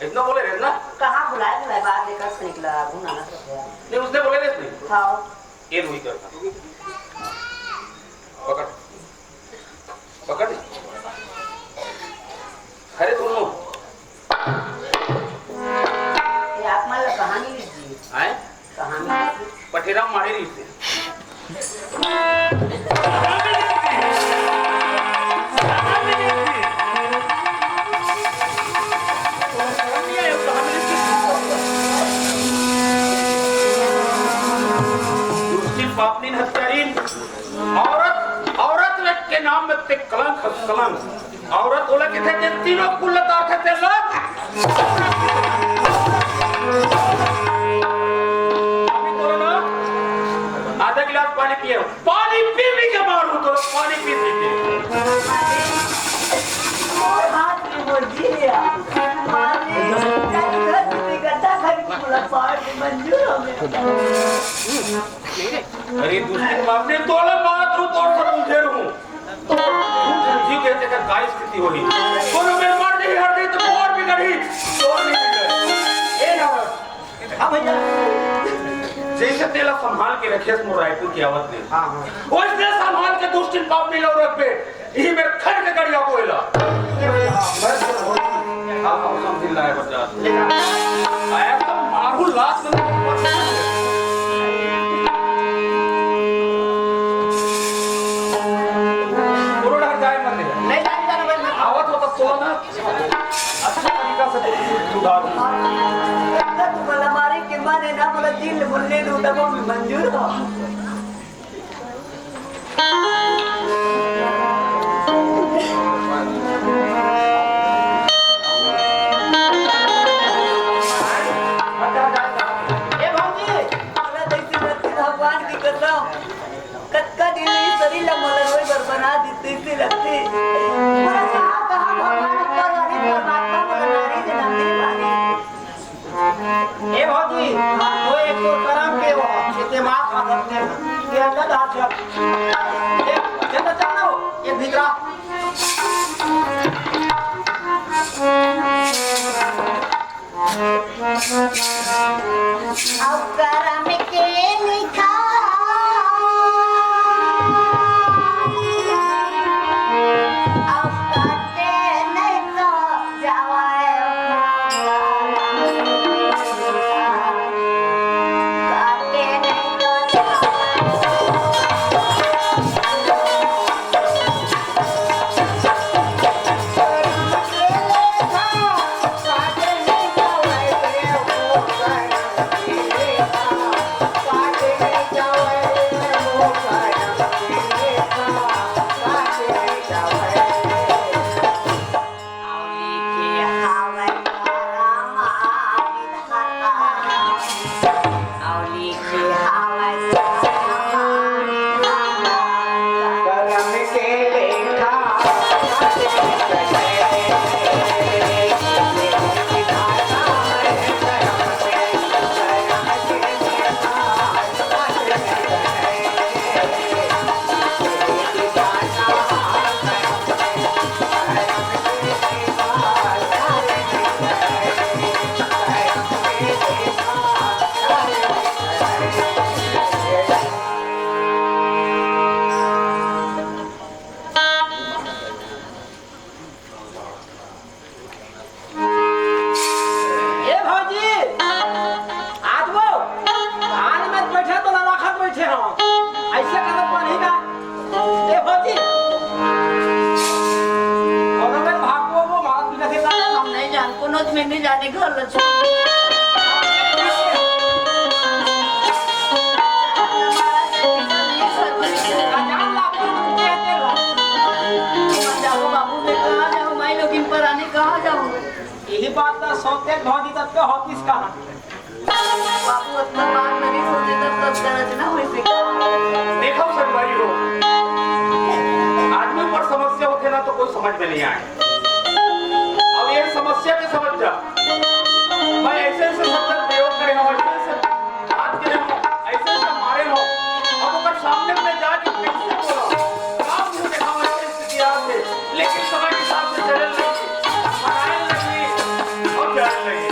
इतना बोले रहे ना? कहाँ भुलाए, भुलाए बात लेकर से निकला, भुलाना तो है। नहीं, उसने बोले रहे नहीं। हाँ। ये नहीं करता। पकड़। पकड़ ना। अरे दोनों। ये आप मान लो कहानी लिख दी। आए? कहानी लिख दी। पठेरा मारे रही थे। दुष्टिन पापनिन हत्यारिन। औरत, औरत के नाम में ते कलंक, कलंक। औरत ओला कथे, ते तीनों कुल ताकत ते लग। अभी बोलो ना, आधा गिलास पानी पिए, पानी पी पी के मारू तो, पानी पी पी के। मोर हाथ में मोर जी लिया। मालिक, गड्ढा खरीद के बोला, पानी मंजूर हो गया। अरे दुष्ट बाप ने तोला मार दूं, तोर सब उधेर हूँ। तू समझी के तेकर का स्थिति होही। कोनो में मर नहीं, हर नहीं तो मोर बिगड़ी, तोर नहीं बिगड़। ए नारद। हाँ भैया। जैसे तेला संभाल के रखे मोर रायपुर की आवत ने। हाँ, हाँ। वैसे संभाल के दुष्टिन पाप नहीं लो रखबे। यही मेरे घर के गड़िया को एला। हाँ, समझ लाए बच्चा। आया तो मारू लात में। कोरोना हर जाए मत दे। नहीं जाने का ना भाई, मैं आवत हो तब तो ना। अच्छा तरीका से सुधार। अगर तुम्हाला मारे के माने ना, मला जेल बोलने दो, तब मंजूर हो। ए भौजी, हमरा तैसे लगथे भगवान की कसम, कतका दिन ई शरीर ला मोला रोए बर बना दिस तैसे लगथे। मोला कहाँ, कहाँ भगवान ऊपर वाले परमात्मा मोला नारी जनम दे पाही। ए भौजी, वो एक तो करम के वो, एते मार खा सकते हैं। ये अंदर हाथ रख। ए, चलो, चलो, ये भीतरा। अब करम के लिखा, अब काटे नहीं तो जावाए। अइसे करत बनही ना। ए भौजी। कोनो में भागो वो मारत पीटत हे ना। हम नहीं जान, कोनो में नहीं जाने घर ल छोड़। जान लागो, तुम कहते हो। जाओ बाबू, मैं कहाँ जाऊँ? माई लोगिन परानी कहाँ जाऊँ? यही बात ना सोचते भौजी तब तो होतिस कहाँ। बाबू, अतना बात नहीं सोचे, तब तक दर्द ना होई सके। देखो संगवारी हो, आदमी ऊपर समस्या होथे ना तो कोई समझ में नहीं आए। अब ये समस्या के समझ जा, मैं ऐसे ऐसे शब्द प्रयोग करे हूँ, ऐसे ऐसे बात करे हूँ, ऐसे ऐसे मारे हूँ, अब ओकर सामने में जाके कैसे बोला, का मुंह दिखाऊं, ऐसे स्थिति आ गई। लेकिन समय के साथ में चलने लगी, बनाने लगी और जाने लगी।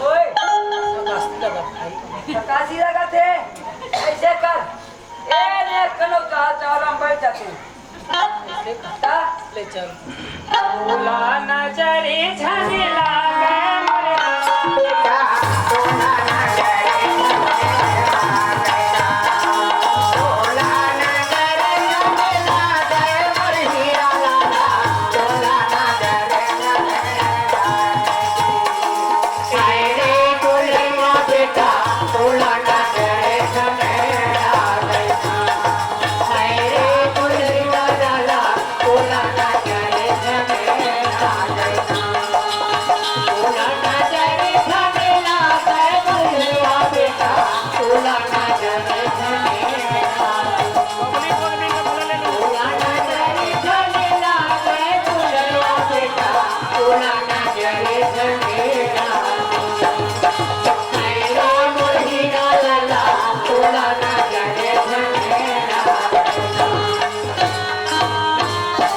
ओए, फकासी लगत हे, ऐसे कर। ए, ने कनो चाल चाल हम बैठ जाते। ले चल।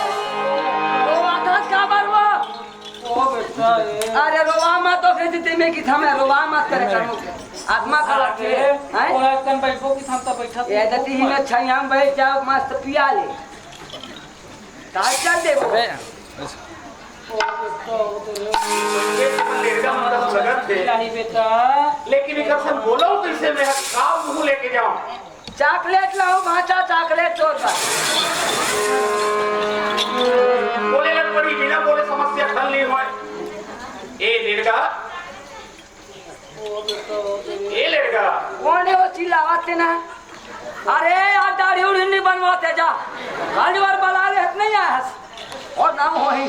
रोवा का, का बरवा? ओ बेटा, ए। अरे रोवा मत, तो फिर ते में की थमे रोवा मत करे करो। आत्मा का अरे, लगती है, हैं? ओ एक कन बैठो की थम तो बैठा ये तू दती ही मत। में छैया में बैठ जाओ, मस्त पिया ले। का चल देबो? अबे, ओ बेटा, ओ तेरे ये लेगा मतलब लगत है। नहीं बेटा। लेकिन एक अक्सर बोलो कैसे मैं का मुंह लेके जाऊं? चॉकलेट लाओ भांचा, चॉकलेट तोर बर। बोले लग पड़ी, बिना बोले समस्या हल नहीं होए। ए लेड़गा, ए लेड़गा। कोन हे वो चिल्लावत हे ना? अरे यार, दाढ़ी उढ़ी नहीं बनवाते जा। हर बार बला ले, नहीं आया। और नाम होही।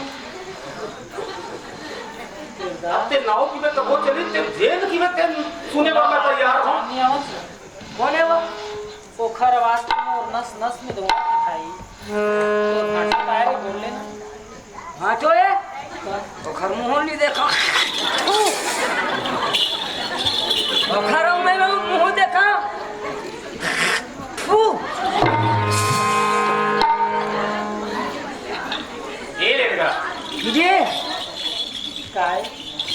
अब ते नाव की मैं कबो चली, ते जेल की मैं ते सुने बर मैं तैयार हूँ। कोन हे वो? ओखर आवाज तो मोर नस नस में दौड़त हे भाई। तो भांचा काहे रे, बोल लेना। भांचो ए, ओखर मुंह नहीं देखा। ओखर में मुंह देखा। थू। ये लेगा। ये काय?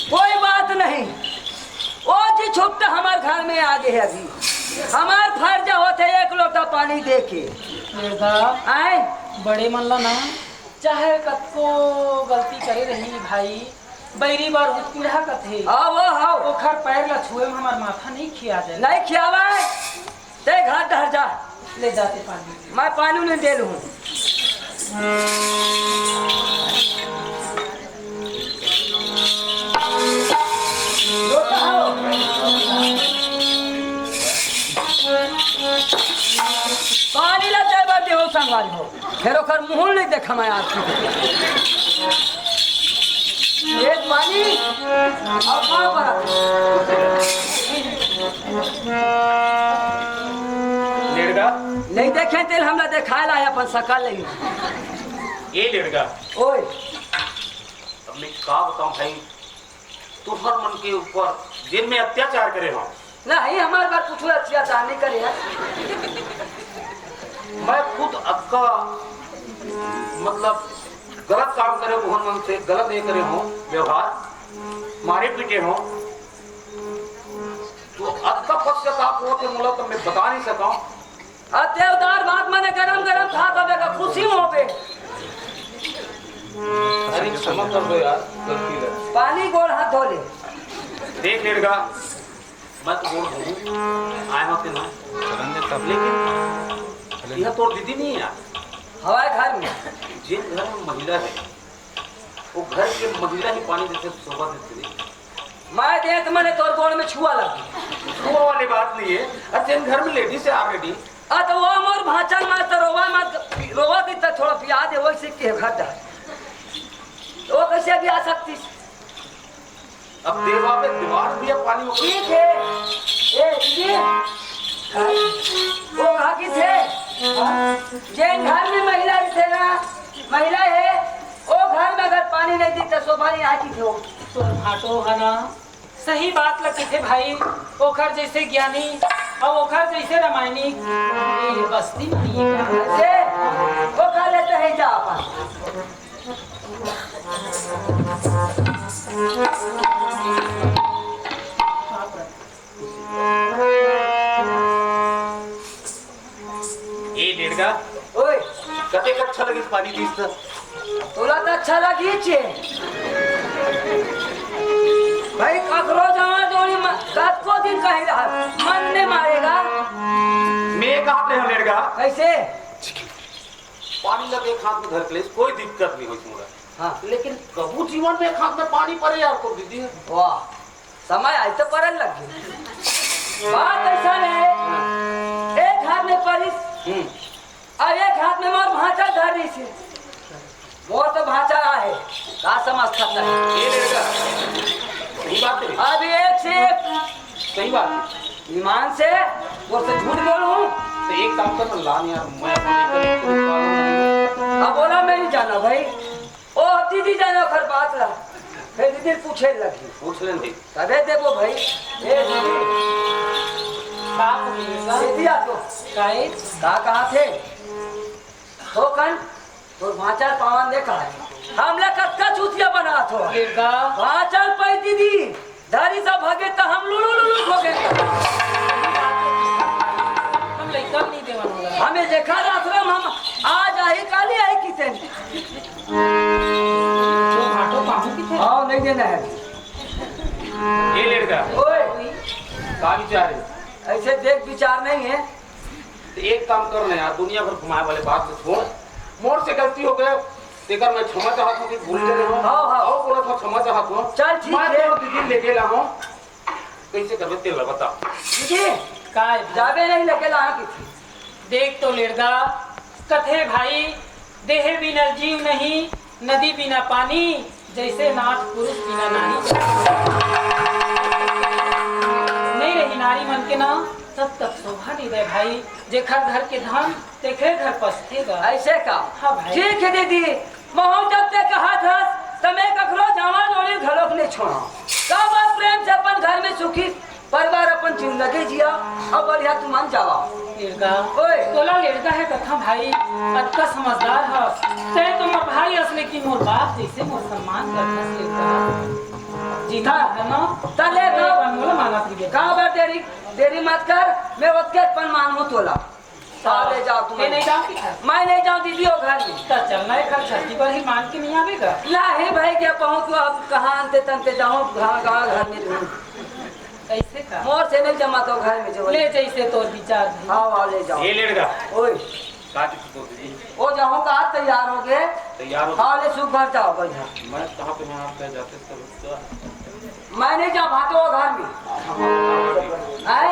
कोई बात नहीं। ओ जी छुट्टा हमार घर में आ गए हे अभी। हमार फर्ज होत हे एक लोटा पानी दे के। बेटा, आए? बड़े मन ला ना, चाहे कतको गलती करे रही भाई, बैरी बर उतकुड़ा कथे। हाँ, वो, हाँ। ओखर पैर ला छुए में हमार माथा नहीं खिया जाए। नहीं खियावे। ते घर डहर जा। ले जाते पानी। मैं पानी नहीं दे लूँ। पानी ला चाय बर देहूं संगवारी हो, फेर ओकर मुंह नहीं देखा मैं आज की। एक पानी और का परत? लेड़गा? नहीं देखे तेल हमला देखाए ला है अपन सकल नहीं। ए लेड़गा, ओए। अब मैं का बताऊं भाई, तुहर मन के ऊपर जेन में अत्याचार करे हो। नहीं, हमारे बार कुछ अत्याचार नहीं करे है। मैं खुद अक्का, मतलब, गलत काम करे हो, तुहर मन से गलत नहीं करे हो, व्यवहार, मारे पीटे हो, तो अक्का पश्चाताप होत हे मोला, तो मैं बता नहीं सका। अते उदार भात मने गरम गरम खात होबे का खुशी में होबे। अरे क्षमा कर दो यार, गलती है। पानी गोड़ हाथ धो ले। देख लेड़गा, मैं तो गोड़ धोऊं, आए होते ना। चलन दे तब। लेकिन यह तोर दीदी नहीं है यार। हवाए घर में। जिन घर में महिला है, वो घर के महिला ही पानी देते, शोभा देते। मैं देख मने तोर गोड़ में छुआ लगी। छुआ वाली बात नहीं है। अरे तेन घर में लेडीज है already। आ तो वो मोर भांचा मत रोवा मत, रोवा की तो थोड़ा पिया दे, वैसे के घर जा। तो वो कैसे भी आ सकती? अब देवा पे दीवार भी है पानी में। ठीक है। ए, दीदी। वो कहा की थे? जेन घर में महिला थे ना, महिला है, वो घर में अगर पानी नहीं दी तो शोभा नहीं आती थी वो। तो भाटो है ना, सही बात ल कहिथे भाई, ओखर जैसे ज्ञानी अउ ओखर जैसे रामायणी ये बस्ती में नहीं है। अरे, वो खा लेते हैं जा अपन। ए डेढ़गा, ओए, कतेक अच्छा लगिस पानी दिस त। तोला त अच्छा लगिस हे। भाई, ककरो जमा जोड़ी म-, कतको दिन कही रहा, मन नहीं मारेगा। मैं कहा रहे हूँ, डेढ़गा। कैसे? पानी लगे एक हाथ में धर के ले, कोई दिक्कत नहीं होई मोला। हाँ। लेकिन कबू जीवन में एक हाथ में पानी परे यार, तो दीदी। वाह। समय आई तो परन लग गई। बात ऐसा है, एक हाथ में परिस, हम्म। और एक हाथ में मोर भांचा धर रही से। मोर तो भांचा आहे, का समझता नहीं? ये लड़का, सही बात है। अब एक से एक। सही बात है। ईमान से, मोर से झूठ बोलूं? तो एक काम कर ना, लान यार, मैं अपने एक अब बोला, मैं नहीं जाना भाई। ओ, दीदी जाने ओकर बात ला। फिर दीदी पूछे लगी। पूछ ले भाई। तबे देबो भाई। ए दीदी। का बोले गा? दीदी आ तो। काहे? का कहा थे? हो कन, तोर भांचा पावन देखा। हमला कतका चूतिया बनात हो। ये का? भांचा पाई दीदी। धरी सब भगे त हम लुलु लुलु हो गए। हम लइका नहीं देवन होला। हमें देखा आश्रम हम आज आही काली आही किसे। जो घाटो पाहू किथे? हाँ, नहीं देना है। ये लड़का। ओए। का विचार है? ऐसे देख विचार नहीं है। तो एक काम कर ना यार, दुनिया भर घुमाए वाले बात को छोड़। मोर से गलती हो गए, तेकर मैं क्षमा चाहत हूँ कि भूल गए हो। हाँ, हाँ। और बोला था क्षमा चाहत हूँ। चल ठीक मैं है। तोर दीदी लेके ला हूँ। कैसे करबे तेल बता। दीदी, का है? जाबे नहीं लेके ला किथे। देख तो लेड़गा, कथे भाई, देहे बिना जीव नहीं, नदी बिना पानी, जैसे नाथ पुरुष बिना नारी। नहीं रही नारी मन के ना, तब तक शोभा नहीं दे भाई। जेखर घर के धन, तेखरे घर पसते गा। ऐसे का? हाँ भाई। ठीक है दीदी, महूं जब ते कहा था, त मैं ककरो जामा जोड़ी घलोक नहीं छोड़ा। का बात प्रेम से अपन घर में सुखी परिवार अपन जिंदगी जिया, अब बढ़िया तुमन जावा। लेड़गा, ओए। तोला लेड़गा है कथा भाई, अतका समझदार हस। तै तो मोर भाई अस, लेकिन मोर बाप जैसे मोर सम्मान करथस लेड़गा। जी था। है ना? ता ले ए, का? अपन मोला मानत रहिबे। का बात देरी, देरी मत कर, मैं ओतके अपन मानहूं तोला। हाँ, ले जाओ तुम। मैं नहीं जाऊँ किथे? मैं नहीं जाऊँ दीदी, वो घर में। तो चलना है, घर छठी पर ही मान के नहीं आवेगा। नहीं भाई, क्या पहुँच को अब कहाँ अंते तंते जाऊँ, कहाँ, कहाँ घर में रहूँ। कैसे का? मोर से नहीं जमा तो घर में जो। ले जैसे तोर विचार भाई। हाँ, हाँ, ले जाओ। ये लेड़गा। ओए। का की तो दीदी? ओ जाहूं का, तैयार हो गे। तैयार हो। हाँ, ले सुख घर जाओ, बढ़िया। मैं कहाँ पे, मैं आप कह जाते सब तो। मैं नहीं जा भाटो घर में। हैं?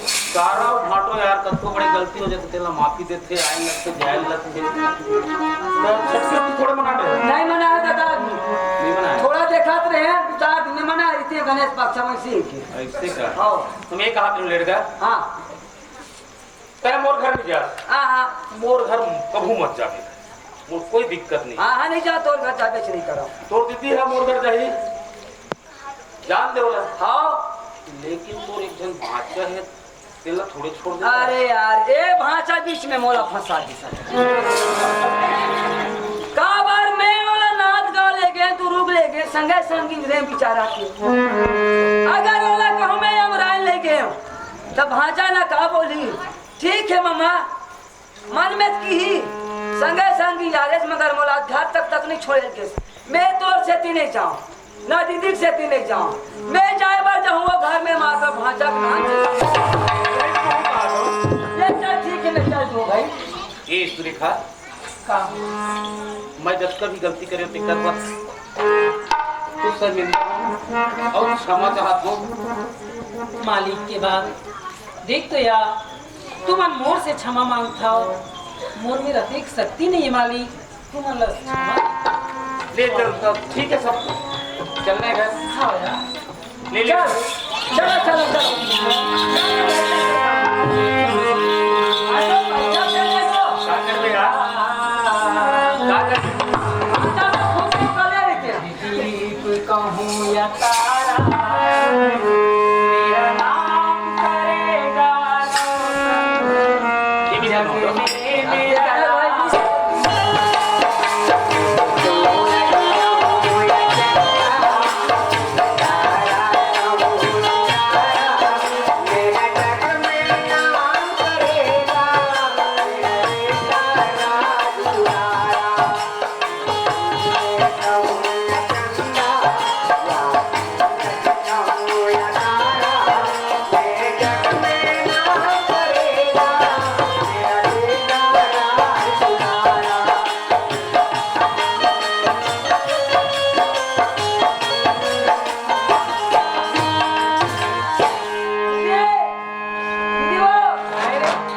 सारा भाटो यार, कतको बड़ी गलती हो जाती, तेला माफी देते, आए लगते, जाए लगते। तो छठ से तू थोड़ा मना रहे। नहीं मना है दादा। नहीं मना है। थोड़ा देखत रहे, दो चार दिन में मना रही थी गणेश पक्ष में से एक। ऐसे का? हाँ। तुम ये कहा, तुम लेट गया? हाँ। तै मोर घर नहीं जा। हाँ, हाँ। मोर घर कभू मत जाबे। मोर कोई दिक्कत नहीं। हाँ, हाँ, नहीं जा, तोर घर जाबे से नहीं करो। तोर दीदी है, मोर घर जाही। जान दे ओला। हाँ। लेकिन तोर एक जन भांचा है, तेला थोड़े छोड़ दे। अरे यार, ए भांचा बीच में मोला फंसा दी सर। काबर मैं ओला नांदगांव ले गे, दुरूग ले गे, संगे संगी रे बिचारा के। अगर ओला कहूं मैं अमराइल ले गे, त भांचा ना का बोली, ठीक है ममा, मन में किही, संगे संगी यारेस, मगर मोला घर तक तक नहीं छोड़े के। मैं तोर सेती नहीं जाऊं, ना दीदी के सेती नहीं जाऊं। मैं जाए बर जाऊं वो घर में माता भांचा के नाम से। ले चल, ठीक है, ले चल दो भाई। ए सुरेखा, का? मैं जतका भी गलती करे तेकर बर तो शर्मिंदा हूँ और क्षमा चाहत हूँ। मालिक के बात देख तो यार, तुमन मोर से क्षमा मांगथव, मोर में अतेक शक्ति नहीं है मालिक, तुमन ला क्षमा। ले चल, तब ठीक है, सब चलने घर। हाँ यार। ले ले। चल, चलो, चलो, चलो। आ जाओ भाई, चल, चल, चल, चल। का करबे यार? का करबे? आ जाओ, खूब खूब कर ले रहे थे। दीप कहूँ या तारा, मेरा नाम करेगा रोशन। ये भी सुनो, जग में मेरा नाम। दीदी वो,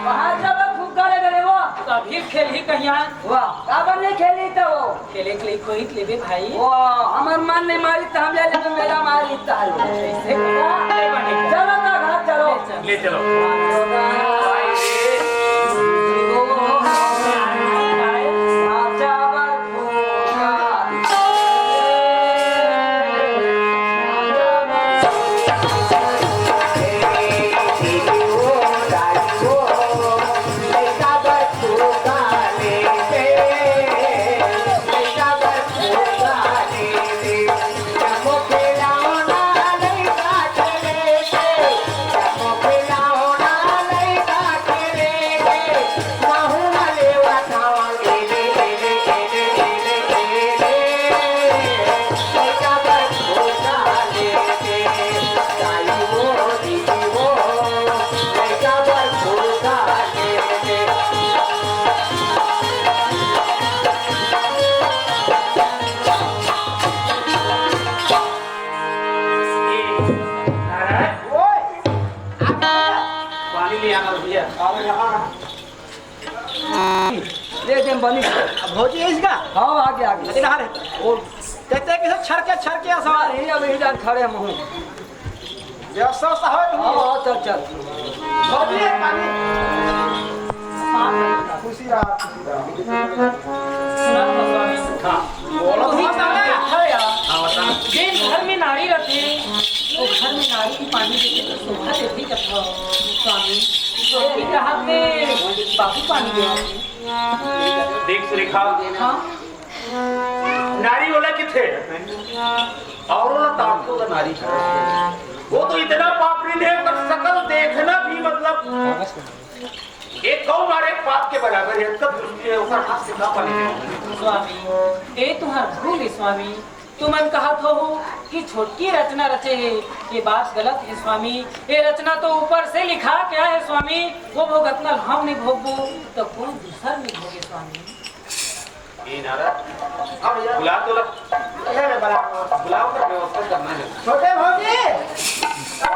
बाहर जाबे फुग्गा ले गए वो। तो अभी खेल ही कहिया। वाह, काबर नहीं खेली तो वो? खेले के लिए कोई लेबे भाई। वो हमर मन नहीं मारी तो हम ले लेबे, मेरा मारी तो है। ऐसे वाह। नहीं बने। चलो ना घर चलो। ले चलो। पानी ले आना भैया। ले दे बनी। अब भौजी है इसका? हाँ, आगे, आगे। लेकिन हाँ रे। और कहते हैं कि सब छरके, छरके सवाल। नहीं, अब यही जान खड़े हम हूँ। व्यवस्था, व्यवस्था हो हाँ, हाँ, चल, चल। भौजी है पानी। खुशी रहा, खुशी रहा। सुना तो स्वामी। हाँ। बोलो, तुम ही बोलो। समझ में आता है यार। हाँ, बता। जेन घर में नारी रथे, वो घर में नारी भी पानी देके तो शोभा देथे कथा स्वामी। स्वामी के हाथ में बाबू पानी देवा। देख सुरेखा, हाँ? नारी वाला किथे और वाला ताको का नारी। वो तो इतना पाप नहीं दे, पर सकल देखना भी मतलब एक गौ मारे पाप के बराबर है, तब दुष्टि है, ओकर हाथ से का पानी देवा। स्वामी, ए तुहार भूल है स्वामी, तुमन कहत हो कि छोटकी रचना रचे है, ये बात गलत है स्वामी। ये रचना तो ऊपर से लिखा गया है स्वामी, वो भोगत ल हम नहीं भोगबो तो कोई दूसर नहीं भोगे स्वामी। ये नारा, हाँ भैया। बुला तो ला। ले रे, बुला। बुलाओ, तो व्यवस्था करना है। छोटे भौजी, ओ,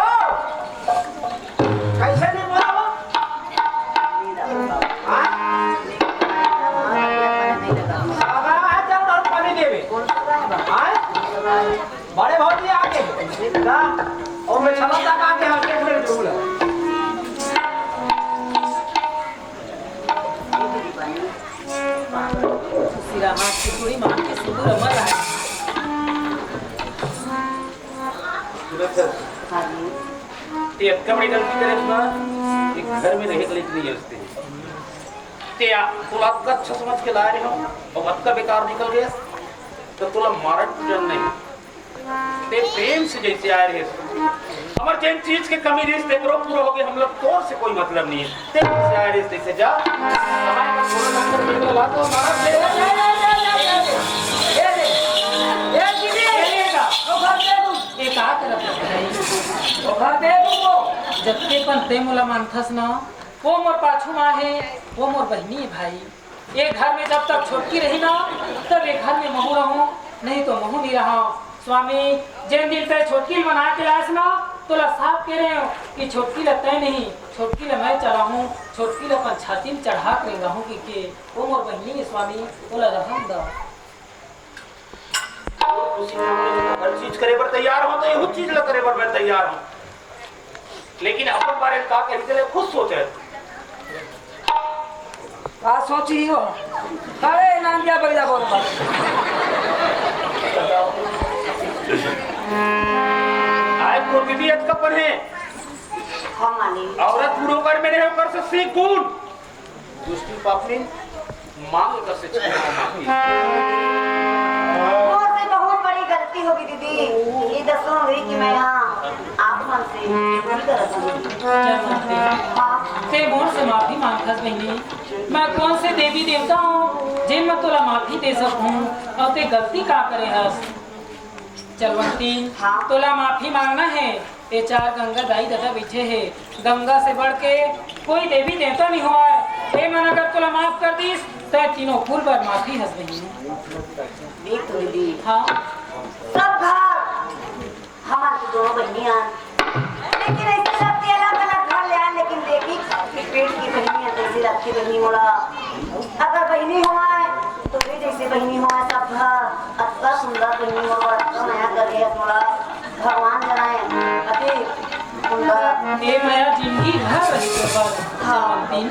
कैसे नहीं बोला वो? हाँ? बाबा, आ जाओ और पानी देवे। हाँ? बड़े भौजी आगे। ना, और मैं छला तक आगे, हल्के फुल्के ढूंढ। सिरा हाथ से पूरी मार के सिंदूर अमर रहा। सुनो सर, हाँ जी। ते अतका बड़ी गलती करे ना, एक घर में रहे के लिए नहीं हंसते। ते आ, तोला अतका अच्छा समझ के लाए रहे हो, और अतका बेकार निकल गया, तो तोला मारन पीटन नहीं। ते प्रेम से जैसे आए रहे, हमर जेन चीज के कमी रहिस, तेकरो पूरा हो गए, हम लोग तोर से कोई मतलब नहीं है। ते जैसे आए रहे, तैसे जा। हमारे पास थोड़ा नंबर मिल रहा तो हमारा ले। ए, ए, ए, ए, दीदी, ए, ए, का? वो घर दे दू। ए, का करत है? वो घर दे दू वो। जत्ते पण ते मोला मानथस ना, वो मोर पाछू माँ है, वो मोर बहिनी है भाई। ये घर में जब तक छोटकी रही ना, तब ये घर में महू रहूं, नहीं तो महू नहीं रहा। स्वामी, जेन दिन तय छोटकी ल बना के लायस ना, तोला साफ कह रहे हो कि छोटकी ल तय नहीं, छोटकी ल मैं चलाहूं, छोटकी ल अपन छाती में चढ़ा के रेंगाहूं कि के, वो मोर बहिनी है स्वामी, तोला रहम द। खुशी में हर चीज करे बर तैयार हो, तो यहू चीज ल करे बर मैं तैयार हूं। लेकिन अपन बारे में का कही, तेरे खुद सोचे। का सोची हो? अरे, नाम क्या बगला बोल बा। आए तो दीदी, अतका पढ़े। हाँ, मालिक। औरत गुरु कर में नहीं, ओकर से सीख गुण। दुष्टी पापनी, मांग कर से छुटकारा मांगी। मोर से बहुत बड़ी गलती होगी दीदी। ये दसों हुई कि मैं यहाँ आप मन से दूर करत हूँ। हाँ। ते मोर से माफी मांगथस बहिनी। मैं कौन से देवी देवता हूँ, जेन मैं तोला माफी दे सकूँ? और ते गलती का करे हस? चलवंती, हाँ। तोला माफी मांगना है। ये चार गंगा दाई ददा बैठे है। गंगा से बढ़ के कोई देवी देवता नहीं हुआ है। ये मन अगर तोला माफ कर दीस, तय तीनों कुल बर माफी हस बहिनी। देख तो दीदी। हाँ। सब घर हमार तो दोनों बहिनी आन, लेकिन ऐसे लगते अलग-अलग घर ले आन, लेकिन देखी कि पेट की बहिनी है, कैसे लगती बहिनी मोला। अगर बहिनी हुआ है, तो भी जैसे बहिनी हुआ है, सब घर अतका सुंदर बहिनी मोला, अतका मया कर रही है मोला। भगवान जनाए, अति सुंदर। ए मया जिंदगी भर रही तो बस। हाँ। दिन।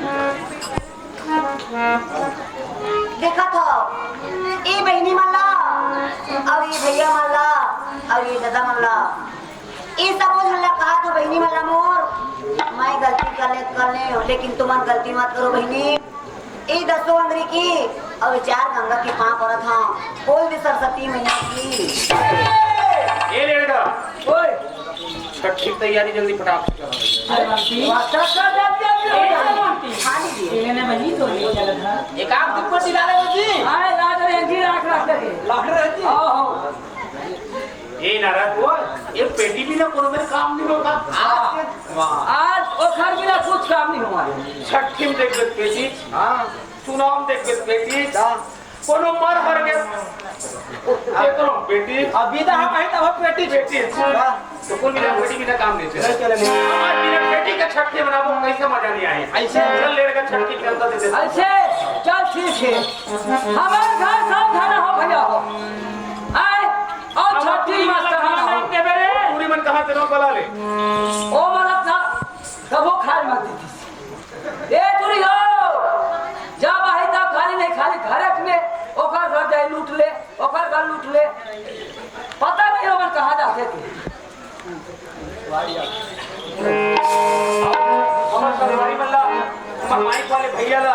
देखत हो, ई बहिनी मन ला, अउ ई भैया मन ला, अउ ई ददा मन ला, ई सबो झन ला कहा तो बहिनी मन ला मोर, मैं गलती कर ले, कर ले, लेकिन तुमन गलती मत करो बहिनी। ई दसों अंगरी की अउ ई चार गंगा के पांव परत हंव, बोल दे सरस्वती मैया की। ए लेड़का, ओए। छठ की तैयारी जल्दी फटाक से करो। अरे बंटी। वाह, कर, कर, कर, कर, कर। ए, बंटी। हाँ, दीदी। ये लेने बनी तो ले चल था। एक आध दुपट्टी डाले दीदी। हाँ, लाड रहे जी, राख, राख करके। लाड रहे जी। हाँ, हाँ। ए नाराज हुआ, ये पेटी भी ना कोनो मेरे काम नहीं होगा। आज, वाह। आज ओखर भी ना कुछ काम नहीं हुआ। छठी में देख ले पेटी। हाँ। चुनाव देख ले पेटी। हाँ। कोनो मर हर गए। ये तो पेटी। अभी तो हम कहीं तब पेटी। पेटी। हाँ। तो कुल मिला पेटी बिना काम नहीं चले। नहीं चले, नहीं। हमारे बिना पेटी का छठ के बनाबो, कैसे मजा नहीं आए। ऐसे। चल, लेड़ का छठ की चलता देते। ऐसे। चल, ठीक है। हमारे घर सब घर हो भैया हो। आए, और अब छठी पूरी मास्टर वाला हम खाना हो। नहीं देवे रे। पूरी मन कहाँ से नौकला ले? ओ मरद ना, तब वो खाए मत देती। ए टुरी हो, जब आही तब खाली नहीं, खाली घरे में ओकर घर जाई लूट ले, ओकर घर लूट ले। पता नहीं ओमन कहाँ जाते थे। हमर संगवारी मन ला, हमर माइक वाले भैया ला,